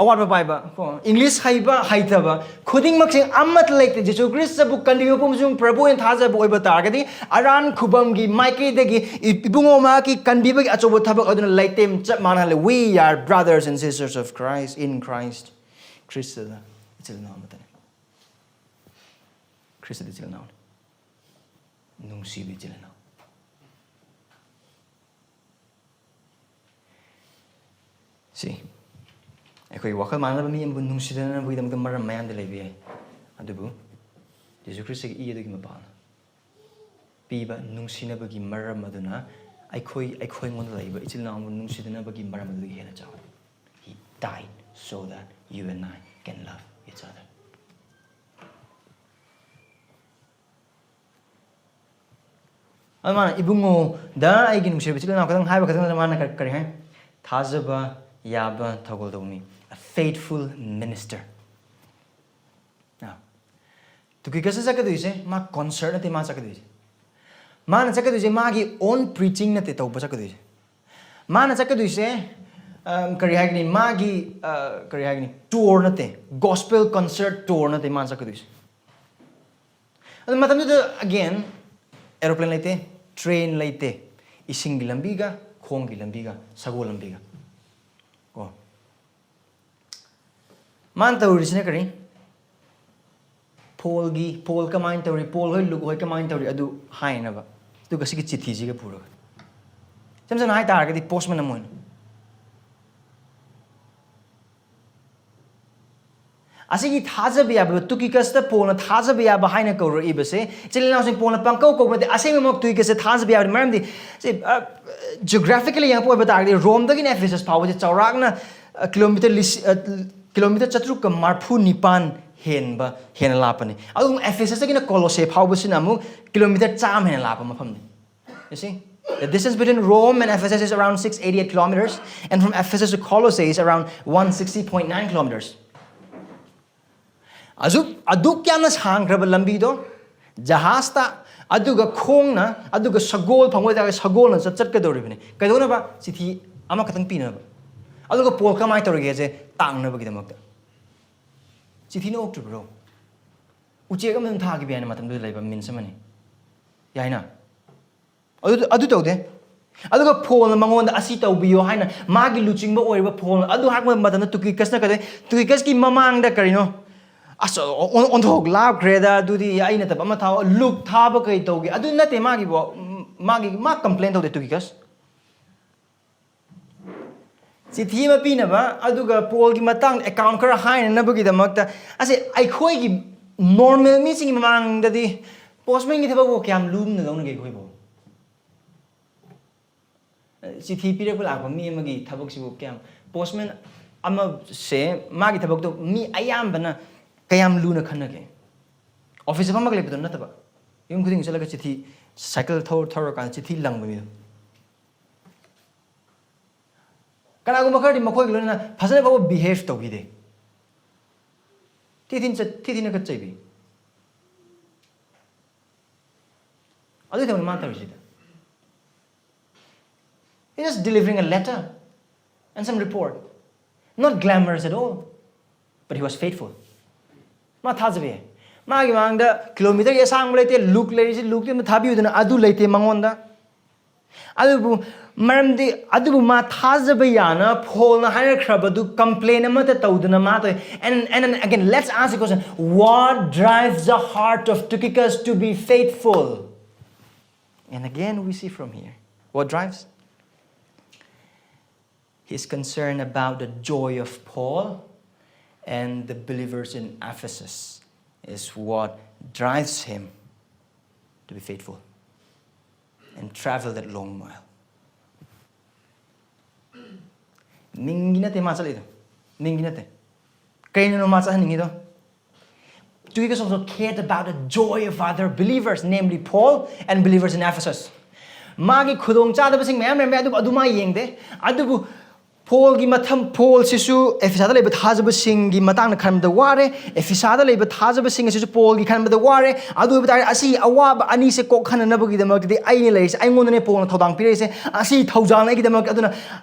ꯑꯋꯥꯠꯄ ꯄꯥꯏꯕ, ꯀꯣ, ꯏꯪꯂꯤꯁ ꯍꯩꯕ ꯍꯩꯇꯕ, ꯈꯨꯗꯤꯡꯃꯛꯁꯦ ꯑꯃꯠꯇ ꯂꯩꯇꯦ꯫ ꯖꯤꯁꯨ ꯈ꯭ꯔꯤꯁꯇꯕꯨ ꯀꯟꯕꯤꯕ ꯄꯨꯝꯕꯁꯨ ꯄ꯭ꯔꯚꯨ ꯑꯣꯏꯅ ꯊꯥꯖꯕ ꯑꯣꯏꯕ ꯇꯥꯔꯒꯗꯤ, ꯑꯔꯥꯟ ꯈꯨꯕꯝꯒꯤ ꯃꯥꯏꯀꯩꯗꯒꯤ ꯏ-, ꯏꯕꯨꯡꯉꯣ ꯃꯍꯥꯛꯀꯤ ꯀꯟꯕꯤꯕꯒꯤ ꯑꯆꯧꯕ ꯊꯕꯛ ꯑꯗꯨꯅ ꯂꯩꯇꯦꯝ ꯆꯞ ꯃꯥꯟꯅꯍꯜꯂꯦ꯫ We are brothers and sisters of Christ in Christ. ꯈ꯭ꯔꯤꯁꯇꯗ ꯏꯆꯤꯜ ꯏꯅꯥꯎ ꯑꯃꯠꯇꯅꯤ꯫ ꯈ꯭ꯔꯤꯁꯇꯗ ꯏꯆꯤꯜ ꯏꯅꯥꯎꯅꯤ꯫ ꯅꯨꯡꯁꯤꯕ ꯏꯆꯤꯜ ꯏꯅꯥꯎ꯫ ꯁꯤ, ꯑꯩꯈꯣꯏ ꯋꯥꯈꯜ ꯃꯥꯟꯅꯗꯕ ꯃꯤ ꯑꯃꯕꯨ ꯅꯨꯡꯁꯤꯅꯅꯕꯒꯤꯗꯃꯛꯇ ꯃꯔꯝ ꯃꯌꯥꯝꯗꯤ ꯂꯩꯕ ꯌꯥꯏ, ꯑꯗꯨꯕꯨ ꯖꯤꯁꯨ ꯈ꯭ꯔꯤꯁꯇꯒꯤ ꯏ ꯑꯗꯨꯒꯤ ꯃꯄꯥꯜꯅ ꯄꯤꯕ ꯅꯨꯡꯁꯤꯅꯕꯒꯤ ꯃꯔꯝ ꯑꯗꯨꯅ ꯑꯩꯈꯣꯏ, ꯑꯩꯈꯣꯏꯉꯣꯟꯗ ꯂꯩꯕ ꯏꯆꯤꯜ ꯏꯅꯥꯎꯕꯨ ꯅꯨꯡꯁꯤꯅꯅꯕꯒꯤ ꯃꯔꯝ ꯑꯗꯨꯗꯒꯤ ꯍꯦꯟꯅ ꯆꯥꯎꯏ꯫ He died so that you and I can love each other. ꯑꯗꯨ ꯃꯥꯅ, "ꯏꯕꯨꯡꯉꯣꯗ ꯑꯩꯒꯤ ꯅꯨꯡꯁꯤꯔꯕ ꯏꯆꯤꯜ ꯏꯅꯥꯎ" ꯈꯛꯇꯪ ꯍꯥꯏꯕ ꯈꯛꯇꯪꯗ ꯃꯥꯅ ꯀꯔꯤ, ꯀꯔꯤ ꯍꯥꯏ? "ꯊꯥꯖꯕ ꯌꯥꯕ ꯊꯧꯒꯜ ꯇꯧꯕ ꯃꯤ", a faithful minister꯫ ꯑꯥ꯫ ꯇꯨꯀꯤꯀꯁꯇ ꯆꯠꯀꯗꯣꯏꯁꯦ ꯃꯥ concert ꯅꯠꯇꯦ ꯃꯥ ꯆꯠꯀꯗꯣꯏꯁꯦ꯫ ꯃꯥꯅ ꯆꯠꯀꯗꯣꯏꯁꯦ ꯃꯥꯒꯤ own preaching ꯅꯠꯇꯦ ꯇꯧꯕ ꯆꯠꯀꯗꯣꯏꯁꯦ꯫ ꯃꯥꯅ ꯆꯠꯀꯗꯣꯏꯁꯦ, ꯑ, ꯀꯔꯤ ꯍꯥꯏꯒꯅꯤ, ꯃꯥꯒꯤ, ꯑ, ꯀꯔꯤ ꯍꯥꯏꯒꯅꯤ, tour ꯅꯠꯇꯦ, gospel concert tour ꯅꯠꯇꯦ ꯃꯥꯅ ꯆꯠꯀꯗꯣꯏꯁꯦ꯫ ꯑꯗꯨ ꯃꯇꯝꯗꯨꯗ, again, aeroplane ꯂꯩꯇꯦ, train ꯂꯩꯇꯦ, ꯏꯁꯤꯡꯒꯤ ꯂꯝꯕꯤꯒ, ꯈꯣꯡꯒꯤ ꯂꯝꯕꯤꯒ, ꯁꯒꯣꯜ ꯂꯝꯕꯤꯒ꯫ ꯀꯣ꯫ ꯃꯥꯅ ꯇꯧꯔꯤꯁꯤꯅ ꯀꯔꯤ? ꯄꯣꯜꯒꯤ, ꯄꯣꯜ ꯀꯃꯥꯏꯅ ꯇꯧꯔꯤ, ꯄꯣꯜ ꯍꯣꯏ, ꯂꯨꯛ ꯍꯣꯏ ꯀꯃꯥꯏꯅ ꯇꯧꯔꯤ, ꯑꯗꯨ ꯍꯥꯏꯅꯕ꯫ ꯑꯗꯨꯒ ꯁꯤꯒꯤ ꯆꯤꯊꯤꯁꯤꯒ ꯄꯨꯔꯒ꯫ ꯏꯁꯝ ꯁꯝꯅ ꯍꯥꯏ ꯇꯥꯔꯒꯗꯤ, postman ꯑꯃ ꯑꯣꯏꯅ꯫ ꯑꯁꯤꯒꯤ ꯊꯥꯖꯕ ꯌꯥꯕ, ꯇꯨꯀꯤꯀꯁꯇ ꯄꯣꯜꯅ ꯊꯥꯖꯕ ꯌꯥꯕ ꯍꯥꯏꯅ ꯀꯧꯔꯛꯏꯕꯁꯦ, ꯏꯆꯤꯜ ꯏꯅꯥꯎꯁꯤꯡ ꯄꯣꯜꯅ ꯄꯪꯀꯧ ꯀꯧꯕ ꯅꯠꯇꯦ, ꯑꯁꯦꯡꯕꯃꯛ ꯇꯨꯀꯤꯀꯁꯇ ꯊꯥꯖꯕ ꯌꯥꯕꯅꯤ꯫ ꯃꯔꯝꯗꯤ, ꯁꯤ, ꯑ, geographically ꯌꯦꯡꯉꯛꯄ ꯑꯣꯏꯕ ꯇꯥꯔꯒꯗꯤ, ꯔꯣꯝꯗꯒꯤꯅ ꯑꯦꯐꯦꯁꯁ ꯐꯥꯎꯕꯁꯦ ꯆꯥꯎꯔꯥꯛꯅ, ꯑ, ꯀꯤꯂꯣꯃꯤꯇꯔ ꯂꯤꯁꯤ-, ꯑ, ꯀꯤꯂꯣꯃꯤꯇꯔ ꯆꯥꯇ꯭ꯔꯨꯛꯀ ꯃꯔꯐꯨ ꯅꯤꯄꯥꯟ ꯍꯦꯟꯕ ꯍꯦꯟꯅ ꯂꯥꯞꯄꯅꯤ꯫ ꯑꯗꯨꯒ Ephesusꯇꯒꯤꯅ Colossae ꯐꯥꯎꯕꯁꯤꯅ ꯑꯃꯨꯛ ꯀꯤꯂꯣꯃꯤꯇꯔ ꯆꯥꯝꯃ ꯍꯦꯟꯅ ꯂꯥꯞꯄ ꯃꯐꯝꯅꯤ꯫ You see? The distance between Rome and Ephesus is around six eighty-eight kilometers, and from Ephesus to Colossae is around one sixty point nine kilometers. ꯑꯗꯨꯛ ꯑꯗꯨꯛ ꯌꯥꯝꯅ ꯁꯥꯡꯈ꯭ꯔꯕ ꯂꯝꯕꯤꯗꯣ ꯖꯍꯥꯖꯇ, ꯑꯗꯨꯒ ꯈꯣꯡꯅ, ꯑꯗꯨꯒ ꯁꯒꯣꯜ ꯐꯪꯉꯣꯏ ꯇꯥꯔꯒ ꯁꯒꯣꯜꯅ ꯆꯠ ꯆꯠꯀꯗꯧꯔꯤꯕꯅꯤ꯫ ꯀꯩꯗꯧꯅꯕ? ꯆꯤꯊꯤ ꯑꯃꯈꯛꯇꯪ ꯄꯤꯅꯕ꯫ ꯑꯗꯨꯒ ꯄꯣꯜ ꯀꯃꯥꯏꯅ ꯇꯧꯔꯒꯦꯁꯦ ꯇꯥꯛꯅꯕꯒꯤꯗꯃꯛꯇ꯫ ꯆꯤꯊꯤꯅ ꯑꯣꯛꯇ꯭ꯔꯤꯕ꯭ꯔꯣ? ꯎꯆꯦꯛ ꯑꯃ ꯑꯗꯨꯝ ꯊꯥꯈꯤꯕ ꯌꯥꯏꯅ ꯃꯇꯝꯗꯨꯗ ꯂꯩꯕ means ꯑꯃꯅꯤ꯫ ꯌꯥꯏꯅ? ꯑꯗꯨ ꯑꯗꯨ ꯇꯧꯗꯦ꯫ ꯑꯗꯨꯒ ꯄꯣꯜꯅ ꯃꯉꯣꯟꯗ ꯑꯁꯤ ꯇꯧꯕꯤꯌꯣ ꯍꯥꯏꯅ ꯃꯥꯒꯤ ꯂꯨꯆꯤꯡꯕ ꯑꯣꯏꯔꯤꯕ ꯄꯣꯜꯅ ꯑꯗꯨ ꯍꯥꯏꯔꯛꯄ ꯃꯇꯝꯗ ꯇꯨꯀꯤꯀꯁꯅ ꯀꯩꯗꯧ? ꯇꯨꯀꯤꯀꯁꯀꯤ ꯃꯃꯥꯡꯗ ꯀꯔꯤꯅꯣ? "ꯑꯁ, ꯑꯣꯟ- ꯑꯣꯟꯊꯣꯛ ꯂꯥꯞꯈ꯭ꯔꯦꯗ, ꯑꯗꯨꯗꯤ ꯑꯩ ꯅꯠꯇꯕ ꯑꯃ ꯊꯥꯎ, ꯂꯨꯛ ꯊꯥꯕ ꯀꯩ ꯇꯧꯒꯦ?" ꯑꯗꯨ ꯅꯠꯇꯦ ꯃꯥꯒꯤꯕꯣ꯫ ꯃꯥꯒꯤ, ꯃꯥ complain ꯇꯧꯗꯦ ꯇꯨꯀꯤꯀꯁ꯫ ꯆꯤꯊꯤ ꯑꯃ ꯄꯤꯅꯕ, ꯑꯗꯨꯒ ꯄꯣꯜꯒꯤ ꯃꯇꯥꯡꯗ account ꯈꯔ ꯍꯥꯏꯅꯅꯕꯒꯤꯗꯃꯛꯇ꯫ ꯑꯁꯤ ꯑꯩꯈꯣꯏꯒꯤ normal ꯃꯤꯁꯤꯡꯒꯤ ꯃꯃꯥꯡꯗꯗꯤ postmanꯒꯤ ꯊꯕꯛꯄꯨ ꯀꯌꯥꯝ ꯂꯨꯝꯅ ꯂꯧꯅꯒꯦ ꯑꯩꯈꯣꯏꯕꯨ? ꯆꯤꯊꯤ ꯄꯤꯔꯛꯄ ꯂꯥꯛꯄ ꯃꯤ ꯑꯃꯒꯤ ꯊꯕꯛꯁꯤꯕꯨ ꯀꯌꯥꯝ, postman ꯑꯃꯁꯦ ꯃꯥꯒꯤ ꯊꯕꯛꯇꯣ ꯃꯤ ꯑꯌꯥꯝꯕꯅ ꯀꯌꯥꯝ ꯂꯨꯅ ꯈꯟꯅꯒꯦ? Officeꯇ ꯐꯝꯃꯒ ꯂꯩꯕꯗꯣ ꯅꯠꯇꯕ, ꯌꯨꯝ ꯈꯨꯗꯤꯡ ꯆꯠꯂꯒ ꯆꯤꯊꯤ, cycle ꯊꯧꯔ ꯊꯧꯔꯀꯥꯟꯗ ꯆꯤꯊꯤ ꯂꯪꯕ ꯃꯤꯗꯣ꯫ ꯀꯅꯥꯒꯨꯝꯕ ꯈꯔꯗꯤ ꯃꯈꯣꯏꯒꯤ ꯂꯣꯏꯅꯅ ꯐꯖꯅ ꯐꯥꯎꯕ behave ꯇꯧꯕꯤꯗꯦ꯫ ꯊꯤ ꯊꯤꯅ ꯆꯠ-, ꯊꯤ ꯊꯤꯅ ꯈꯠꯆꯩꯕꯤ꯫ ꯑꯗꯨ ꯊꯕꯛꯅꯤ ꯃꯥꯅ ꯇꯧꯔꯤꯁꯤꯗ꯫ He is just delivering a letter and some report. Not glamorous at all. But he was faithful. ꯃꯥ ꯊꯥꯖꯕ ꯌꯥꯏ꯫ ꯃꯥꯒꯤ ꯃꯃꯥꯡꯗ ꯀꯤꯂꯣꯃꯤꯇꯔꯒꯤ ꯑꯁꯥꯡꯕ ꯂꯩꯇꯦ, ꯂꯨꯛ ꯂꯩꯔꯤꯁꯤ, ꯂꯨꯛꯇꯤ ꯑꯝꯇ ꯊꯥꯕꯤꯌꯨꯗꯅ, ꯑꯗꯨ ꯂꯩꯇꯦ ꯃꯉꯣꯟꯗ꯫ ꯑꯗꯨꯕꯨ ꯃꯔꯝꯗꯤ, ꯑꯗꯨꯕꯨ ꯃꯥ ꯊꯥꯖꯕ ꯌꯥꯅ ꯄꯣꯜꯅ ꯍꯥꯏꯔꯛꯈ꯭ꯔꯕꯗꯨ complain ꯑꯃꯠꯇ ꯇꯧꯗꯅ ꯃꯥ ꯇꯧꯏ꯫ And, and, and again, let's ask the question, what drives the heart of Tychicus to be faithful? And again, we see from here, what drives? His concern about the joy of Paul and the believers in Ephesus is what drives him to be faithful and travel that long mile. ꯃꯤꯡꯒꯤ ꯅꯠꯇꯦ ꯃꯥ ꯆꯠꯂꯤꯗꯣ, ꯃꯤꯡꯒꯤ ꯅꯠꯇꯦ꯫ ꯀꯩꯅꯣ ꯃꯥ ꯆꯠꯍꯟꯅꯤꯡꯉꯤꯗꯣ? Tychicus also cared about the joy of other believers, namely Paul and believers in Ephesus. ꯃꯥꯒꯤ ꯈꯨꯗꯣꯡ ꯆꯥꯗꯕꯁꯤꯡ ꯃꯌꯥꯝ ꯂꯩꯔꯝꯃꯦ, ꯑꯗꯨꯕꯨ ꯑꯗꯨ ꯃꯥ ꯌꯦꯡꯗꯦ꯫ ꯑꯗꯨꯕꯨ ꯄꯣꯜꯒꯤ ꯃꯊꯝ ꯄꯣꯜꯁꯤꯁꯨ ꯑꯦꯐꯤꯁꯥꯗ ꯂꯩꯕ ꯊꯥꯖꯕꯁꯤꯡꯒꯤ ꯃꯇꯥꯡꯗ ꯈꯟꯕꯗ ꯋꯥꯔꯦ꯫ ꯑꯦꯐꯤꯁꯥꯗ ꯂꯩꯕ ꯊꯥꯖꯕꯁꯤꯡ ꯑꯁꯤꯁꯨ ꯄꯣꯜꯒꯤ ꯈꯟꯕꯗ ꯋꯥꯔꯦ꯫ ꯑꯗꯨ ꯑꯣꯏꯕ ꯇꯥꯔꯗꯤ ꯑꯁꯤ ꯑꯋꯥꯕ ꯑꯅꯤꯁꯦ ꯀꯣꯛꯍꯟꯅꯅꯕꯒꯤꯗꯃꯛꯇꯗꯤ ꯑꯩꯅ ꯂꯩꯔꯤꯁꯦ, ꯑꯩꯉꯣꯟꯗꯅꯦ ꯄꯣꯜꯅ ꯊꯧꯗꯥꯡ ꯄꯤꯔꯛꯏꯁꯦ꯫ ꯑꯁꯤ ꯊꯧꯖꯥꯜꯅ ꯑꯩꯒꯤꯗꯃꯛꯇ꯫ ꯑꯗꯨꯅ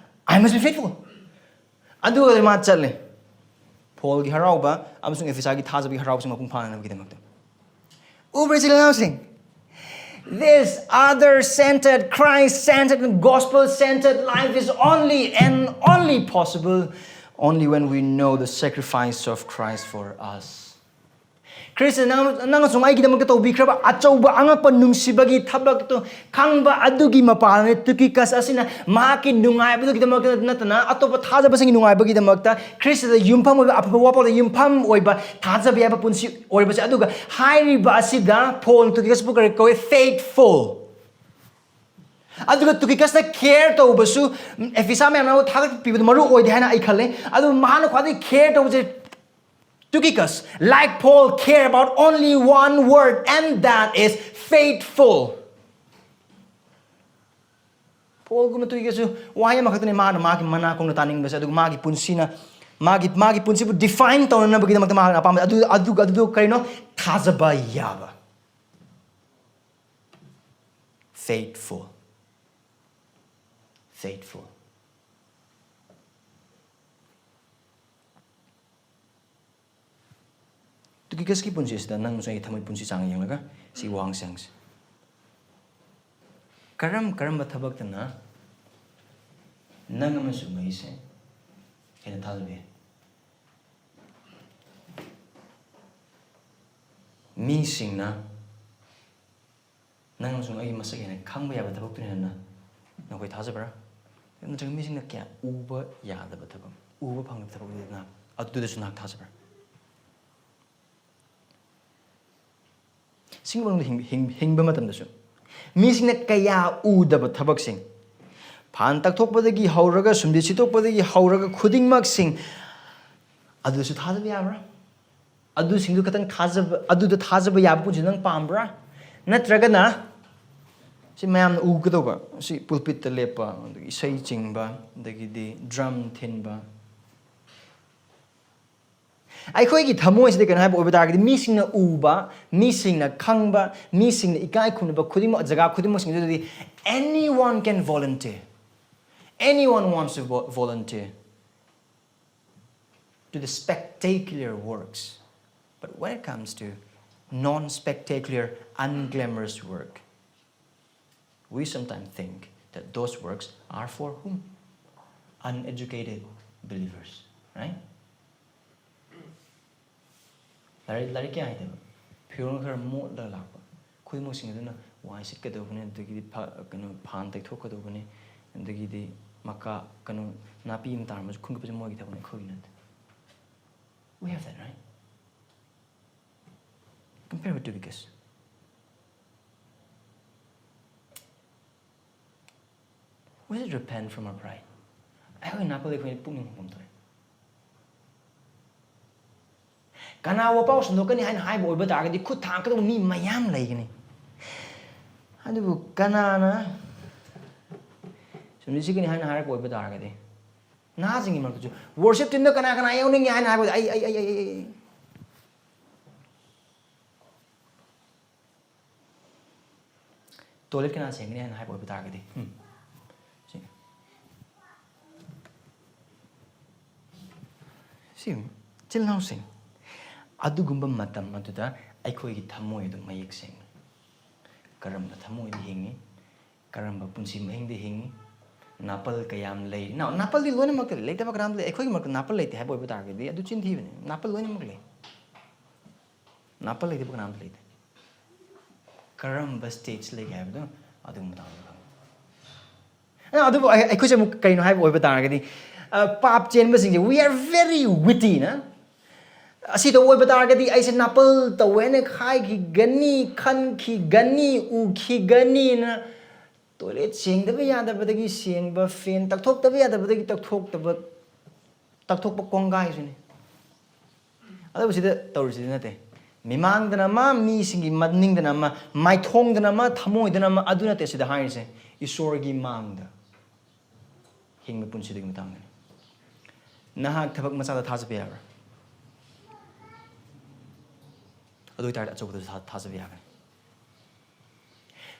I must be faithful. ꯑꯗꯨꯒ ꯃꯥ ꯆꯠꯂꯦ꯫ ꯄꯣꯜꯒꯤ ꯍꯔꯥꯎꯕ ꯑꯃꯁꯨꯡ ꯑꯦꯐꯤꯁꯥꯒꯤ ꯊꯥꯖꯕꯒꯤ ꯍꯔꯥꯎꯕꯁꯤ ꯃꯄꯨꯡ ꯐꯥꯅꯅꯕꯒꯤꯗꯃꯛꯇ꯫ ꯎꯕ꯭ꯔꯥ, ꯏꯆꯤꯜ ꯏꯅꯥꯎꯁꯤꯡ? This other-centered, Christ-centered, gospel-centered life is only and only possible only when we know the sacrifice of Christ for us. ꯈ꯭ꯔꯤꯁꯇꯅ ꯅꯪ, ꯅꯪ ꯑꯃꯁꯨꯡ ꯑꯩꯒꯤꯗꯃꯛꯇ ꯇꯧꯕꯤꯈ꯭ꯔꯕ ꯑꯆꯧꯕ ꯑꯉꯛꯄ ꯅꯨꯡꯁꯤꯕꯒꯤ ꯊꯕꯛꯇꯨ ꯈꯪꯕ ꯑꯗꯨꯒꯤ ꯃꯄꯥꯟꯅꯤ ꯇꯨꯀꯤꯀꯁ ꯑꯁꯤꯅ ꯃꯍꯥꯛꯀꯤ ꯅꯨꯡꯉꯥꯏꯕꯗꯨꯒꯤꯗꯃꯛꯇ ꯅꯠꯇꯅ ꯑꯇꯣꯞꯄ ꯊꯥꯖꯕꯁꯤꯡꯒꯤ ꯅꯨꯡꯉꯥꯏꯕꯒꯤꯗꯃꯛꯇ ꯈ꯭ꯔꯤꯁꯇꯗ ꯌꯨꯝꯐꯝ ꯑꯣꯏꯕ ꯑꯐꯕ ꯋꯥꯐꯝꯗ ꯌꯨꯝꯐꯝ ꯑꯣꯏꯕ ꯊꯥꯖꯕ ꯌꯥꯕ ꯄꯨꯟꯁꯤ ꯑꯣꯏꯔꯤꯕꯁꯦ꯫ ꯑꯗꯨꯒ ꯍꯥꯏꯔꯤꯕ ꯑꯁꯤꯗ ꯄꯣꯜ ꯇꯨꯀꯤꯀꯁꯄꯨ ꯀꯔꯤ ꯀꯧꯏ? Faithful꯫ ꯑꯗꯨꯒ ꯇꯨꯀꯤꯀꯁꯅ care ꯇꯧꯕꯁꯨ ꯑꯦꯐꯤꯁꯥ ꯃꯌꯥꯝꯅ ꯊꯥꯒꯠꯄꯤꯕꯗꯨ ꯃꯔꯨ ꯑꯣꯏꯗꯦ ꯍꯥꯏꯅ ꯑꯩ ꯈꯜꯂꯦ꯫ ꯑꯗꯨ ꯃꯍꯥꯛꯅ ꯈ꯭ꯋꯥꯏꯗꯒꯤ care ꯇꯧꯕꯁꯦ Tychicus, like Paul, care about only one word, and that is faithful. ꯄꯣꯜꯒꯨꯝꯕ ꯇꯨꯀꯤꯀꯁꯁꯨ ꯋꯥꯍꯩ ꯑꯃꯈꯛꯇꯅꯤ ꯃꯥꯅ ꯃꯥꯒꯤ ꯃꯅꯥꯀꯣꯡꯗ ꯇꯥꯅꯤꯡꯕꯁꯦ, ꯑꯗꯨꯒ ꯃꯥꯒꯤ ꯄꯨꯟꯁꯤꯅ ꯃꯥꯒꯤ, ꯃꯥꯒꯤ ꯄꯨꯟꯁꯤꯕꯨ define ꯇꯧꯅꯅꯕꯒꯤꯗꯃꯛꯇ ꯃꯥꯅ ꯑꯄꯥꯝꯕ ꯑꯗꯨ, ꯑꯗꯨꯒ ꯑꯗꯨꯗꯣ ꯀꯔꯤꯅꯣ? ꯊꯥꯖꯕ ꯌꯥꯕ꯫ Faithful. Faithful. ꯇꯨꯀꯤꯀꯁꯀꯤ ꯄꯨꯟꯁꯤ ꯑꯁꯤꯗ ꯅꯪꯁꯨ ꯑꯩꯒꯤ ꯊꯃꯣꯏ ꯄꯨꯟꯁꯤ ꯆꯥꯡ ꯌꯦꯡꯂꯒ ꯁꯤ ꯋꯥꯍꯪꯁꯦ ꯍꯪꯁꯤ꯫ ꯀꯔꯝ ꯀꯔꯝꯕ ꯊꯕꯛꯇꯅ ꯅꯪ ꯑꯃꯁꯨꯡ ꯑꯩꯁꯦ ꯍꯦꯟꯅ ꯊꯥꯖꯕ ꯌꯥꯏ? ꯃꯤꯁꯤꯡꯅ ꯅꯪ ꯑꯃꯁꯨꯡ ꯑꯩꯒꯤ ꯃꯁꯛ ꯍꯦꯟꯅ ꯈꯪꯕ ꯌꯥꯕ ꯊꯕꯛꯇꯨꯅ ꯍꯦꯟꯅ ꯅꯈꯣꯏ ꯊꯥꯖꯕ꯭ꯔꯥ? ꯅꯠꯇ꯭ꯔꯒ ꯃꯤꯁꯤꯡꯅ ꯀꯌꯥ ꯎꯕ ꯌꯥꯗꯕ ꯊꯕꯛ, ꯎꯕ ꯐꯪꯗꯕ ꯊꯕꯛꯇꯨꯗ ꯅꯍꯥꯛ, ꯑꯗꯨꯗꯁꯨ ꯅꯍꯥꯛ ꯊꯥꯖꯕ꯭ꯔꯥ? ꯁꯤꯒꯤ ꯃꯅꯨꯡꯗ ꯍꯤꯡ-, ꯍꯤꯡ-, ꯍꯤꯡꯕ ꯃꯇꯝꯗꯁꯨ ꯃꯤꯁꯤꯡꯅ ꯀꯌꯥ ꯎꯗꯕ ꯊꯕꯛꯁꯤꯡ, ꯐꯥꯟ ꯇꯛꯊꯣꯛꯄꯗꯒꯤ ꯍꯧꯔꯒ, ꯁꯨꯝꯗꯤ ꯁꯤꯠꯇꯣꯛꯄꯗꯒꯤ ꯍꯧꯔꯒ ꯈꯨꯗꯤꯡꯃꯛꯁꯤꯡ ꯑꯗꯨꯁꯨ ꯊꯥꯖꯕ ꯌꯥꯕ꯭ꯔꯥ? ꯑꯗꯨꯁꯤꯡꯗꯨ ꯈꯛꯇꯪ ꯊꯥꯖꯕ, ꯑꯗꯨꯗ ꯊꯥꯖꯕ ꯌꯥꯕ ꯄꯨꯟꯁꯤ ꯅꯪ ꯄꯥꯝꯕ꯭ꯔꯥ? ꯅꯠꯇ꯭ꯔꯒꯅ ꯁꯤ ꯃꯌꯥꯝꯅ ꯎꯒꯗꯧꯕ, ꯁꯤ ꯄꯨꯜꯄꯤꯠꯇ ꯂꯦꯞꯄ, ꯑꯗꯒꯤ ꯏꯁꯩ ꯆꯤꯡꯕ, ꯑꯗꯒꯤꯗꯤ ꯗ꯭ꯔꯝ ꯊꯤꯟꯕ, ꯑꯩꯈꯣꯏꯒꯤ ꯊꯃꯣꯏꯁꯤꯗ ꯀꯩꯅꯣ ꯍꯥꯏꯕ ꯑꯣꯏꯕ ꯇꯥꯔꯒꯗꯤ, ꯃꯤꯁꯤꯡꯅ ꯎꯕ, ꯃꯤꯁꯤꯡꯅ ꯈꯪꯕ, ꯃꯤꯁꯤꯡꯅ ꯏꯀꯥꯏ ꯈꯨꯝꯅꯕ ꯈꯨꯗꯤꯡꯃꯛ, ꯖꯒꯥ ꯈꯨꯗꯤꯡꯃꯛꯁꯤꯡꯗꯨꯗꯗꯤ, anyone can volunteer, anyone wants to vo- volunteer to the spectacular works. But when it comes to non-spectacular, unglamorous work, we sometimes think that those works are for whom? Uneducated believers, right? ꯂꯥꯏꯔꯤꯛ ꯂꯥꯏꯔꯤꯛ ꯀꯌꯥ ꯍꯩꯇꯕ, ꯐꯤꯔꯣꯜ ꯈꯔ ꯃꯣꯠꯂꯒ ꯂꯥꯛꯄ, ꯈꯨꯗꯤꯡꯃꯛꯁꯤꯡ ꯑꯗꯨꯅ ꯋꯥꯏ ꯁꯤꯠꯀꯗꯧꯕꯅꯤ, ꯑꯗꯒꯤꯗꯤ ꯐ- ꯀꯩꯅꯣ ꯐꯥꯟ ꯇꯩꯊꯣꯛꯀꯗꯧꯕꯅꯤ, ꯑꯗꯒꯤꯗꯤ ꯃꯀꯥ ꯀꯩꯅꯣ ꯅꯥꯄꯤ ꯑꯃ ꯇꯥꯔꯝꯃꯁꯨ ꯈꯨꯟꯒꯠꯄꯁꯦ ꯃꯣꯏꯒꯤ ꯊꯕꯛꯅꯤ, ꯑꯩꯈꯣꯏꯒꯤ ꯅꯠꯇꯦ꯫ We have that, right? Compare with Tychicus. We should repent from our pride. ꯑꯩꯈꯣꯏ ꯅꯥꯄꯜ ꯑꯩꯈꯣꯏꯅ ꯄꯨꯛꯅꯤꯡ ꯍꯣꯡꯐꯝ ꯊꯣꯛꯑꯦ꯫ ꯀꯅꯥ ꯋꯥꯄꯥꯎ ꯁꯟꯗꯣꯛꯀꯅꯤ ꯍꯥꯏꯅ ꯍꯥꯏꯕ ꯑꯣꯏꯕ ꯇꯥꯔꯒꯗꯤ ꯈꯨꯠ ꯊꯥꯡꯒꯗꯕ ꯃꯤ ꯃꯌꯥꯝ ꯂꯩꯒꯅꯤ꯫ ꯑꯗꯨꯕꯨ ꯀꯅꯥꯅ ꯁꯨꯝꯁꯤꯠꯀꯅꯤ ꯍꯥꯏꯅ ꯍꯥꯏꯔꯛꯄ ꯑꯣꯏꯕ ꯇꯥꯔꯒꯗꯤ, ꯅꯍꯥꯁꯤꯡꯒꯤ ꯃꯔꯛꯇꯁꯨ ꯋꯥꯔꯁꯤꯞ ꯇꯤꯝꯗ ꯀꯅꯥ ꯀꯅꯥ ꯌꯥꯎꯅꯤꯡꯉꯤ ꯍꯥꯏꯅ ꯍꯥꯏꯕꯗ ꯑꯩ ꯑꯩ ꯑꯩ ꯑꯩ ꯑꯩ ꯇꯣꯏꯂꯦꯠ ꯀꯅꯥ ꯁꯦꯡꯒꯅꯤ ꯍꯥꯏꯅ ꯍꯥꯏꯕ ꯑꯣꯏꯕ ꯇꯥꯔꯒꯗꯤ, ꯎꯝ, ꯁꯤ꯫ ꯁꯤ ꯏꯆꯤꯜ ꯏꯅꯥꯎꯁꯤꯡ, ꯑꯗꯨꯒꯨꯝꯕ ꯃꯇꯝ ꯑꯗꯨꯗ ꯑꯩꯈꯣꯏꯒꯤ ꯊꯃꯣꯏ ꯑꯗꯨ ꯃꯌꯦꯛ ꯁꯦꯡꯅ ꯀꯔꯝꯕ ꯊꯃꯣꯏꯗ ꯍꯤꯡꯉꯤ, ꯀꯔꯝꯕ ꯄꯨꯟꯁꯤ ꯃꯍꯤꯡꯗ ꯍꯤꯡꯉꯤ, ꯅꯥꯄꯜ ꯀꯌꯥꯝ ꯂꯩ꯫ ꯅꯥ- ꯅꯥꯄꯜꯗꯤ ꯂꯣꯏꯅꯃꯛꯇ ꯂꯩ, ꯂꯩꯇꯕ ꯀꯅꯥꯝꯇ ꯂꯩ꯫ ꯑꯩꯈꯣꯏꯒꯤ ꯃꯔꯛꯇ ꯅꯥꯄꯜ ꯂꯩꯇꯦ ꯍꯥꯏꯕ ꯑꯣꯏꯕ ꯇꯥꯔꯒꯗꯤ ꯑꯗꯨ ꯆꯤꯟ ꯊꯤꯕꯅꯤ꯫ ꯅꯥꯄꯜ ꯂꯣꯏꯅꯃꯛ ꯂꯩ, ꯅꯥꯄꯜ ꯂꯩꯇꯕ ꯀꯅꯥꯝꯇ ꯂꯩꯇꯦ꯫ ꯀꯔꯝꯕ ꯁ꯭ꯇꯦꯖ ꯂꯩꯒꯦ ꯍꯥꯏꯕꯗꯣ ꯑꯗꯨꯒꯤ ꯃꯇꯥꯡꯗ ꯈꯪꯉꯤ꯫ ꯑ, ꯑꯗꯨꯕꯨ ꯑꯩ- ꯑꯩꯈꯣꯏꯁꯦ ꯑꯃꯨꯛ ꯀꯩꯅꯣ ꯍꯥꯏꯕ ꯑꯣꯏꯕ ꯇꯥꯔꯒꯗꯤ, ꯑ, ꯄꯥꯞ ꯆꯦꯟꯕꯁꯤꯡꯁꯦ, we are very witty, ꯅ ꯑꯁꯤꯗ ꯑꯣꯏꯕ ꯇꯥꯔꯒꯗꯤ ꯑꯩꯁꯦ ꯅꯥꯄꯜ ꯇꯧꯋꯦꯅ ꯍꯥꯏꯈꯤꯒꯅꯤ, ꯈꯟꯈꯤꯒꯅꯤ, ꯎꯈꯤꯒꯅꯤꯅ꯫ ꯇꯣꯏꯂꯦꯠ ꯁꯦꯡꯗꯕ ꯌꯥꯗꯕꯗꯒꯤ ꯁꯦꯡꯕ, ꯐꯦꯟ ꯇꯛꯊꯣꯛꯇꯕ ꯌꯥꯗꯕꯗꯒꯤ ꯇꯛꯊꯣꯛꯇꯕ, ꯇꯛꯊꯣꯛꯄ ꯀꯣꯡꯒꯥꯏꯁꯤꯅꯤ꯫ ꯑꯗꯨꯕꯨ ꯁꯤꯗ ꯇꯧꯔꯤꯁꯤꯗꯤ ꯅꯠꯇꯦ꯫ ꯃꯤꯃꯥꯡꯗꯅ ꯑꯃ, ꯃꯤꯁꯤꯡꯒꯤ ꯃꯅꯤꯡꯗꯅ ꯑꯃ, ꯃꯥꯏꯊꯣꯡꯗꯅ ꯑꯃ, ꯊꯃꯣꯏꯗꯅ ꯑꯃ, ꯑꯗꯨ ꯅꯠꯇꯦ ꯁꯤꯗ ꯍꯥꯏꯔꯤꯁꯦ꯫ ꯏꯁꯣꯔꯒꯤ ꯃꯥꯡꯗ ꯍꯤꯡꯕ ꯄꯨꯟꯁꯤꯗꯨꯒꯤ ꯃꯇꯥꯡꯗꯅꯤ꯫ ꯅꯍꯥꯛ ꯊꯕꯛ ꯃꯆꯥꯗ ꯊꯥꯖꯕ ꯌꯥꯕ꯭ꯔꯥ? ꯑꯗꯨ ꯑꯣꯏꯇꯥꯔꯗꯤ ꯑꯆꯧꯕꯗꯁꯨ ꯊꯥ-, ꯊꯥꯖꯕ ꯌꯥꯒꯅꯤ꯫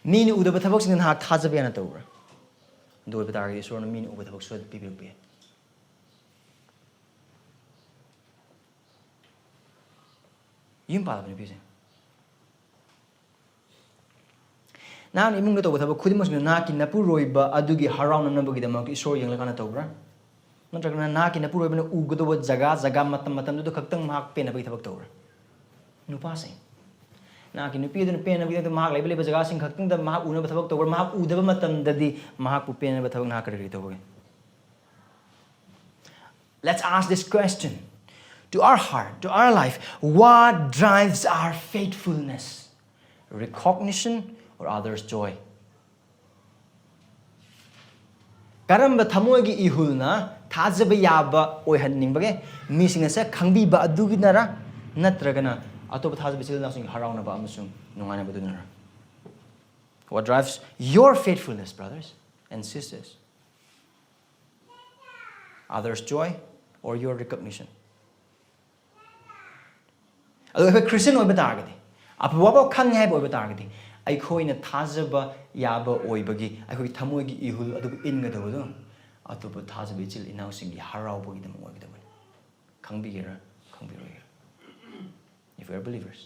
ꯃꯤꯅ ꯎꯗꯕ ꯊꯕꯛꯁꯤꯡꯗ ꯅꯍꯥꯛ ꯊꯥꯖꯕ ꯌꯥꯅ ꯇꯧꯕ꯭ꯔꯥ? ꯑꯗꯨ ꯑꯣꯏꯕ ꯇꯥꯔꯒꯗꯤ ꯏꯁꯣꯔꯅ ꯃꯤꯅ ꯎꯕ ꯊꯕꯛ ꯁꯣꯏꯗꯅ ꯄꯤꯕꯤꯔꯛꯄ ꯌꯥꯏ꯫ ꯌꯨꯝ ꯄꯥꯜꯂꯕ ꯅꯨꯄꯤꯁꯦ, ꯅꯍꯥꯛꯅ ꯏꯃꯨꯡꯗ ꯇꯧꯕ ꯊꯕꯛ ꯈꯨꯗꯤꯡꯃꯛꯁꯤꯅ ꯅꯍꯥꯛꯀꯤ ꯅꯄꯨꯔꯣꯏꯕ ꯑꯗꯨꯒꯤ ꯍꯔꯥꯎꯅꯅꯕꯒꯤꯗꯃꯛ ꯏꯁꯣꯔ ꯌꯦꯡꯂꯀꯥꯟꯗ ꯇꯧꯕ꯭ꯔꯥ? ꯅꯠꯇ꯭ꯔꯒꯅ ꯅꯍꯥꯛꯀꯤ ꯅꯄꯨꯔꯣꯏꯕꯅ ꯎꯒꯗꯧꯕ ꯖꯒꯥ, ꯖꯒꯥ, ꯃꯇꯝ, ꯃꯇꯝꯗꯨꯗ ꯈꯛꯇꯪ ꯃꯍꯥꯛ ꯄꯦꯟꯅꯕꯒꯤ ꯊꯕꯛ ꯇꯧꯕ꯭ꯔꯥ? ꯅꯨꯄꯥꯁꯤꯡ, ꯅꯍꯥꯛꯀꯤ ꯅꯨꯄꯤ ꯑꯗꯨꯅ ꯄꯦꯟꯅꯕꯒꯤꯗꯃꯛꯇ ꯃꯍꯥꯛ ꯂꯩꯕ, ꯂꯩꯕ ꯖꯒꯥꯁꯤꯡ ꯈꯛꯇꯪꯗ ꯃꯍꯥꯛ ꯎꯅꯕ ꯊꯕꯛ ꯇꯧꯕ꯭ꯔꯥ? ꯃꯍꯥꯛ ꯎꯗꯕ ꯃꯇꯝꯗꯗꯤ ꯃꯍꯥꯛꯄꯨ ꯄꯦꯟꯅꯕ ꯊꯕꯛ ꯅꯍꯥꯛ ꯀꯔꯤ ꯀꯔꯤ ꯇꯧꯕꯒꯦ? Let's ask this question to our heart, to our life. What drives our faithfulness? Recognition or others' joy? ꯀꯔꯝꯕ ꯊꯃꯣꯏꯒꯤ ꯏꯍꯨꯜꯅ ꯊꯥꯖꯕ ꯌꯥꯕ ꯑꯣꯏꯍꯟꯅꯤꯡꯕꯒꯦ? ꯃꯤꯁꯤꯡꯅ ꯁꯛ ꯈꯪꯕꯤꯕ ꯑꯗꯨꯒꯤꯅꯔ, ꯅꯠꯇ꯭ꯔꯒꯅ ꯑꯇꯣꯞꯄ ꯊꯥꯖꯕ ꯏꯆꯤꯜ ꯏꯅꯥꯎꯁꯤꯡꯒꯤ ꯍꯔꯥꯎꯅꯕ ꯑꯃꯁꯨꯡ ꯅꯨꯡꯉꯥꯏꯅꯕꯗꯨꯅꯔ? What drives your faithfulness, brothers and sisters? Others' joy or your recognition? ꯑꯗꯣ ꯑꯩꯈꯣꯏ ꯈ꯭ꯔꯤꯁꯇꯤꯌꯟ ꯑꯣꯏꯕ ꯇꯥꯔꯒꯗꯤ, ꯑꯐꯕ ꯋꯥꯐꯥꯎ ꯈꯪꯉꯦ ꯍꯥꯏꯕ ꯑꯣꯏꯕ ꯇꯥꯔꯒꯗꯤ, ꯑꯩꯈꯣꯏꯅ ꯊꯥꯖꯕ ꯌꯥꯕ ꯑꯣꯏꯕꯒꯤ ꯑꯩꯈꯣꯏꯒꯤ ꯊꯃꯣꯏꯒꯤ ꯏꯍꯨꯜ ꯑꯗꯨꯕꯨ ꯏꯟꯒꯗꯕꯗꯣ ꯑꯇꯣꯞꯄ ꯊꯥꯖꯕ ꯏꯆꯤꯜ ꯏꯅꯥꯎꯁꯤꯡꯒꯤ ꯍꯔꯥꯎꯕꯒꯤꯗꯃꯛ ꯑꯣꯏꯒꯗꯕꯅꯤ꯫ ꯈꯪꯕꯤꯒꯦꯔꯥ, ꯈꯪꯕꯤꯔꯣꯏꯒꯦꯔꯥ? If we are believers,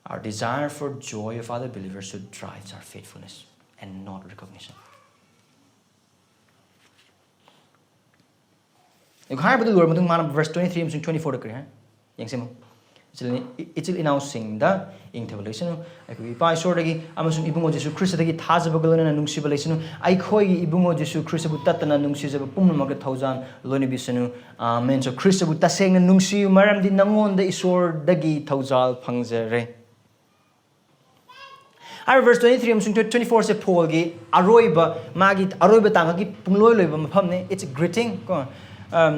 our desire for joy of other believers should drive our faithfulness and not recognition. ꯑꯩꯈꯣꯏ ꯍꯥꯏꯕꯗꯨ ꯂꯣꯏꯔꯕ ꯃꯇꯨꯡ ꯃꯥꯅ verse twenty three ꯑꯃꯁꯨꯡ twenty four ꯗ ꯀꯔꯤ ꯍꯥꯏ? ꯌꯦꯡꯁꯦ ꯑꯃꯨꯛ꯫ ꯏꯆꯤꯜ, ꯏꯆꯤꯜ ꯏꯅꯥꯎꯁꯤꯡꯗ ꯏꯪꯊꯕ ꯂꯩꯁꯅꯨ꯫ ꯑꯩꯈꯣꯏꯒꯤ ꯏꯄꯥ ꯏꯁꯣꯔꯗꯒꯤ ꯑꯃꯁꯨꯡ ꯏꯕꯨꯡꯉꯣ ꯖꯤꯁꯨ ꯈ꯭ꯔꯤꯁꯇꯗꯒꯤ ꯊꯥꯖꯕꯒ ꯂꯣꯏꯅꯅ ꯅꯨꯡꯁꯤꯕ ꯂꯩꯁꯅꯨ꯫ ꯑꯩꯈꯣꯏꯒꯤ ꯏꯕꯨꯡꯉꯣ ꯖꯤꯁꯨ ꯈ꯭ꯔꯤꯁꯇꯕꯨ ꯇꯠꯇꯅ ꯅꯨꯡꯁꯤꯖꯕ ꯄꯨꯝꯅꯃꯛꯇ ꯊꯧꯖꯥꯜ ꯂꯣꯏꯅꯕꯤꯁꯅꯨ꯫ ꯑꯥꯃꯦꯟ꯫ So, ꯈ꯭ꯔꯤꯁꯇꯕꯨ ꯇꯁꯦꯡꯅ ꯅꯨꯡꯁꯤꯌꯨ, ꯃꯔꯝꯗꯤ ꯅꯉꯣꯟꯗ ꯏꯁꯣꯔꯗꯒꯤ ꯊꯧꯖꯥꯜ ꯐꯪꯖꯔꯦ꯫ ꯍꯥꯏꯔꯤꯕ verse twenty three ꯑꯃꯁꯨꯡ twenty four ꯁꯦ ꯄꯣꯜꯒꯤ ꯑꯔꯣꯏꯕ, ꯃꯥꯒꯤ ꯑꯔꯣꯏꯕ ꯇꯥꯡꯀꯛꯀꯤ ꯄꯨꯡꯂꯣꯏ ꯂꯣꯏꯕ ꯃꯐꯝꯅꯤ꯫ It's a greeting ꯀꯣ꯫ ꯑꯝ,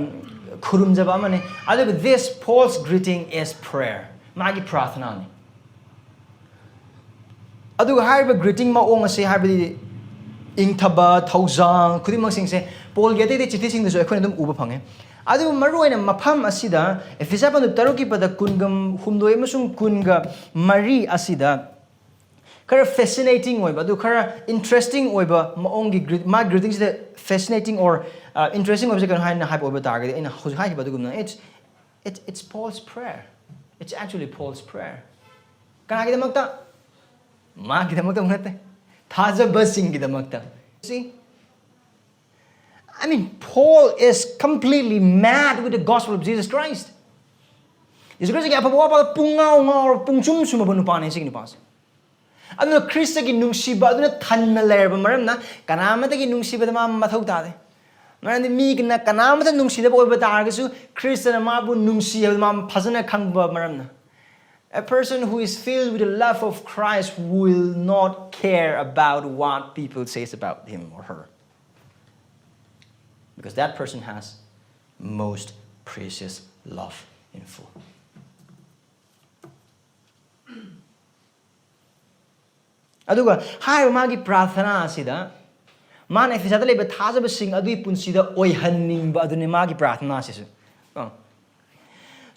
ꯈꯨꯔꯨꯝꯖꯕ ꯑꯃꯅꯤ꯫ ꯑꯗꯨꯒ this Paul's greeting is prayer, ꯃꯥꯒꯤ ꯄ꯭ꯔꯥꯔꯊꯅꯥꯅꯤ꯫ ꯑꯗꯨꯒ ꯍꯥꯏꯔꯤꯕ greeting ꯃꯑꯣꯡ ꯑꯁꯤ, ꯍꯥꯏꯕꯗꯤ ꯏꯪꯊꯕ, ꯊꯧꯖꯥꯜ ꯈꯨꯗꯤꯡꯃꯛꯁꯤꯡꯁꯦ ꯄꯣꯜꯒꯤ ꯑꯇꯩ ꯑꯇꯩ ꯆꯤꯊꯤꯁꯤꯡꯗꯁꯨ ꯑꯩꯈꯣꯏꯅ ꯑꯗꯨꯝ ꯎꯕ ꯐꯪꯉꯦ꯫ ꯑꯗꯨꯕꯨ ꯃꯔꯨꯑꯣꯏꯅ ꯃꯐꯝ ꯑꯁꯤꯗ ꯑꯦꯐꯤꯁꯥ ꯄꯟꯗꯨꯞ ꯇꯔꯨꯛꯀꯤ ꯄꯗ ꯀꯨꯟꯒ ꯍꯨꯝꯗꯣꯏ ꯑꯃꯁꯨꯡ ꯀꯨꯟꯒ ꯃꯔꯤ ꯑꯁꯤꯗ ꯈꯔ fascinating ꯑꯣꯏꯕ, ꯑꯗꯨ ꯈꯔ interesting ꯑꯣꯏꯕ ꯃꯑꯣꯡꯒꯤ greet-, ꯃꯥ greetingꯁꯤꯗ fascinating or, uh, interesting ꯑꯣꯏꯕꯁꯦ ꯀꯩꯅꯣ ꯍꯥꯏꯅ ꯍꯥꯏꯕ ꯑꯣꯏꯕ ꯇꯥꯔꯒꯗꯤ, ꯑꯩꯅ ꯍꯧꯖꯤꯛ ꯍꯥꯏꯈꯤꯕ ꯑꯗꯨꯒꯨꯝꯅ, it's, it's, it's Paul's prayer. It's actually Paul's prayer. ꯀꯅꯥꯒꯤꯗꯃꯛꯇ? ꯃꯥꯒꯤꯗꯃꯛꯇ ꯅꯠꯇꯦ, ꯊꯥꯖꯕꯁꯤꯡꯒꯤꯗꯃꯛꯇ꯫ See? I mean, Paul is completely mad with the gospel of Jesus Christ. Jesus Christꯀꯤ ꯑꯐꯕ ꯋꯥ ꯄꯥꯎꯗ ꯄꯨꯡ ꯉꯥꯎ ꯉꯥꯎꯔ, ꯄꯨꯡ ꯁꯨꯝ ꯁꯨꯝꯃꯕ ꯅꯨꯄꯥꯅꯦ ꯁꯤꯒꯤ ꯅꯨꯄꯥꯁꯦ꯫ ꯑꯗꯨꯅ ꯈ꯭ꯔꯤꯁꯇꯒꯤ ꯅꯨꯡꯁꯤꯕ ꯑꯗꯨꯅ ꯊꯟꯅ ꯂꯩꯔꯕ ꯃꯔꯝꯅ ꯀꯅꯥ ꯑꯃꯠꯇꯒꯤ ꯅꯨꯡꯁꯤꯕꯗ ꯃꯥ ꯃꯊꯧ ꯇꯥꯗꯦ꯫ ꯃꯔꯝꯗꯤ ꯃꯤꯒꯤꯅ ꯀꯅꯥ ꯑꯃꯠꯇ ꯅꯨꯡꯁꯤꯗꯕ ꯑꯣꯏꯕ ꯇꯥꯔꯒꯁꯨ, ꯈ꯭ꯔꯤꯁꯇꯅ ꯃꯥꯕꯨ ꯅꯨꯡꯁꯤ ꯍꯥꯏꯕꯗꯨ ꯃꯥ ꯐꯖꯅ ꯈꯪꯕ ꯃꯔꯝꯅ꯫ A person who is filled with the love of Christ will not care about what people says about him or her, because that person has most precious love in full. ꯑꯗꯨꯒ ꯍꯥꯏꯔꯤꯕ ꯃꯥꯒꯤ ꯄ꯭ꯔꯥꯔꯊꯅꯥ ꯑꯁꯤꯗ ꯃꯥꯅ ꯑꯦꯐꯤꯁꯥꯗ ꯂꯩꯕ ꯊꯥꯖꯕꯁꯤꯡ ꯑꯗꯨꯒꯤ ꯄꯨꯟꯁꯤꯗ ꯑꯣꯏꯍꯟꯅꯤꯡꯕ ꯑꯗꯨꯅꯤ ꯃꯥꯒꯤ ꯄ꯭ꯔꯥꯔꯊꯅꯥ ꯑꯁꯤꯁꯨ꯫ ꯑ꯫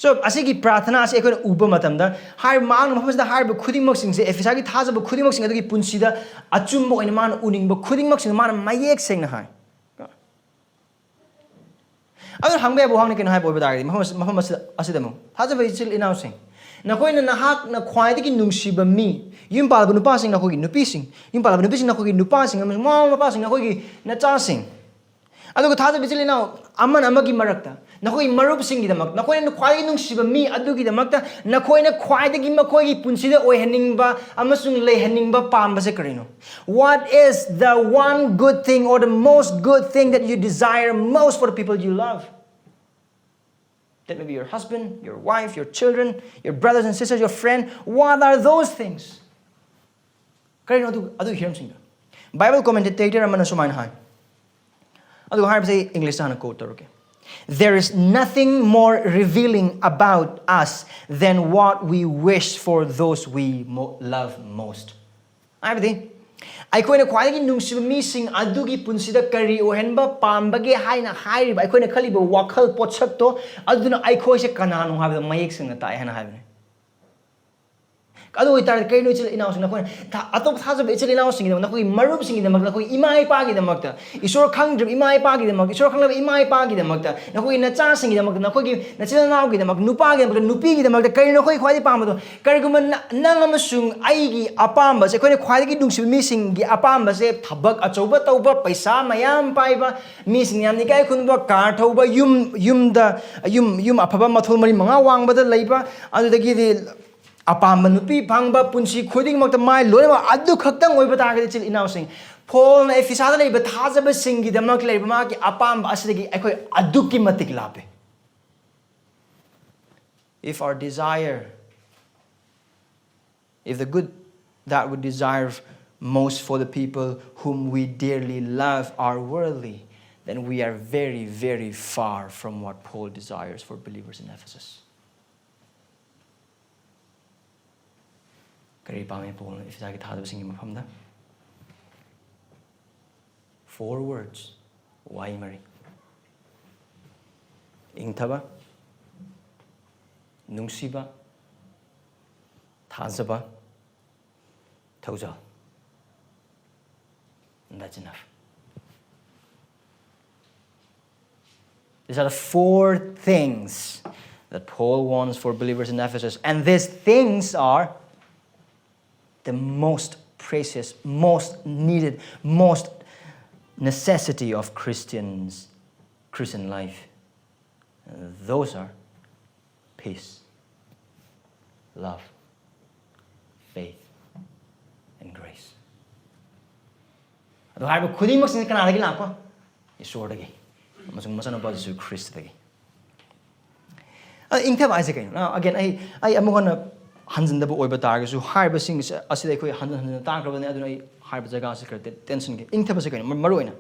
So, ꯑꯁꯤꯒꯤ ꯄ꯭ꯔꯥꯔꯊꯅꯥ ꯑꯁꯤ ꯑꯩꯈꯣꯏꯅ ꯎꯕ ꯃꯇꯝꯗ, ꯍꯥꯏꯔꯤꯕ ꯃꯍꯥꯛꯅ ꯃꯐꯝ ꯑꯁꯤꯗ ꯍꯥꯏꯔꯤꯕ ꯈꯨꯗꯤꯡꯃꯛꯁꯤꯡꯁꯦ, ꯑꯦꯐꯤꯁꯥꯒꯤ ꯊꯥꯖꯕ ꯈꯨꯗꯤꯡꯃꯛꯁꯤꯡ ꯑꯗꯨꯒꯤ ꯄꯨꯟꯁꯤꯗ ꯑꯆꯨꯝꯕ ꯑꯣꯏꯅ ꯃꯥꯅ ꯎꯅꯤꯡꯕ ꯈꯨꯗꯤꯡꯃꯛꯁꯤꯡꯗ ꯃꯥꯅ ꯃꯌꯦꯛ ꯁꯦꯡꯅ ꯍꯥꯏ꯫ ꯑꯗꯨꯅ ꯍꯪꯕ ꯌꯥꯕ ꯋꯥꯍꯪꯅꯤ ꯀꯩꯅꯣ ꯍꯥꯏꯕ ꯑꯣꯏꯕ ꯇꯥꯔꯒꯗꯤ, ꯃꯐꯝ ꯑꯁꯤ-, ꯃꯐꯝ ꯑꯁꯤꯗ, ꯑꯁꯤꯗ ꯑꯃꯨꯛ, ꯊꯥꯖꯕ ꯏꯆꯤꯜ ꯏꯅꯥꯎꯁꯤꯡ, ꯅꯈꯣꯏꯅ ꯅꯍꯥꯛꯅ ꯈ꯭ꯋꯥꯏꯗꯒꯤ ꯅꯨꯡꯁꯤꯕ ꯃꯤ, ꯌꯨꯝ ꯄꯥꯜꯂꯕ ꯅꯨꯄꯥꯁꯤꯡ ꯅꯈꯣꯏꯒꯤ ꯅꯨꯄꯤꯁꯤꯡ, ꯌꯨꯝ ꯄꯥꯜꯂꯕ ꯅꯨꯄꯤꯁꯤꯡ ꯅꯈꯣꯏꯒꯤ ꯅꯨꯄꯥꯁꯤꯡ, ꯑꯃꯁꯨꯡ ꯃꯃꯥ ꯃꯄꯥꯁꯤꯡ ꯅꯈꯣꯏꯒꯤ ꯅꯆꯥꯁꯤꯡ, ꯑꯗꯨꯒ ꯊꯥꯖꯕ ꯏꯆꯤꯜ ꯏꯅꯥꯎ ꯑꯃꯅ ꯑꯃꯒꯤ ꯃꯔꯛꯇ, ꯅꯈꯣꯏꯒꯤ ꯃꯔꯨꯞꯁꯤꯡꯒꯤꯗꯃꯛ, ꯅꯈꯣꯏꯅ ꯈ꯭ꯋꯥꯏꯗꯒꯤ ꯅꯨꯡꯁꯤꯕ ꯃꯤ ꯑꯗꯨꯒꯤꯗꯃꯛꯇ ꯅꯈꯣꯏꯅ ꯈ꯭ꯋꯥꯏꯗꯒꯤ ꯃꯈꯣꯏꯒꯤ ꯄꯨꯟꯁꯤꯗ ꯑꯣꯏꯍꯟꯅꯤꯡꯕ ꯑꯃꯁꯨꯡ ꯂꯩꯍꯟꯅꯤꯡꯕ ꯄꯥꯝꯕꯁꯦ ꯀꯔꯤꯅꯣ? What is the one good thing or the most good thing that you desire most for the people you love? That may be your husband, your wife, your children, your brothers and sisters, your friend. What are those things? ꯀꯔꯤꯅꯣ ꯑꯗꯨ, ꯑꯗꯨꯒꯤ ꯍꯤꯔꯝꯁꯤꯡꯗꯣ? Bible ꯀꯣꯃꯦꯟꯇꯦꯇꯔ ꯑꯃꯅ ꯁꯨꯃꯥꯏꯅ ꯍꯥꯏ꯫ ꯑꯗꯨ ꯍꯥꯏꯕꯁꯦ ꯑꯩ ꯏꯪꯂꯤꯁꯇ ꯍꯥꯟꯅ ꯀꯣꯠ ꯇꯧꯔꯒꯦ꯫ There is nothing more revealing about us than what we wish for those we mo- love most. ꯍꯥꯏꯕꯗꯤ, ꯑꯩꯈꯣꯏꯅ ꯈ꯭ꯋꯥꯏꯗꯒꯤ ꯅꯨꯡꯁꯤꯕ ꯃꯤꯁꯤꯡ ꯑꯗꯨꯒꯤ ꯄꯨꯟꯁꯤꯗ ꯀꯔꯤ ꯑꯣꯏꯍꯟꯕ ꯄꯥꯝꯕꯒꯦ ꯍꯥꯏꯅ ꯍꯥꯏꯔꯤꯕ, ꯑꯩꯈꯣꯏꯅ ꯈꯜꯂꯤꯕ ꯋꯥꯈꯜ ꯄꯣꯠꯁꯛꯇꯣ, ꯑꯗꯨꯅ ꯑꯩꯈꯣꯏꯁꯦ ꯀꯅꯥꯅꯣ ꯍꯥꯏꯕꯗꯣ ꯃꯌꯦꯛ ꯁꯦꯡꯅ ꯇꯥꯛꯑꯦ ꯍꯥꯏꯅ ꯍꯥꯏꯕꯅꯤ꯫ ꯑꯗꯨ ꯑꯣꯏꯇꯥꯔꯗꯤ ꯀꯔꯤꯅꯣ, ꯏꯆꯤꯜ ꯏꯅꯥꯎꯁꯤꯡ, ꯅꯈꯣꯏꯅ ꯊꯥ-, ꯑꯇꯣꯞꯄ ꯊꯥꯖꯕ ꯏꯆꯤꯜ ꯏꯅꯥꯎꯁꯤꯡꯒꯤꯗꯃꯛ, ꯅꯈꯣꯏꯒꯤ ꯃꯔꯨꯞꯁꯤꯡꯒꯤꯗꯃꯛ, ꯅꯈꯣꯏꯒꯤ ꯏꯃꯥ ꯏꯄꯥꯒꯤꯗꯃꯛꯇ, ꯏꯁꯣꯔ ꯈꯪꯗ꯭ꯔꯤꯕ ꯏꯃꯥ ꯏꯄꯥꯒꯤꯗꯃꯛ, ꯏꯁꯣꯔ ꯈꯪꯂꯕ ꯏꯃꯥ ꯏꯄꯥꯒꯤꯗꯃꯛꯇ, ꯅꯈꯣꯏꯒꯤ ꯅꯆꯥꯁꯤꯡꯒꯤꯗꯃꯛꯇ, ꯅꯈꯣꯏꯒꯤ ꯅꯆꯤꯟ ꯅꯅꯥꯎꯒꯤꯗꯃꯛ, ꯅꯨꯄꯥꯒꯤꯗꯃꯛꯇ, ꯅꯨꯄꯤꯒꯤꯗꯃꯛꯇ ꯀꯔꯤꯅꯣ ꯅꯈꯣꯏ ꯈ꯭ꯋꯥꯏꯗꯒꯤ ꯄꯥꯝꯕꯗꯣ? ꯀꯔꯤꯒꯨꯝꯕ ꯅ-, ꯅꯪ ꯑꯃꯁꯨꯡ ꯑꯩꯒꯤ ꯑꯄꯥꯝꯕꯁꯦ, ꯑꯩꯈꯣꯏꯅ ꯈ꯭ꯋꯥꯏꯗꯒꯤ ꯅꯨꯡꯁꯤꯕ ꯃꯤꯁꯤꯡꯒꯤ ꯑꯄꯥꯝꯕꯁꯦ ꯊꯕꯛ ꯑꯆꯧꯕ ꯇꯧꯕ, ꯄꯩꯁꯥ ꯃꯌꯥꯝ ꯄꯥꯏꯕ, ꯃꯤꯁꯤꯡ ꯌꯥꯝꯅ ꯏꯀꯥꯏ ꯈꯨꯝꯅꯕ, ꯀꯥꯔ ꯊꯧꯕ, ꯌꯨꯝ, ꯌꯨꯝꯗ, ꯌꯨꯝ, ꯌꯨꯝ ꯑꯐꯕ ꯃꯊꯣꯜ ꯃꯔꯤ ꯃꯉꯥ ꯋꯥꯡꯕꯗ ꯂꯩꯕ, ꯑꯗꯨꯗꯒꯤꯗꯤ ꯑꯄꯥꯝꯕ ꯅꯨꯄꯤ ꯐꯪꯕ, ꯄꯨꯟꯁꯤ ꯈꯨꯗꯤꯡꯃꯛꯇ ꯃꯥꯏ ꯂꯣꯏꯅꯃꯛ ꯑꯗꯨ ꯈꯛꯇꯪ ꯑꯣꯏꯕ ꯇꯥꯔꯒꯗꯤ, ꯏꯆꯤꯜ ꯏꯅꯥꯎꯁꯤꯡ, ꯄꯣꯜꯅ ꯑꯦꯐꯤꯁꯥꯗ ꯂꯩꯕ ꯊꯥꯖꯕꯁꯤꯡꯒꯤꯗꯃꯛ ꯂꯩꯔꯤꯕ ꯃꯥꯒꯤ ꯑꯄꯥꯝꯕ ꯑꯁꯤꯗꯒꯤ ꯑꯩꯈꯣꯏ ꯑꯗꯨꯛꯀꯤ ꯃꯇꯤꯛ ꯂꯥꯞꯄꯦ꯫ If our desire, if the good that we desire most for the people whom we dearly love are worldly, then we are very, very far from what Paul desires for believers in Ephesus. ꯀꯔꯤ ꯄꯥꯝꯃꯤ ꯄꯣꯜꯅ ꯏꯐꯤꯁꯥꯒꯤ ꯊꯥꯖꯕꯁꯤꯡꯒꯤ ꯃꯐꯝꯗ? Four words, ꯋꯥꯍꯩ ꯃꯔꯤ: ꯏꯪꯊꯕ, ꯅꯨꯡꯁꯤꯕ, ꯊꯥꯖꯕ, ꯊꯧꯖꯥꯜ꯫ And that's enough. These are the four things that Paul wants for believers in Ephesus. And these things are the most precious, most needed, most necessity of Christians, Christian life. And those are peace, love, faith, and grace. ꯑꯗꯣ ꯍꯥꯏꯔꯤꯕ ꯈꯨꯗꯤꯡꯃꯛꯁꯤꯅ ꯀꯅꯥꯗꯒꯤ ꯂꯥꯛꯄ? ꯏꯁꯣꯔꯗꯒꯤ ꯑꯃꯁꯨꯡ ꯃꯆꯥꯅꯨꯄꯥ ꯖꯤꯁꯨ ꯈ꯭ꯔꯤꯁꯇꯗꯒꯤ꯫ ꯑꯗꯣ ꯏꯪꯊꯕ ꯍꯥꯏꯁꯦ ꯀꯩꯅꯣ? Now, again, ꯑꯩ, ꯑꯩ ꯑꯃꯨꯛ ꯍꯟꯅ ꯍꯟꯖꯤꯟꯗꯕ ꯑꯣꯏꯕ ꯇꯥꯔꯒꯁꯨ, ꯍꯥꯏꯔꯤꯕꯁꯤꯡ ꯑꯁꯤꯗ ꯑꯩꯈꯣꯏ ꯍꯟꯖꯤꯟ ꯍꯟꯖꯤꯟꯅ ꯇꯥꯈ꯭ꯔꯕꯅꯤ, ꯑꯗꯨꯅ ꯑꯩ ꯍꯥꯏꯔꯤꯕ ꯖꯒꯥꯁꯤ ꯈꯔ ꯇꯦ-, ꯇꯦꯟꯁꯟꯒꯦ꯫ ꯏꯪꯊꯕꯁꯦ ꯀꯩꯅꯣ? ꯃ-, ꯃꯔꯨ ꯑꯣꯏꯅ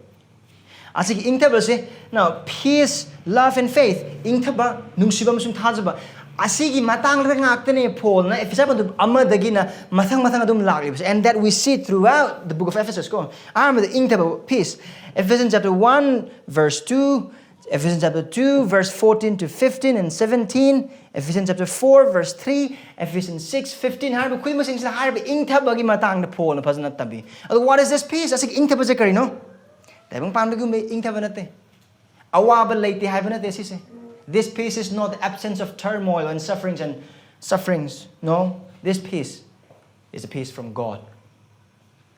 ꯑꯁꯤꯒꯤ ꯏꯪꯊꯕꯁꯦ, now, peace, love and faith, ꯏꯪꯊꯕ, ꯅꯨꯡꯁꯤꯕ ꯑꯃꯁꯨꯡ ꯊꯥꯖꯕ, ꯑꯁꯤꯒꯤ ꯃꯇꯥꯡꯗ ꯉꯥꯛꯇꯅꯦ ꯄꯣꯜꯅ ꯑꯦꯐꯦꯁꯤꯌꯥ ꯄꯟꯗꯨꯞ ꯑꯃꯗꯒꯤꯅ ꯃꯊꯪ ꯃꯊꯪ ꯑꯗꯨꯝ ꯂꯥꯛꯂꯤꯕꯁꯦ, and that we see throughout the book of Ephesus ꯀꯣ꯫ ꯑꯍꯥꯟꯕꯗ ꯏꯪꯊꯕ, peace, Ephesians chapter one verse two, Ephesians chapter two verse fourteen to fifteen and seventeen, Ephesians chapter four verse three, Ephesians six fifteen ꯍꯥꯏꯔꯤꯕ ꯈꯨꯗꯤꯡꯃꯛꯁꯤꯡꯁꯤꯗ ꯍꯥꯏꯔꯤꯕ ꯏꯪꯊꯕꯒꯤ ꯃꯇꯥꯡꯗ ꯄꯣꯜꯅ ꯐꯖꯅ ꯇꯝꯕꯤ꯫ ꯑꯗꯣ what is this peace? ꯑꯁꯤꯒꯤ ꯏꯪꯊꯕꯁꯦ ꯀꯔꯤꯅꯣ? ꯇꯥꯏꯕꯪ ꯄꯥꯟꯕꯒꯨꯝꯕ ꯏꯪꯊꯕ ꯅꯠꯇꯦ꯫ ꯑꯋꯥꯕ ꯂꯩꯇꯦ ꯍꯥꯏꯕ ꯅꯠꯇꯦ ꯁꯤꯁꯦ꯫ This peace is not the absence of turmoil and sufferings and sufferings. No, this peace is a peace from God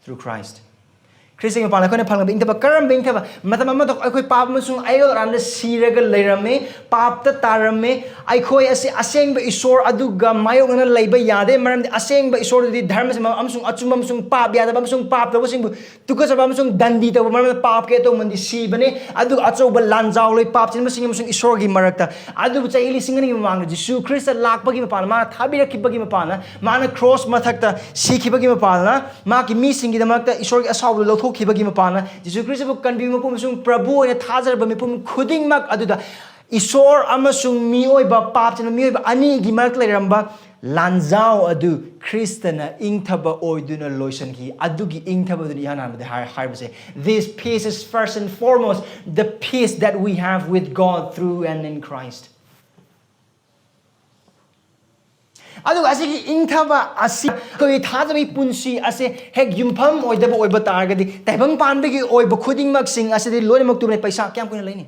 through Christ. ꯈ꯭ꯔꯤꯁꯇꯒꯤ ꯃꯄꯥꯟꯗ ꯑꯩꯈꯣꯏꯅ ꯐꯪꯂꯕ ꯏꯪꯊꯕ꯫ ꯀꯔꯝꯕ ꯏꯪꯊꯕ? ꯃꯇꯝ ꯑꯃꯗ ꯑꯩꯈꯣꯏ ꯄꯥꯞ ꯑꯃꯁꯨꯡ ꯑꯌꯣꯜ ꯑꯔꯥꯟꯗ ꯁꯤꯔꯒ ꯂꯩꯔꯝꯃꯤ, ꯄꯥꯞꯇ ꯇꯥꯔꯝꯃꯤ꯫ ꯑꯩꯈꯣꯏ ꯑꯁꯤ ꯑꯁꯦꯡꯕ ꯏꯁꯣꯔ ꯑꯗꯨꯒ ꯃꯥꯌꯣꯛꯅꯅ ꯂꯩꯕ ꯌꯥꯗꯦ, ꯃꯔꯝꯗꯤ ꯑꯁꯦꯡꯕ ꯏꯁꯣꯔꯗꯨꯗꯤ ꯙꯔꯃ ꯆꯨꯝꯕ ꯑꯃꯁꯨꯡ ꯑꯆꯨꯝꯕ ꯑꯃꯁꯨꯡ ꯄꯥꯞ ꯌꯥꯗꯕ ꯑꯃꯁꯨꯡ ꯄꯥꯞ ꯇꯧꯕꯁꯤꯡꯕꯨ ꯇꯨꯀꯠꯆꯕ ꯑꯃꯁꯨꯡ ꯗꯟꯗꯤ ꯇꯧꯕ ꯃꯔꯝꯅ ꯄꯥꯞꯀꯤ ꯑꯇꯧꯃꯟꯗꯤ ꯁꯤꯕꯅꯤ, ꯑꯗꯨꯒ ꯑꯆꯧꯕ ꯂꯥꯟꯖꯥꯎ ꯂꯩ ꯄꯥꯞ ꯆꯦꯟꯕꯁꯤꯡ ꯑꯃꯁꯨꯡ ꯏꯁꯣꯔꯒꯤ ꯃꯔꯛꯇ꯫ ꯑꯗꯨꯕꯨ ꯆꯍꯤ ꯂꯤꯁꯤꯡ ꯑꯅꯤꯒꯤ ꯃꯃꯥꯡꯗ ꯖꯤꯁꯨ ꯈ꯭ꯔꯤꯁꯇ ꯂꯥꯛꯄꯒꯤ ꯃꯄꯥꯟꯗ, ꯃꯥꯅ ꯊꯥꯕꯤꯔꯛꯈꯤꯕꯒꯤ ꯃꯄꯥꯟꯗ, ꯃꯥꯅ ꯀ꯭ꯔꯣꯁ ꯃꯊꯛꯇ ꯁꯤꯈꯤꯕꯒꯤ ꯃꯄꯥꯟꯗ, ꯃꯥꯒꯤ ꯃꯤꯁꯤꯡꯒꯤꯗꯃꯛꯇ ꯏꯁꯣꯔꯒꯤ ꯑꯁꯥꯎꯕꯗꯨ ꯂꯧꯊꯣꯛꯈꯤꯕꯒꯤ ꯃꯄꯥꯟꯗ, ꯖꯤꯁꯨ ꯈ꯭ꯔꯤꯁꯇꯕꯨ ꯀꯟꯕꯤꯕ ꯃꯄꯨ ꯑꯃꯁꯨꯡ ꯄ꯭ꯔꯚꯨ ꯑꯣꯏꯅ ꯊꯥꯖꯔꯕ ꯃꯤꯄꯨꯝ ꯈꯨꯗꯤꯡꯃꯛ ꯑꯗꯨꯗ ꯏꯁꯣꯔ ꯑꯃꯁꯨꯡ ꯃꯤꯑꯣꯏꯕ, ꯄꯥꯞ ꯆꯦꯟꯕ ꯃꯤꯑꯣꯏꯕ ꯑꯅꯤꯒꯤ ꯃꯔꯛꯇ ꯂꯩꯔꯝꯕ ꯂꯥꯟꯖꯥꯎ ꯑꯗꯨ ꯈ꯭ꯔꯤꯁꯇꯅ ꯏꯪꯊꯕ ꯑꯣꯏꯗꯨꯅ ꯂꯣꯏꯁꯤꯟꯈꯤ꯫ ꯑꯗꯨꯒꯤ ꯏꯪꯊꯕꯗꯨꯅꯤ ꯏꯍꯥꯟ ꯍꯥꯟꯕꯗ ꯍꯥꯏ-, ꯍꯥꯏꯔꯤꯕꯁꯦ, "This peace is first and foremost the peace that we have with God through and in Christ." ꯑꯗꯨꯒ ꯑꯁꯤꯒꯤ ꯏꯪꯊꯕ ꯑꯁꯤ ꯑꯩꯈꯣꯏꯒꯤ ꯊꯥꯖꯕꯒꯤ ꯄꯨꯟꯁꯤ ꯑꯁꯤ ꯍꯦꯛ ꯌꯨꯝꯐꯝ ꯑꯣꯏꯗꯕ ꯑꯣꯏꯕ ꯇꯥꯔꯒꯗꯤ, ꯇꯥꯏꯕꯪ ꯄꯥꯟꯕꯒꯤ ꯑꯣꯏꯕ ꯈꯨꯗꯤꯡꯃꯛꯁꯤꯡ ꯑꯁꯤꯗꯤ ꯂꯣꯏꯅꯃꯛ ꯇꯨꯕꯅꯤ꯫ ꯄꯩꯁꯥ ꯀꯌꯥꯝ ꯀꯨꯏꯅ ꯂꯩꯅꯤ?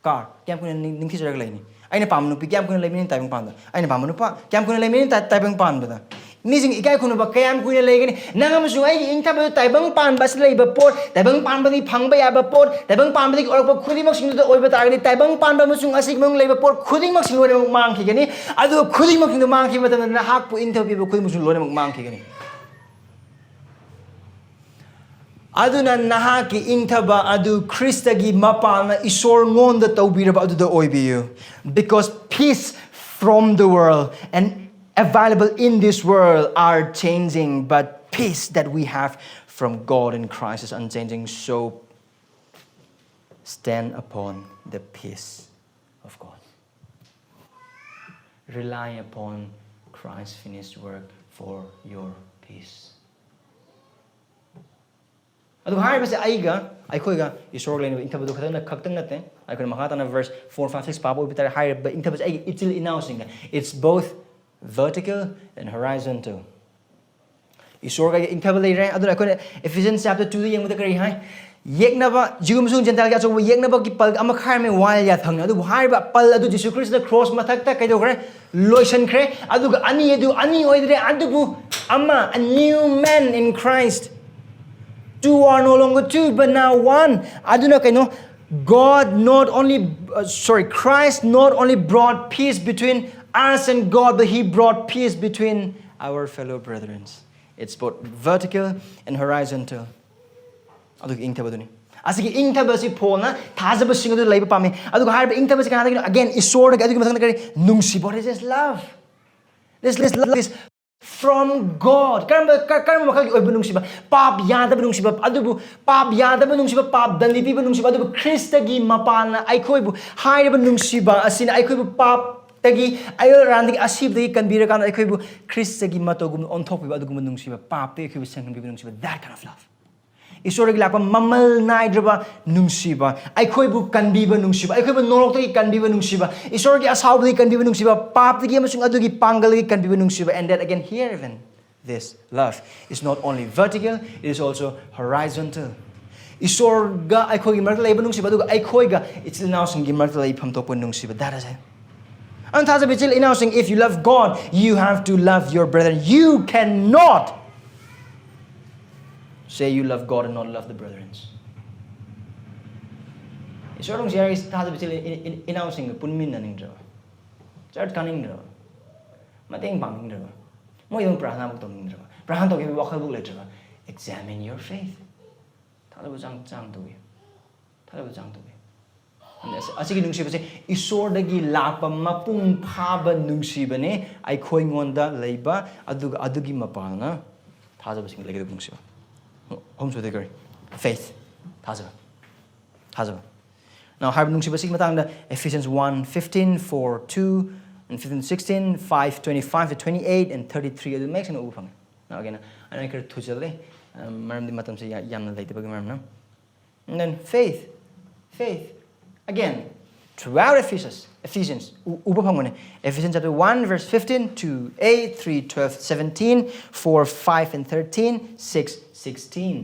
ꯀꯥꯔ ꯀꯌꯥꯝ ꯀꯨꯏꯅ ꯅꯤꯡ-, ꯅꯤꯡꯊꯤꯖꯔꯒ ꯂꯩꯅꯤ? ꯑꯩꯅ ꯄꯥꯝꯕ ꯅꯨꯄꯤ ꯀꯌꯥꯝ ꯀꯨꯏꯅ ꯂꯩꯃꯤꯟꯅꯅꯤ ꯇꯥꯏꯕꯪ ꯄꯥꯟꯕꯗ? ꯑꯩꯅ ꯄꯥꯝꯕ ꯅꯨꯄꯥ ꯀꯌꯥꯝ ꯀꯨꯏꯅ ꯂꯩꯃꯤꯟꯅꯅꯤ ꯇꯥꯏ-, ꯇꯥꯏꯕꯪ ꯄꯥꯟꯕꯗ? ꯃꯤꯁꯤꯡ ꯏꯀꯥꯏ ꯈꯨꯝꯅꯕ ꯀꯌꯥꯝ ꯀꯨꯏꯅ ꯂꯩꯒꯅꯤ? ꯅꯪ ꯑꯃꯁꯨꯡ ꯑꯩꯒꯤ ꯏꯪꯊꯕꯗꯨ ꯇꯥꯏꯕꯪ ꯄꯥꯟꯕ ꯑꯁꯤꯗ ꯂꯩꯕ ꯄꯣꯠ, ꯇꯥꯏꯕꯪ ꯄꯥꯟꯕꯗꯒꯤ ꯐꯪꯕ ꯌꯥꯕ ꯄꯣꯠ, ꯇꯥꯏꯕꯪ ꯄꯥꯟꯕꯗꯒꯤ ꯑꯣꯏꯔꯛꯄ ꯈꯨꯗꯤꯡꯃꯛꯁꯤꯡꯗꯨꯗ ꯑꯣꯏꯕ ꯇꯥꯔꯒꯗꯤ, ꯇꯥꯏꯕꯪ ꯄꯥꯟꯕ ꯑꯃꯁꯨꯡ ꯑꯁꯤꯒꯤ ꯃꯅꯨꯡꯗ ꯂꯩꯕ ꯄꯣꯠ ꯈꯨꯗꯤꯡꯃꯛꯁꯤꯡ ꯂꯣꯏꯅꯃꯛ ꯃꯥꯡꯈꯤꯒꯅꯤ꯫ ꯑꯗꯨꯒ ꯈꯨꯗꯤꯡꯃꯛꯁꯤꯡꯗꯨ ꯃꯥꯡꯈꯤꯕ ꯃꯇꯝꯗ ꯅꯍꯥꯛꯄꯨ ꯏꯪꯊꯕ ꯄꯤꯕ ꯈꯨꯗꯤꯡꯃꯛꯁꯨ ꯂꯣꯏꯅꯃꯛ ꯃꯥꯡꯈꯤꯒꯅꯤ꯫ ꯑꯗꯨꯅ ꯅꯍꯥꯛꯀꯤ ꯏꯪꯊꯕ ꯑꯗꯨ ꯈ꯭ꯔꯤꯁꯇꯒꯤ ꯃꯄꯥꯜꯅ ꯏꯁꯣꯔꯉꯣꯟꯗ ꯇꯧꯕꯤꯔꯕ ꯑꯗꯨꯗ ꯑꯣꯏꯕꯤꯌꯨ꯫ Because peace from the world and available in this world are changing, but peace that we have from God in Christ is unchanging. So Stand upon the peace of God. Rely upon Christ's finished work for your peace. ꯑꯗꯨ ꯍꯥꯏꯔꯤꯕꯁꯦ ꯑꯩꯒ ꯑꯩꯈꯣꯏꯒ ꯏꯁꯣꯔꯒ ꯂꯩꯅꯕ ꯏꯪꯊꯕꯗꯨ ꯈꯛꯇꯪ ꯈꯛꯇꯪ ꯅꯠꯇꯦ꯫ ꯑꯩꯈꯣꯏꯅ ꯃꯈꯥ ꯇꯥꯅ verse four, five, six ꯄꯥꯕ ꯑꯣꯏꯕ ꯇꯥꯔꯦ꯫ ꯍꯥꯏꯔꯤꯕ ꯏꯪꯊꯕꯁꯦ ꯑꯩꯒꯤ ꯏꯆꯤꯜ ꯏꯅꯥꯎꯁꯤꯡꯒ, it's both vertical and horizontal. ꯏꯁꯣꯔꯒ ꯏꯪꯊꯕ ꯂꯩꯔꯦ꯫ ꯑꯗꯨꯅ ꯑꯩꯈꯣꯏꯅ Ephesians chapter twoꯗ ꯌꯦꯡꯕꯗ ꯀꯔꯤ ꯍꯥꯏ? ꯌꯦꯛꯅꯕ, ꯖꯤꯎ ꯑꯃꯁꯨꯡ ꯖꯦꯟꯇꯥꯏꯜꯒꯤ ꯑꯆꯧꯕ ꯌꯦꯛꯅꯕꯒꯤ ꯄꯜ ꯑꯃ ꯈꯥꯏꯔꯝꯃꯤ ꯋꯥꯌꯦꯜ ꯌꯥꯊꯪꯅ꯫ ꯑꯗꯨꯕꯨ ꯍꯥꯏꯔꯤꯕ ꯄꯜ ꯑꯗꯨ ꯖꯤꯁꯨ ꯈ꯭ꯔꯤꯁꯇꯅ ꯀ꯭ꯔꯣꯁ ꯃꯊꯛꯇ ꯀꯩꯗꯧꯈ꯭ꯔꯦ? ꯂꯣꯏꯁꯤꯟꯈ꯭ꯔꯦ꯫ ꯑꯗꯨꯒ ꯑꯅꯤ ꯑꯗꯨ ꯑꯅꯤ ꯑꯣꯏꯗ꯭ꯔꯦ, ꯑꯗꯨꯕꯨ ꯑꯃ, a new man in Christ. Two are no longer two, but now one. ꯑꯗꯨꯅ ꯀꯩꯅꯣ? God not only, uh, sorry, Christ not only brought peace between us and God, but he brought peace between our fellow brethren. It's both vertical and horizontal. ꯑꯗꯨꯒꯤ ꯏꯪꯊꯕꯗꯨꯅꯤ꯫ ꯑꯁꯤꯒꯤ ꯏꯪꯊꯕꯁꯤ ꯄꯣꯜꯅ ꯊꯥꯖꯕꯁꯤꯡ ꯑꯗꯨ ꯂꯩꯕ ꯄꯥꯝꯃꯤ꯫ ꯑꯗꯨꯒ ꯍꯥꯏꯔꯤꯕ ꯏꯪꯊꯕꯁꯤ ꯀꯅꯥꯗꯒꯤꯅꯣ? Again, ꯏꯁꯣꯔꯗꯒꯤ꯫ ꯑꯗꯨꯒꯤ ꯃꯊꯪꯗ ꯀꯔꯤ? ꯅꯨꯡꯁꯤꯕ꯫ What is this love? This, this love is from God. ꯀꯔꯝꯕ, ꯀ-, ꯀꯔꯝꯕ ꯃꯈꯜꯒꯤ ꯑꯣꯏꯕ ꯅꯨꯡꯁꯤꯕ? ꯄꯥꯞ ꯌꯥꯗꯕ ꯅꯨꯡꯁꯤꯕ꯫ ꯑꯗꯨꯕꯨ ꯄꯥꯞ ꯌꯥꯗꯕ ꯅꯨꯡꯁꯤꯕ, ꯄꯥꯞ ꯗꯟꯗꯤ ꯄꯤꯕ ꯅꯨꯡꯁꯤꯕ꯫ ꯑꯗꯨꯕꯨ ꯈ꯭ꯔꯤꯁꯇꯒꯤ ꯃꯄꯥꯟꯅ ꯑꯩꯈꯣꯏꯕꯨ ꯍꯥꯏꯔꯤꯕ ꯅꯨꯡꯁꯤꯕ ꯑꯁꯤꯅ ꯑꯩꯈꯣꯏꯕꯨ ꯄꯥꯞꯇꯒꯤ, ꯑꯌꯣꯜ ꯑꯔꯥꯟꯗꯒꯤ, ꯑꯁꯤꯕꯗꯒꯤ ꯀꯟꯕꯤꯔꯀꯥꯟꯗ ꯑꯩꯈꯣꯏꯕꯨ ꯈ꯭ꯔꯤꯁꯇꯒꯤ ꯃꯇꯧꯒꯨꯝꯅ ꯑꯣꯟꯊꯣꯛꯄꯤꯕ, ꯑꯗꯨꯒꯨꯝꯕ ꯅꯨꯡꯁꯤꯕ, ꯄꯥꯞꯇꯒꯤ ꯑꯩꯈꯣꯏꯕꯨ ꯁꯦꯡꯍꯟꯕꯤꯕ ꯅꯨꯡꯁꯤꯕ, that kind of love. ꯏꯁꯣꯔꯗꯒꯤ ꯂꯥꯛꯄ ꯃꯃꯜ ꯅꯥꯏꯗ꯭ꯔꯕ ꯅꯨꯡꯁꯤꯕ, ꯑꯩꯈꯣꯏꯕꯨ ꯀꯟꯕꯤꯕ ꯅꯨꯡꯁꯤꯕ, ꯑꯩꯈꯣꯏꯕꯨ ꯅꯣꯔꯣꯛꯇꯒꯤ ꯀꯟꯕꯤꯕ ꯅꯨꯡꯁꯤꯕ, ꯏꯁꯣꯔꯒꯤ ꯑꯁꯥꯎꯕꯗꯒꯤ ꯀꯟꯕꯤꯕ ꯅꯨꯡꯁꯤꯕ, ꯄꯥꯞꯇꯒꯤ ꯑꯃꯁꯨꯡ ꯑꯗꯨꯒꯤ ꯄꯥꯡꯒꯜꯗꯒꯤ ꯀꯟꯕꯤꯕ ꯅꯨꯡꯁꯤꯕ꯫ And that again, here even, this love is not only vertical, it is also horizontal. ꯏꯁꯣꯔꯒ ꯑꯩꯈꯣꯏꯒꯤ ꯃꯔꯛꯇ ꯂꯩꯕ ꯅꯨꯡꯁꯤꯕ, ꯑꯗꯨꯒ ꯑꯩꯈꯣꯏꯒ ꯏꯆꯤꯜ ꯏꯅꯥꯎꯁꯤꯡꯒꯤ ꯃꯔꯛꯇ ꯂꯩꯐꯝ ꯊꯣꯛꯄ ꯅꯨꯡꯁꯤꯕ, that is it. ꯑꯗꯨꯅ ꯊꯥꯖꯕ ꯏꯆꯤꯜ ꯏꯅꯥꯎꯁꯤꯡ, if you love God, you have to love your brethren. You cannot say you love God and not love the brethren. ꯏꯁꯣꯔ ꯅꯨꯡꯁꯤ ꯍꯥꯏꯔꯒ ꯊꯥꯖꯕ ꯏꯆꯤꯜ ꯏ-, ꯏ-, ꯏꯅꯥꯎꯁꯤꯡꯒ ꯄꯨꯟꯃꯤꯟꯅꯅꯤꯡꯗ꯭ꯔꯕ, ꯆꯔꯆ ꯀꯥꯅꯤꯡꯗ꯭ꯔꯕ, ꯃꯇꯦꯡ ꯄꯥꯡꯅꯤꯡꯗ꯭ꯔꯕ, ꯃꯣꯏꯗꯪ ꯄ꯭ꯔꯥꯔꯊꯅꯥꯕꯨ ꯇꯧꯅꯤꯡꯗ꯭ꯔꯕ, ꯄ꯭ꯔꯥꯔꯊꯅꯥ ꯇꯧꯒꯦ ꯍꯥꯏꯕꯒꯤ ꯋꯥꯈꯜꯕꯨ ꯂꯩꯇ꯭ꯔꯕ, examine your faith. ꯊꯥꯖꯕ ꯆꯥꯡ, ꯆꯥꯡ ꯇꯧꯒꯦ꯫ ꯊꯥꯖꯕ ꯆꯥꯡ ꯇꯧꯒꯦ꯫ ꯑꯁ-, ꯑꯁꯤꯒꯤ ꯅꯨꯡꯁꯤꯕꯁꯦ ꯏꯁꯣꯔꯗꯒꯤ ꯂꯥꯛꯄ ꯃꯄꯨꯡ ꯐꯥꯕ ꯅꯨꯡꯁꯤꯕꯅꯦ꯫ ꯑꯩꯈꯣꯏꯉꯣꯟꯗ ꯂꯩꯕ ꯑꯗꯨꯒ ꯑꯗꯨꯒꯤ ꯃꯄꯥꯟꯅ ꯊꯥꯖꯕꯁꯤꯡ ꯂꯩꯒꯗꯕ ꯅꯨꯡꯁꯤꯕ꯫ ꯑꯍꯨꯝꯁꯨꯕꯗ ꯀꯔꯤ? Faith. ꯊꯥꯖꯕ꯫ ꯊꯥꯖꯕ꯫ Now, ꯍꯥꯏꯔꯤꯕ ꯅꯨꯡꯁꯤꯕꯁꯤꯒꯤ ꯃꯇꯥꯡꯗ Ephesians one fifteen, four two, and fifteen sixteen, five twenty-five to twenty-eight, and thirty-three ꯑꯗꯨ ꯃꯌꯦꯛ ꯁꯦꯡꯅ ꯎꯕ ꯐꯪꯉꯦ꯫ Now, again, ꯑꯩꯅ ꯈꯔ ꯊꯨꯖꯜꯂꯦ, ꯃꯔꯝꯗꯤ ꯃꯇꯝꯁꯦ ꯌꯥꯝꯅ ꯂꯩꯇꯕꯒꯤ ꯃꯔꯝꯅ꯫ And then faith, faith, again, throughout Ephesians, Ephesians, ꯎꯕ ꯐꯪꯕꯅꯦ꯫ Ephesians chapter one, verse fifteen, two, eight, three, twelve, seventeen, four, five, and thirteen, six, sixteen.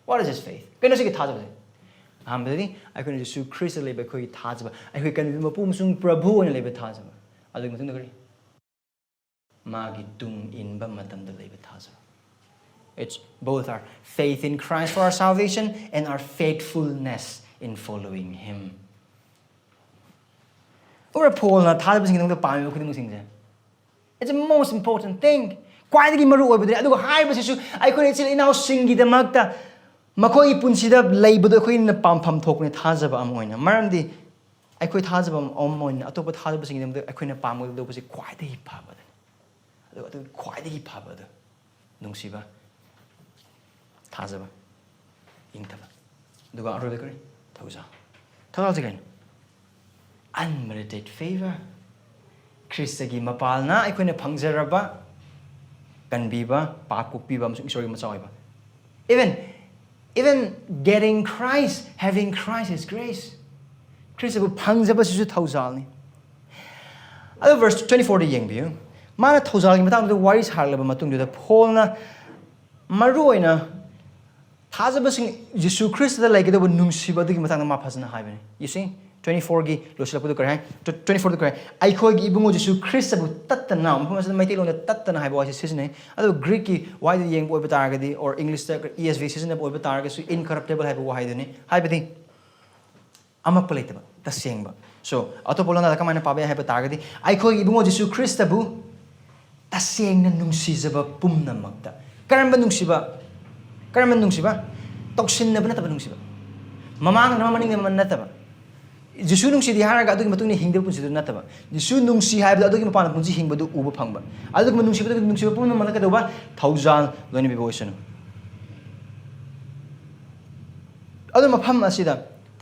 What is this faith? ꯀꯩꯅꯣ ꯁꯤꯒꯤ ꯊꯥꯖꯕꯁꯦ? ꯑꯍꯥꯟꯕꯗꯗꯤ ꯑꯩꯈꯣꯏꯅ ꯖꯤꯁꯨ ꯈ꯭ꯔꯤꯁꯇ ꯂꯩꯕ ꯑꯩꯈꯣꯏꯒꯤ ꯊꯥꯖꯕ, ꯑꯩꯈꯣꯏ ꯀꯟꯕꯤꯕ ꯃꯄꯨ ꯑꯃꯁꯨꯡ ꯄ꯭ꯔꯚꯨ ꯑꯣꯏꯅ ꯂꯩꯕ ꯊꯥꯖꯕ꯫ ꯑꯗꯨꯒꯤ ꯃꯇꯨꯡꯗ ꯀꯔꯤ? ꯃꯥꯒꯤ ꯇꯨꯡ ꯏꯟꯕ ꯃꯇꯝꯗ ꯂꯩꯕ ꯊꯥꯖꯕ꯫ It's both our faith in Christ for our salvation and our faithfulness in following Him. ꯎꯔ ꯄꯣꯜꯅ ꯊꯥꯖꯕꯁꯤꯡꯒꯤꯗꯃꯛꯇ ꯄꯥꯝꯃꯤꯕ ꯈꯨꯗꯤꯡꯃꯛꯁꯤꯡꯁꯦ, it's the most important thing. ꯈ꯭ꯋꯥꯏꯗꯒꯤ ꯃꯔꯨ ꯑꯣꯏꯕꯗꯨꯅꯤ꯫ ꯑꯗꯨꯒ ꯍꯥꯏꯔꯤꯕꯁꯤꯁꯨ ꯑꯩꯈꯣꯏꯅ ꯏꯆꯤꯜ ꯏꯅꯥꯎꯁꯤꯡꯒꯤꯗꯃꯛꯇ ꯃꯈꯣꯏꯒꯤ ꯄꯨꯟꯁꯤꯗ ꯂꯩꯕꯗꯣ ꯑꯩꯈꯣꯏꯅ ꯄꯥꯝꯐꯝ ꯊꯣꯛꯄꯅꯤ, ꯊꯥꯖꯕ ꯑꯃ ꯑꯣꯏꯅ꯫ ꯃꯔꯝꯗꯤ ꯑꯩꯈꯣꯏ ꯊꯥꯖꯕ ꯑꯃ ꯑꯣꯏꯅ ꯑꯇꯣꯞꯄ ꯊꯥꯖꯕꯁꯤꯡꯒꯤꯗꯃꯛꯇ ꯑꯩꯈꯣꯏꯅ ꯄꯥꯝꯒꯗꯧꯕꯁꯤ ꯈ꯭ꯋꯥꯏꯗꯒꯤ ꯐꯕꯗꯨꯅꯤ꯫ ꯑꯗꯨꯒ ꯑꯗꯨ ꯈ꯭ꯋꯥꯏꯗꯒꯤ ꯐꯕꯗꯨ ꯅꯨꯡꯁꯤꯕ, ꯊꯥꯖꯕ, ꯏꯪꯊꯕ, ꯑꯗꯨꯒ ꯑꯔꯣꯏꯕ ꯀꯔꯤ? ꯊꯧꯖꯥꯜ꯫ ꯊꯧꯖꯥꯜꯁꯦ ꯀꯩꯅꯣ? Unmerited favor. ꯈ꯭ꯔꯤꯁꯇꯒꯤ ꯃꯄꯥꯜꯅ ꯑꯩꯈꯣꯏꯅ ꯐꯪꯖꯔꯕ ꯀꯟꯕꯤꯕ, ꯄꯥꯞ ꯀꯣꯛꯄꯤꯕ ꯑꯃꯁꯨꯡ ꯏꯁꯣꯔꯒꯤ ꯃꯆꯥ ꯑꯣꯏꯕ꯫ Even, even getting Christ, having Christ is grace. ꯈ꯭ꯔꯤꯁꯇꯕꯨ ꯐꯪꯖꯕꯁꯤꯁꯨ ꯊꯧꯖꯥꯜꯅꯤ꯫ ꯑꯗꯨ verse twenty-fourꯗ ꯌꯦꯡꯕꯤꯌꯨ꯫ ꯃꯥꯅ ꯊꯧꯖꯥꯜꯒꯤ ꯃꯇꯥꯡꯗ ꯋꯥꯔꯤ ꯁꯥꯔꯛꯂꯕ ꯃꯇꯨꯡꯗꯨꯗ ꯄꯣꯜꯅ ꯃꯔꯨꯑꯣꯏꯅ ꯊꯥꯖꯕꯁꯤꯡ ꯖꯤꯁꯨ ꯈ꯭ꯔꯤꯁꯇꯗ ꯂꯩꯒꯗꯧꯕ ꯅꯨꯡꯁꯤꯕ ꯑꯗꯨꯒꯤ ꯃꯇꯥꯡꯗ ꯃꯥ ꯐꯖꯅ ꯍꯥꯏꯕꯅꯤ꯫ You see, twenty-fourꯒꯤ ꯂꯣꯏꯁꯤꯜꯂꯛꯄꯗꯨ ꯀꯔꯤ ꯍꯥꯏ? Tw-, twenty-fourꯗ ꯀꯔꯤ ꯍꯥꯏ? "ꯑꯩꯈꯣꯏꯒꯤ ꯏꯕꯨꯡꯉꯣ ꯖꯤꯁꯨ ꯈ꯭ꯔꯤꯁꯇꯕꯨ ꯇꯠꯇꯅ", ꯃꯐꯝ ꯑꯁꯤꯗ ꯃꯩꯇꯩꯂꯣꯟꯗ "ꯇꯠꯇꯅ" ꯍꯥꯏꯕ ꯋꯥꯍꯩꯁꯤ ꯁꯤꯖꯤꯟꯅꯩ꯫ ꯑꯗꯨ Greekꯀꯤ ꯋꯥꯍꯩꯗꯨ ꯌꯦꯡꯕ ꯑꯣꯏꯕ ꯇꯥꯔꯒꯗꯤ, or Englishꯇ, E S V ꯁꯤꯖꯤꯟꯅꯕ ꯑꯣꯏꯕ ꯇꯥꯔꯒꯁꯨ, incorruptible ꯍꯥꯏꯕ ꯋꯥꯍꯩꯗꯨꯅꯤ꯫ ꯍꯥꯏꯕꯗꯤ ꯑꯃꯠꯄ ꯂꯩꯇꯕ, ꯇꯁꯦꯡꯕ꯫ So, ꯑꯇꯣꯞꯄ ꯂꯣꯟꯗ ꯀꯃꯥꯏꯅ ꯄꯥꯕ ꯌꯥꯏ ꯍꯥꯏꯕ ꯇꯥꯔꯒꯗꯤ, "ꯑꯩꯈꯣꯏꯒꯤ ꯏꯕꯨꯡꯉꯣ ꯖꯤꯁꯨ ꯈ꯭ꯔꯤꯁꯇꯕꯨ ꯇꯁꯦꯡꯅ ꯅꯨꯡꯁꯤꯖꯕ ꯄꯨꯝꯅꯃꯛꯇ"꯫ ꯀꯔꯝꯕ ꯅꯨꯡꯁꯤꯕ? ꯀꯔꯝꯕ ꯅꯨꯡꯁꯤꯕ? ꯇꯧꯁꯤꯟꯅꯕ ꯅꯠꯇꯕ ꯅꯨꯡꯁꯤꯕ꯫ ꯃꯃꯥꯡꯗ ꯑꯃ, ꯃꯅꯤꯡꯗ ꯑꯃ ꯅꯠꯇꯕ꯫ ꯖꯤꯁꯨ ꯅꯨꯡꯁꯤꯗꯦ ꯍꯥꯏꯔꯒ ꯑꯗꯨꯒꯤ ꯃꯇꯨꯡ ꯏꯟꯅ ꯍꯤꯡꯗꯕ ꯄꯨꯟꯁꯤꯗꯨ ꯅꯠꯇꯕ꯫ ꯖꯤꯁꯨ ꯅꯨꯡꯁꯤ ꯍꯥꯏꯕꯗ ꯑꯗꯨꯒꯤ ꯃꯄꯥꯟꯗ ꯄꯨꯟꯁꯤ ꯍꯤꯡꯕꯗꯨ ꯎꯕ ꯐꯪꯕ꯫ ꯑꯗꯨꯒꯨꯝꯕ ꯅꯨꯡꯁꯤꯕꯗꯨ, ꯅꯨꯡꯁꯤꯕ ꯄꯨꯝꯅꯃꯛꯅ ꯀꯩꯗꯧꯕ? ꯊꯧꯖꯥꯜ ꯂꯣꯏꯅꯕꯤꯕ ꯑꯣꯏꯁꯅꯨ꯫ ꯑꯗꯨ ꯃꯐꯝ ꯑꯁꯤꯗ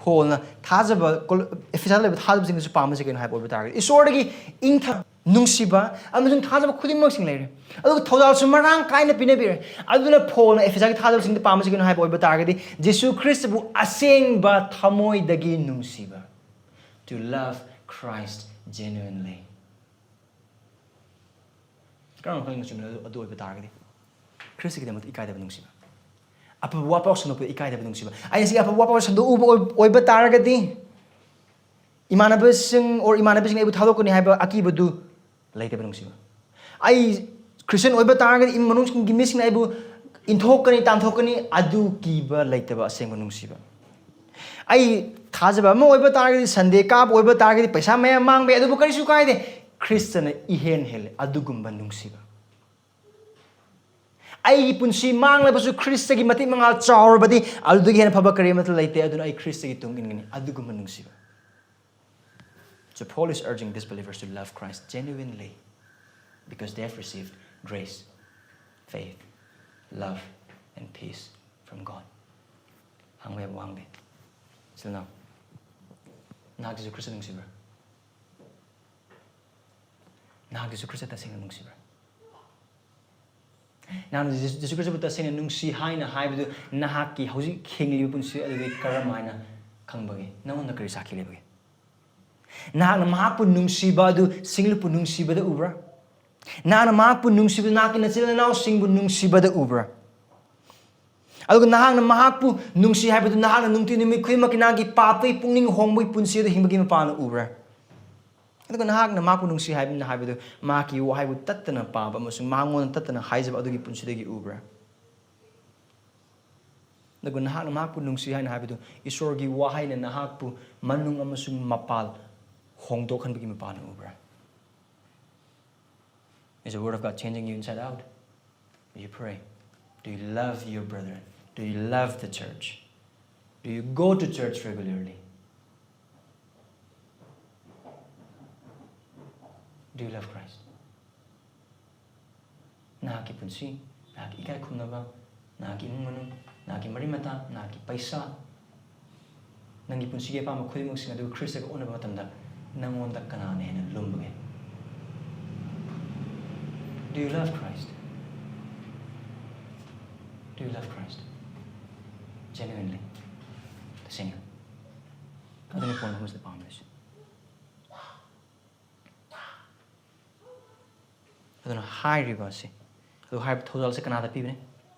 ꯄꯣꯜꯅ ꯊꯥꯖꯕ, ꯀꯣ-, ꯑꯦꯐꯦꯁꯥꯗ ꯂꯩꯕ ꯊꯥꯖꯕꯁꯤꯡꯗꯁꯨ ꯄꯥꯝꯕꯁꯤ ꯀꯩꯅꯣ ꯍꯥꯏꯕ ꯑꯣꯏꯕ ꯇꯥꯔꯒꯗꯤ, ꯏꯁꯣꯔꯗꯒꯤ ꯏꯪꯊ-, ꯅꯨꯡꯁꯤꯕ ꯑꯃꯁꯨꯡ ꯊꯥꯖꯕ ꯈꯨꯗꯤꯡꯃꯛꯁꯤꯡ ꯂꯩꯔꯦ, ꯑꯗꯨꯒ ꯊꯧꯖꯥꯜꯁꯨ ꯃꯔꯥꯡ ꯀꯥꯏꯅ ꯄꯤꯅꯕꯤꯔꯦ꯫ ꯑꯗꯨꯅ ꯄꯣꯜꯅ ꯑꯦꯐꯦꯁꯥꯒꯤ ꯊꯥꯖꯕꯁꯤꯡꯗ ꯄꯥꯝꯕꯁꯤ ꯀꯩꯅꯣ ꯍꯥꯏꯕ ꯑꯣꯏꯕ ꯇꯥꯔꯒꯗꯤ, ꯖꯤꯁꯨ ꯈ꯭ꯔꯤꯁꯇꯕꯨ ꯑꯁꯦꯡꯕ ꯊꯃꯣꯏꯗꯒꯤ ꯅꯨꯡꯁꯤꯕ, to love Christ genuinely꯫ ꯀꯔꯝꯕ ꯃꯈꯜꯒꯤ ꯅꯨꯡꯁꯤꯕꯅꯣ ꯑꯗꯨ, ꯑꯗꯨ ꯑꯣꯏꯕ ꯇꯥꯔꯒꯗꯤ? ꯈ꯭ꯔꯤꯁꯇꯒꯤꯗꯃꯛꯇ ꯏꯀꯥꯏꯗꯕ ꯅꯨꯡꯁꯤꯕ, ꯑꯐꯕ ꯋꯥꯄꯥꯎ ꯁꯟꯗꯣꯛꯄꯗ ꯏꯀꯥꯏꯗꯕ ꯅꯨꯡꯁꯤꯕ꯫ ꯑꯩꯅ ꯁꯤꯒꯤ ꯑꯐꯕ ꯋꯥꯄꯥꯎ ꯁꯟꯗꯣꯛꯎꯕ ꯑꯣꯏ-, ꯑꯣꯏꯕ ꯇꯥꯔꯒꯗꯤ, ꯏꯃꯥꯟꯅꯕꯁꯤꯡ or ꯏꯃꯥꯟꯅꯕꯤꯁꯤꯡ ꯑꯩꯕꯨ ꯊꯥꯗꯣꯛꯀꯅꯤ ꯍꯥꯏꯕ ꯑꯀꯤꯕꯗꯨ ꯂꯩꯇꯕ ꯅꯨꯡꯁꯤꯕ꯫ ꯑꯩ ꯈ꯭ꯔꯤꯁꯇꯤꯌꯟ ꯑꯣꯏꯕ ꯇꯥꯔꯒꯗꯤ ꯏꯃꯨꯡ ꯃꯅꯨꯡꯒꯤ ꯃꯤꯁꯤꯡꯅ ꯑꯩꯕꯨ ꯏꯟꯊꯣꯛꯀꯅꯤ, ꯇꯥꯟꯊꯣꯛꯀꯅꯤ, ꯑꯗꯨ ꯀꯤꯕ ꯂꯩꯇꯕ ꯑꯁꯦꯡꯕ ꯅꯨꯡꯁꯤꯕ꯫ ꯑꯩ ꯊꯥꯖꯕ ꯑꯃ ꯑꯣꯏꯕ ꯇꯥꯔꯒꯗꯤ, ꯁꯟꯗꯦ ꯀꯥꯕ ꯑꯣꯏꯕ ꯇꯥꯔꯒꯗꯤ, ꯄꯩꯁꯥ ꯃꯌꯥꯝ ꯃꯥꯡꯕ ꯌꯥꯏ, ꯑꯗꯨꯕꯨ ꯀꯔꯤꯁꯨ ꯀꯥꯏꯗꯦ꯫ ꯈ꯭ꯔꯤꯁꯇꯅ ꯏꯍꯦꯟ ꯍꯦꯜꯂꯦ ꯑꯗꯨꯒꯨꯝꯕ ꯅꯨꯡꯁꯤꯕ꯫ ꯑꯩꯒꯤ ꯄꯨꯟꯁꯤ ꯃꯥꯡꯂꯕꯁꯨ ꯈ꯭ꯔꯤꯁꯇꯒꯤ ꯃꯇꯤꯛ ꯃꯉꯥꯜ ꯆꯥꯎꯔꯕꯗꯤ ꯑꯗꯨꯗꯒꯤ ꯍꯦꯟꯅ ꯐꯕ ꯀꯔꯤ ꯑꯃꯠꯇ ꯂꯩꯇꯦ꯫ ꯑꯗꯨꯅ ꯑꯩ ꯈ꯭ꯔꯤꯁꯇꯒꯤ ꯇꯨꯡ ꯏꯟꯒꯅꯤ, ꯑꯗꯨꯒꯨꯝꯕ ꯅꯨꯡꯁꯤꯕ꯫ So Paul is urging these believers to love Christ genuinely because they have received grace, faith, love, and peace from God. ꯍꯪꯕ ꯌꯥꯕ ꯋꯥꯍꯪꯗꯤ, ꯏꯆꯤꯜ ꯏꯅꯥꯎ, ꯅꯍꯥꯛ ꯖꯤꯁꯨ ꯈ꯭ꯔꯤꯁꯇ ꯅꯨꯡꯁꯤꯕ꯭ꯔꯥ? ꯅꯍꯥꯛ ꯖꯤꯁꯨ ꯈ꯭ꯔꯤꯁꯇ ꯇꯁꯦꯡꯅ ꯅꯨꯡꯁꯤꯕ꯭ꯔꯥ? ꯅꯍꯥꯛꯅ ꯖꯤꯁꯨ, ꯖꯤꯁꯨ ꯈ꯭ꯔꯤꯁꯇꯕꯨ ꯇꯁꯦꯡꯅ ꯅꯨꯡꯁꯤ ꯍꯥꯏꯅ ꯍꯥꯏꯕꯗꯨ ꯅꯍꯥꯛꯀꯤ ꯍꯧꯖꯤꯛ ꯍꯤꯡꯂꯤꯕ ꯄꯨꯟꯁꯤ ꯑꯗꯨꯗꯤ ꯀꯔꯝ ꯍꯥꯏꯅ ꯈꯪꯕꯒꯦ? ꯅꯉꯣꯟꯗ ꯀꯔꯤ ꯁꯥꯈꯤ ꯂꯩꯕꯒꯦ? ꯅꯍꯥꯛꯅ ꯃꯍꯥꯛꯄꯨ ꯅꯨꯡꯁꯤꯕ ꯑꯗꯨ ꯁꯤꯡꯂꯨꯞꯄꯨ ꯅꯨꯡꯁꯤꯕꯗ ꯎꯕ꯭ꯔꯥ? ꯅꯍꯥꯛꯅ ꯃꯍꯥꯛꯄꯨ ꯅꯨꯡꯁꯤꯕꯗꯨ ꯅꯍꯥꯛꯀꯤ ꯅꯆꯤꯟ ꯅꯅꯥꯎꯁꯤꯡꯕꯨ ꯅꯨꯡꯁꯤꯕꯗ ꯎꯕ꯭ꯔꯥ? ꯑꯗꯨꯒ ꯅꯍꯥꯛꯅ ꯃꯍꯥꯛꯄꯨ ꯅꯨꯡꯁꯤ ꯍꯥꯏꯕꯗꯨ ꯅꯍꯥꯛꯅ ꯅꯨꯡꯇꯤ ꯅꯨꯃꯤꯠ ꯈꯨꯗꯤꯡꯃꯛꯀꯤ ꯅꯍꯥꯛꯀꯤ ꯄꯥꯞꯇꯒꯤ ꯄꯨꯛꯅꯤꯡ ꯍꯣꯡꯕꯒꯤ ꯄꯨꯟꯁꯤ ꯑꯗꯨ ꯍꯤꯡꯕꯒꯤ ꯃꯄꯥꯟꯗ ꯎꯕ꯭ꯔꯥ? ꯑꯗꯨꯒ ꯅꯍꯥꯛꯅ ꯃꯍꯥꯛꯄꯨ ꯅꯨꯡꯁꯤ ꯍꯥꯏꯕꯅ ꯍꯥꯏꯕꯗꯨ ꯃꯍꯥꯛꯀꯤ ꯋꯥꯍꯩꯕꯨ ꯇꯠꯇꯅ ꯄꯥꯕ ꯑꯃꯁꯨꯡ ꯃꯉꯣꯟꯗ ꯇꯠꯇꯅ ꯍꯥꯏꯖꯕ ꯑꯗꯨꯒꯤ ꯄꯨꯟꯁꯤꯗꯒꯤ ꯎꯕ꯭ꯔꯥ? ꯑꯗꯨꯒ ꯅꯍꯥꯛꯅ ꯃꯍꯥꯛꯄꯨ ꯅꯨꯡꯁꯤ ꯍꯥꯏꯅ ꯍꯥꯏꯕꯗꯨ ꯏꯁꯣꯔꯒꯤ ꯋꯥꯍꯩꯅ ꯅꯍꯥꯛꯄꯨ ꯃꯅꯨꯡ ꯑꯃꯁꯨꯡ ꯃꯄꯥꯜ ꯍꯣꯡꯗꯣꯛꯍꯟꯕꯒꯤ ꯃꯄꯥꯟ ꯎꯕ꯭ꯔꯥ? Is the word of God changing you inside out? Do you pray? Do you love your brethren? Do you love the church? Do you go to church regularly? Do you love Christ? ꯅꯍꯥꯛꯀꯤ ꯄꯨꯟꯁꯤ, ꯅꯍꯥꯛꯀꯤ ꯏꯀꯥꯏ ꯈꯨꯝꯅꯕ, ꯅꯍꯥꯛꯀꯤ ꯏꯃꯨꯡ ꯃꯅꯨꯡ, ꯅꯍꯥꯛꯀꯤ ꯃꯔꯤ ꯃꯇꯥ, ꯅꯍꯥꯛꯀꯤ ꯄꯩꯁꯥ, ꯅꯪꯒꯤ ꯄꯨꯟꯁꯤꯒꯤ ꯑꯄꯥꯝꯕ ꯈꯨꯗꯤꯡꯃꯛꯁꯤꯡ ꯑꯗꯨ ꯈ꯭ꯔꯤꯁꯇꯒ ꯑꯣꯟꯅꯕ ꯃꯇꯝꯗ ꯅꯪꯉꯣꯟꯗ ꯀꯅꯥꯅ ꯍꯦꯟꯅ ꯂꯨꯝꯕꯒꯦ? Do you love Christ? Do you love Christ? Genuinely. ꯇꯁꯦꯡꯅ꯫ ꯑꯗꯨꯅ ꯄꯣꯏꯟ ꯑꯍꯨꯝꯁꯤꯗ ꯄꯥꯝꯃꯤꯁꯦ꯫ ꯑꯗꯨꯅ ꯍꯥꯏꯔꯤꯕ ꯑꯁꯤ, ꯑꯗꯨ ꯍꯥꯏꯔꯤꯕ ꯊꯧꯖꯥꯜꯁꯦ ꯀꯅꯥꯗ ꯄꯤꯕꯅꯤ?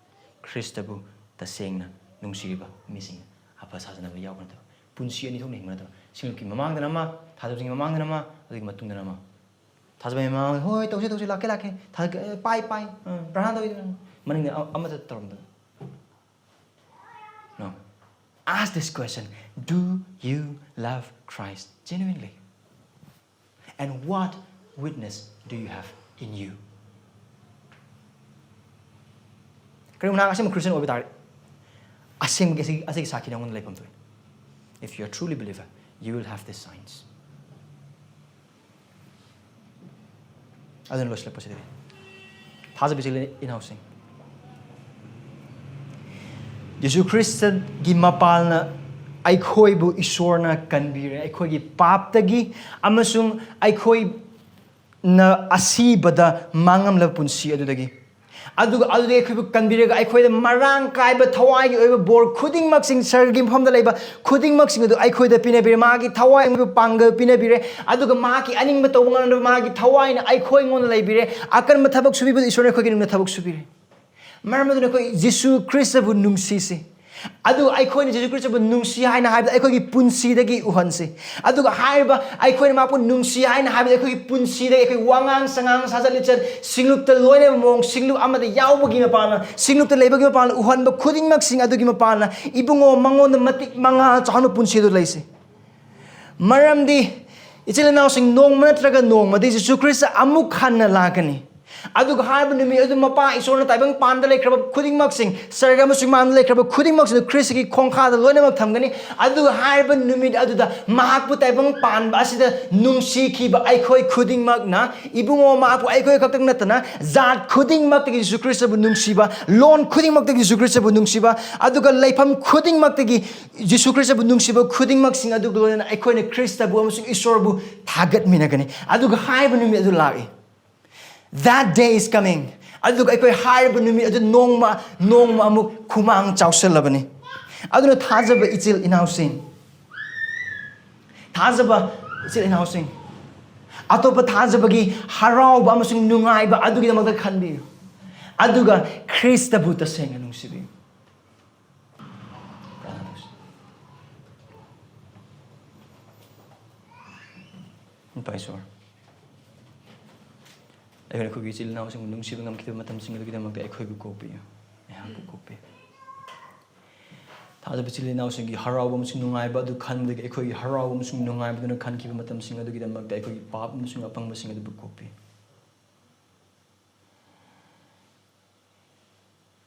ꯈ꯭ꯔꯤꯁꯇꯕꯨ ꯇꯁꯦꯡꯅ ꯅꯨꯡꯁꯤꯔꯤꯕ ꯃꯤꯁꯤꯡꯅ꯫ ꯑꯐ ꯁꯥꯖꯅꯕ ꯌꯥꯎꯕ ꯅꯠꯇꯕ, ꯄꯨꯟꯁꯤ ꯑꯅꯤ ꯊꯣꯛꯅ ꯍꯤꯡꯕ ꯅꯠꯇꯕ, ꯁꯤꯡꯂꯨꯞꯀꯤ ꯃꯃꯥꯡꯗꯅ ꯑꯃ, ꯊꯥꯖꯕꯁꯤꯡꯒꯤ ꯃꯃꯥꯡꯗꯅ ꯑꯃ, ꯑꯗꯨꯒꯤ ꯃꯇꯨꯡꯗꯅ ꯑꯃ꯫ ꯊꯥꯖꯕꯒꯤ ꯃꯃꯥꯡꯗ, "ꯍꯣꯏ, ꯍꯣꯏ, ꯇꯧꯁꯦ, ꯇꯧꯁꯦ, ꯂꯥꯛꯀꯦ, ꯂꯥꯛꯀꯦ, ꯊꯥꯖ-, ꯑꯦ, ꯄꯥꯏ, ꯄꯥꯏ, ꯑ, ꯄ꯭ꯔꯥꯔꯊꯅꯥ ꯇꯧꯏ", ꯃꯅꯤꯡꯗ ꯑ-, ꯑꯃꯠꯇ ꯇꯧꯔꯝꯗꯕ꯫ No. Ask this question: Do you love Christ genuinely? And what witness do you have in you? ꯀꯔꯤꯒꯨꯝꯕ ꯅꯍꯥꯛ ꯑꯁꯦꯡꯕ ꯈ꯭ꯔꯤꯁꯇꯤꯌꯟ ꯑꯣꯏꯕ ꯇꯥꯔꯗꯤ, ꯑꯁꯦꯡꯕꯒꯤ ꯑꯁꯤꯒꯤ, ꯑꯁꯤꯒꯤ ꯁꯥꯈꯤ ꯅꯉꯣꯟꯗ ꯂꯩꯐꯝ ꯊꯣꯛꯏ꯫ If you are truly believer, you will have these signs. ꯑꯗꯨꯅ ꯂꯣꯏꯁꯤꯜꯂꯛꯄꯁꯤꯗꯤ, ꯊꯥꯖꯕ ꯏꯆꯤꯜ ꯏꯅꯥꯎꯁꯤꯡ, ꯌꯤꯁꯨ ꯈ꯭ꯔꯤꯁꯇꯒꯤ ꯃꯄꯥꯜꯅ ꯑꯩꯈꯣꯏꯕꯨ ꯏꯁꯣꯔꯅ ꯀꯟꯕꯤꯔꯦ, ꯑꯩꯈꯣꯏꯒꯤ ꯄꯥꯞꯇꯒꯤ ꯑꯃꯁꯨꯡ ꯑꯩꯈꯣꯏꯅ ꯑꯁꯤꯕꯗ ꯃꯥꯡꯉꯝꯂꯕ ꯄꯨꯟꯁꯤ ꯑꯗꯨꯗꯒꯤ꯫ ꯑꯗꯨꯒ ꯑꯗꯨꯗꯒꯤ ꯑꯩꯈꯣꯏꯕꯨ ꯀꯟꯕꯤꯔꯒ ꯑꯩꯈꯣꯏꯗ ꯃꯔꯥꯡ ꯀꯥꯏꯕ ꯊꯋꯥꯏꯒꯤ ꯑꯣꯏꯕ ꯕꯣꯔ ꯈꯨꯗꯤꯡꯃꯛꯁꯤꯡ, ꯁꯔꯒꯤ ꯃꯐꯝꯗ ꯂꯩꯕ ꯈꯨꯗꯤꯡꯃꯛꯁꯤꯡ ꯑꯗꯨ ꯑꯩꯈꯣꯏꯗ ꯄꯤꯅꯕꯤꯔꯦ꯫ ꯃꯥꯒꯤ ꯊꯋꯥꯏ ꯑꯩꯈꯣꯏꯕꯨ ꯄꯥꯡꯒꯜ ꯄꯤꯅꯕꯤꯔꯦ꯫ ꯑꯗꯨꯒ ꯃꯍꯥꯛꯀꯤ ꯑꯅꯤꯡꯕ ꯇꯧꯕ ꯉꯝꯅꯕ ꯃꯥꯒꯤ ꯊꯋꯥꯏꯅ ꯑꯩꯈꯣꯏꯉꯣꯟꯗ ꯂꯩꯕꯤꯔꯦ꯫ ꯑꯀꯟꯕ ꯊꯕꯛ ꯁꯨꯕꯤꯕꯗ ꯏꯁꯣꯔꯅ ꯑꯩꯈꯣꯏꯒꯤ ꯅꯨꯡꯗ ꯊꯕꯛ ꯁꯨꯕꯤꯔꯦ꯫ ꯃꯔꯝ ꯑꯗꯨꯅ ꯑꯩꯈꯣꯏ ꯖꯤꯁꯨ ꯈ꯭ꯔꯤꯁꯇꯕꯨ ꯅꯨꯡꯁꯤꯁꯤ꯫ ꯑꯗꯨ ꯑꯩꯈꯣꯏꯅ ꯖꯤꯁꯨ ꯈ꯭ꯔꯤꯁꯇꯕꯨ ꯅꯨꯡꯁꯤ ꯍꯥꯏꯅ ꯍꯥꯏꯕꯗ ꯑꯩꯈꯣꯏꯒꯤ ꯄꯨꯟꯁꯤꯗꯒꯤ ꯎꯍꯟꯁꯤ꯫ ꯑꯗꯨꯒ ꯍꯥꯏꯔꯤꯕ ꯑꯩꯈꯣꯏꯅ ꯃꯍꯥꯛꯄꯨ ꯅꯨꯡꯁꯤ ꯍꯥꯏꯅ ꯍꯥꯏꯕꯗ ꯑꯩꯈꯣꯏꯒꯤ ꯄꯨꯟꯁꯤꯗꯒꯤ ꯑꯩꯈꯣꯏ ꯋꯥꯉꯥꯡ ꯁꯉꯥꯡ, ꯁꯥꯖꯠ ꯂꯤꯆꯠ, ꯁꯤꯡꯂꯨꯞꯇ ꯂꯣꯏꯅꯕ ꯃꯑꯣꯡ, ꯁꯤꯡꯂꯨꯞ ꯑꯃꯗ ꯌꯥꯎꯕꯒꯤ ꯃꯄꯥꯟꯅ, ꯁꯤꯡꯂꯨꯞꯇ ꯂꯩꯕꯒꯤ ꯃꯄꯥꯟꯅ ꯎꯍꯟꯕ ꯈꯨꯗꯤꯡꯃꯛꯁꯤꯡ ꯑꯗꯨꯒꯤ ꯃꯄꯥꯟꯅ ꯏꯕꯨꯡꯉꯣ ꯃꯉꯣꯟꯗ ꯃꯇꯤꯛ ꯃꯉꯥ ꯆꯥꯎꯅ ꯄꯨꯟꯁꯤ ꯑꯗꯨ ꯂꯩꯁꯤ꯫ ꯃꯔꯝꯗꯤ ꯏꯆꯤꯜ ꯏꯅꯥꯎꯁꯤꯡ, ꯅꯣꯡꯃ ꯅꯠꯇ꯭ꯔꯒ ꯅꯣꯡꯃꯗꯤ ꯖꯤꯁꯨ ꯈ꯭ꯔꯤꯁꯇ ꯑꯃꯨꯛ ꯍꯟꯅ ꯂꯥꯛꯀꯅꯤ꯫ ꯑꯗꯨꯒ ꯍꯥꯏꯔꯤꯕ ꯅꯨꯃꯤꯠ ꯑꯗꯨ ꯃꯄꯥ ꯏꯁꯣꯔꯅ ꯇꯥꯏꯕꯪ ꯄꯥꯟꯗ ꯂꯩꯈ꯭ꯔꯕ ꯈꯨꯗꯤꯡꯃꯛꯁꯤꯡ, ꯁꯔꯒ ꯑꯃꯁꯨꯡ ꯃꯥꯟꯗ ꯂꯩꯈ꯭ꯔꯕ ꯈꯨꯗꯤꯡꯃꯛꯁꯤꯡꯗꯨ ꯈ꯭ꯔꯤꯁꯇꯒꯤ ꯈꯣꯡꯈꯥꯗ ꯂꯣꯏꯅꯃꯛ ꯊꯝꯒꯅꯤ꯫ ꯑꯗꯨꯒ ꯍꯥꯏꯔꯤꯕ ꯅꯨꯃꯤꯠ ꯑꯗꯨꯗ ꯃꯍꯥꯛꯄꯨ ꯇꯥꯏꯕꯪ ꯄꯥꯟꯕ ꯑꯁꯤꯗ ꯅꯨꯡꯁꯤꯈꯤꯕ ꯑꯩꯈꯣꯏ ꯈꯨꯗꯤꯡꯃꯛꯅ, ꯏꯕꯨꯡꯉꯣ ꯃꯍꯥꯛꯄꯨ ꯑꯩꯈꯣꯏ ꯈꯛꯇꯪ ꯅꯠꯇꯅ ꯖꯥꯠ ꯈꯨꯗꯤꯡꯃꯛꯇꯒꯤ ꯖꯤꯁꯨ ꯈ꯭ꯔꯤꯁꯇꯕꯨ ꯅꯨꯡꯁꯤꯕ, ꯂꯣꯟ ꯈꯨꯗꯤꯡꯃꯛꯇꯒꯤ ꯖꯤꯁꯨ ꯈ꯭ꯔꯤꯁꯇꯕꯨ ꯅꯨꯡꯁꯤꯕ, ꯑꯗꯨꯒ ꯂꯩꯐꯝ ꯈꯨꯗꯤꯡꯃꯛꯇꯒꯤ ꯖꯤꯁꯨ ꯈ꯭ꯔꯤꯁꯇꯕꯨ ꯅꯨꯡꯁꯤꯕ ꯈꯨꯗꯤꯡꯃꯛꯁꯤꯡ ꯑꯗꯨꯒ ꯂꯣꯏꯅꯅ ꯑꯩꯈꯣꯏꯅ ꯈ꯭ꯔꯤꯁꯇꯕꯨ ꯑꯃꯁꯨꯡ ꯏꯁꯣꯔꯕꯨ ꯊꯥꯒꯠꯃꯤꯟꯅꯒꯅꯤ꯫ ꯑꯗꯨꯒ ꯍꯥꯏꯔꯤꯕ ꯅꯨꯃꯤꯠ ꯑꯗꯨ ꯂꯥꯛꯏ꯫ That day is coming. ꯑꯗꯨꯒ ꯑꯩꯈꯣꯏ ꯍꯥꯏꯔꯤꯕ ꯅꯨꯃꯤꯠ ꯑꯗꯨ ꯅꯣꯡꯃ, ꯅꯣꯡꯃ ꯑꯃꯨꯛ ꯈꯨꯃꯥꯡ ꯆꯥꯎꯁꯜꯂꯕꯅꯤ꯫ ꯑꯗꯨꯅ ꯊꯥꯖꯕ ꯏꯆꯤꯜ ꯏꯅꯥꯎꯁꯤꯡ, ꯊꯥꯖꯕ ꯏꯆꯤꯜ ꯏꯅꯥꯎꯁꯤꯡ, ꯑꯇꯣꯞꯄ ꯊꯥꯖꯕꯒꯤ ꯍꯔꯥꯎꯕ ꯑꯃꯁꯨꯡ ꯅꯨꯡꯉꯥꯏꯕ ꯑꯗꯨꯒꯤꯗꯃꯛꯇ ꯈꯟꯕꯤꯌꯨ꯫ ꯑꯗꯨꯒ ꯈ꯭ꯔꯤꯁꯇꯕꯨ ꯇꯁꯦꯡꯅ ꯅꯨꯡꯁꯤꯕꯤꯌꯨ꯫ ꯄ꯭ꯔꯥꯔꯊꯅꯥ ꯇꯧꯁꯤ꯫ ꯏꯄꯥ ꯏꯁꯣꯔ, ꯑꯩꯈꯣꯏꯅ ꯑꯩꯈꯣꯏꯒꯤ ꯏꯆꯤꯜ ꯏꯅꯥꯎꯁꯤꯡꯕꯨ ꯅꯨꯡꯁꯤꯕ ꯉꯝꯈꯤꯗꯕ ꯃꯇꯝꯁꯤꯡ ꯑꯗꯨꯒꯤꯗꯃꯛꯇ ꯑꯩꯈꯣꯏꯕꯨ ꯀꯣꯛꯄꯤꯌꯨ, ꯑꯩꯍꯥꯛꯄꯨ ꯀꯣꯛꯄꯤꯌꯨ꯫ ꯊꯥꯖꯕ ꯏꯆꯤꯜ ꯏꯅꯥꯎꯁꯤꯡꯒꯤ ꯍꯔꯥꯎꯕ ꯑꯃꯁꯨꯡ ꯅꯨꯡꯉꯥꯏꯕ ꯑꯗꯨ ꯈꯟꯕꯗꯒꯤ ꯑꯩꯈꯣꯏꯒꯤ ꯍꯔꯥꯎꯕ ꯑꯃꯁꯨꯡ ꯅꯨꯡꯉꯥꯏꯕꯗꯨꯅ ꯈꯟꯈꯤꯕ ꯃꯇꯝꯁꯤꯡ ꯑꯗꯨꯒꯤꯗꯃꯛꯇ ꯑꯩꯈꯣꯏꯒꯤ ꯄꯥꯞ ꯑꯃꯁꯨꯡ ꯑꯄꯪꯕꯁꯤꯡ ꯑꯗꯨꯕꯨ ꯀꯣꯛꯄꯤꯌꯨ꯫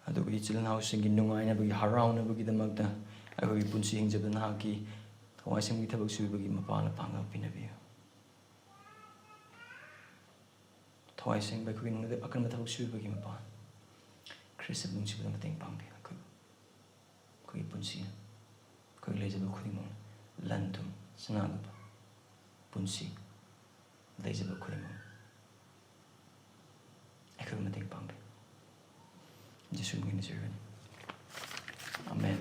ꯑꯗꯨꯒ ꯏꯆꯤꯜ ꯏꯅꯥꯎꯁꯤꯡꯒꯤ ꯅꯨꯡꯉꯥꯏꯅꯕꯒꯤ, ꯍꯔꯥꯎꯅꯕꯒꯤꯗꯃꯛꯇ ꯑꯩꯈꯣꯏꯒꯤ ꯄꯨꯟꯁꯤ ꯍꯤꯡꯖꯕꯗ ꯅꯍꯥꯛꯀꯤ ꯊꯋꯥꯏ ꯁꯦꯡꯕꯒꯤ ꯊꯕꯛ ꯁꯨꯕꯒꯤ ꯃꯄꯥꯡꯒꯜ ꯄꯥꯡꯒꯜ ꯄꯤꯅꯕꯤꯌꯨ꯫ ꯊꯋꯥꯏ ꯁꯦꯡꯕ ꯑꯩꯈꯣꯏꯒꯤ ꯅꯨꯡꯗ ꯑꯀꯟꯕ ꯊꯕꯛ ꯁꯨꯕꯒꯤ ꯃꯄꯥꯡꯒꯜ, ꯈ꯭ꯔꯤꯁꯇꯕꯨ ꯅꯨꯡꯁꯤꯕꯗ ꯃꯇꯦꯡ ꯄꯥꯡꯕꯤꯌꯨ꯫ ꯑꯩꯈꯣꯏ, ꯑꯩꯈꯣꯏꯒꯤ ꯄꯨꯟꯁꯤꯅ, ꯑꯩꯈꯣꯏꯒꯤ ꯂꯩꯖꯕ ꯈꯨꯗꯤꯡꯃꯛꯅ, ꯂꯟ ꯊꯨꯝ, ꯁꯅꯥ ꯂꯨꯄꯥ, ꯄꯨꯟꯁꯤ, ꯂꯩꯖꯕ ꯈꯨꯗꯤꯡꯃꯛ ꯑꯩꯈꯣꯏꯕꯨ ꯃꯇꯦꯡ ꯄꯥꯡꯕꯤꯌꯨ꯫ ꯖꯤꯁꯨ ꯃꯤꯡꯗ ꯅꯤꯖꯔꯕꯅꯤ꯫ ꯑꯃꯦꯟ꯫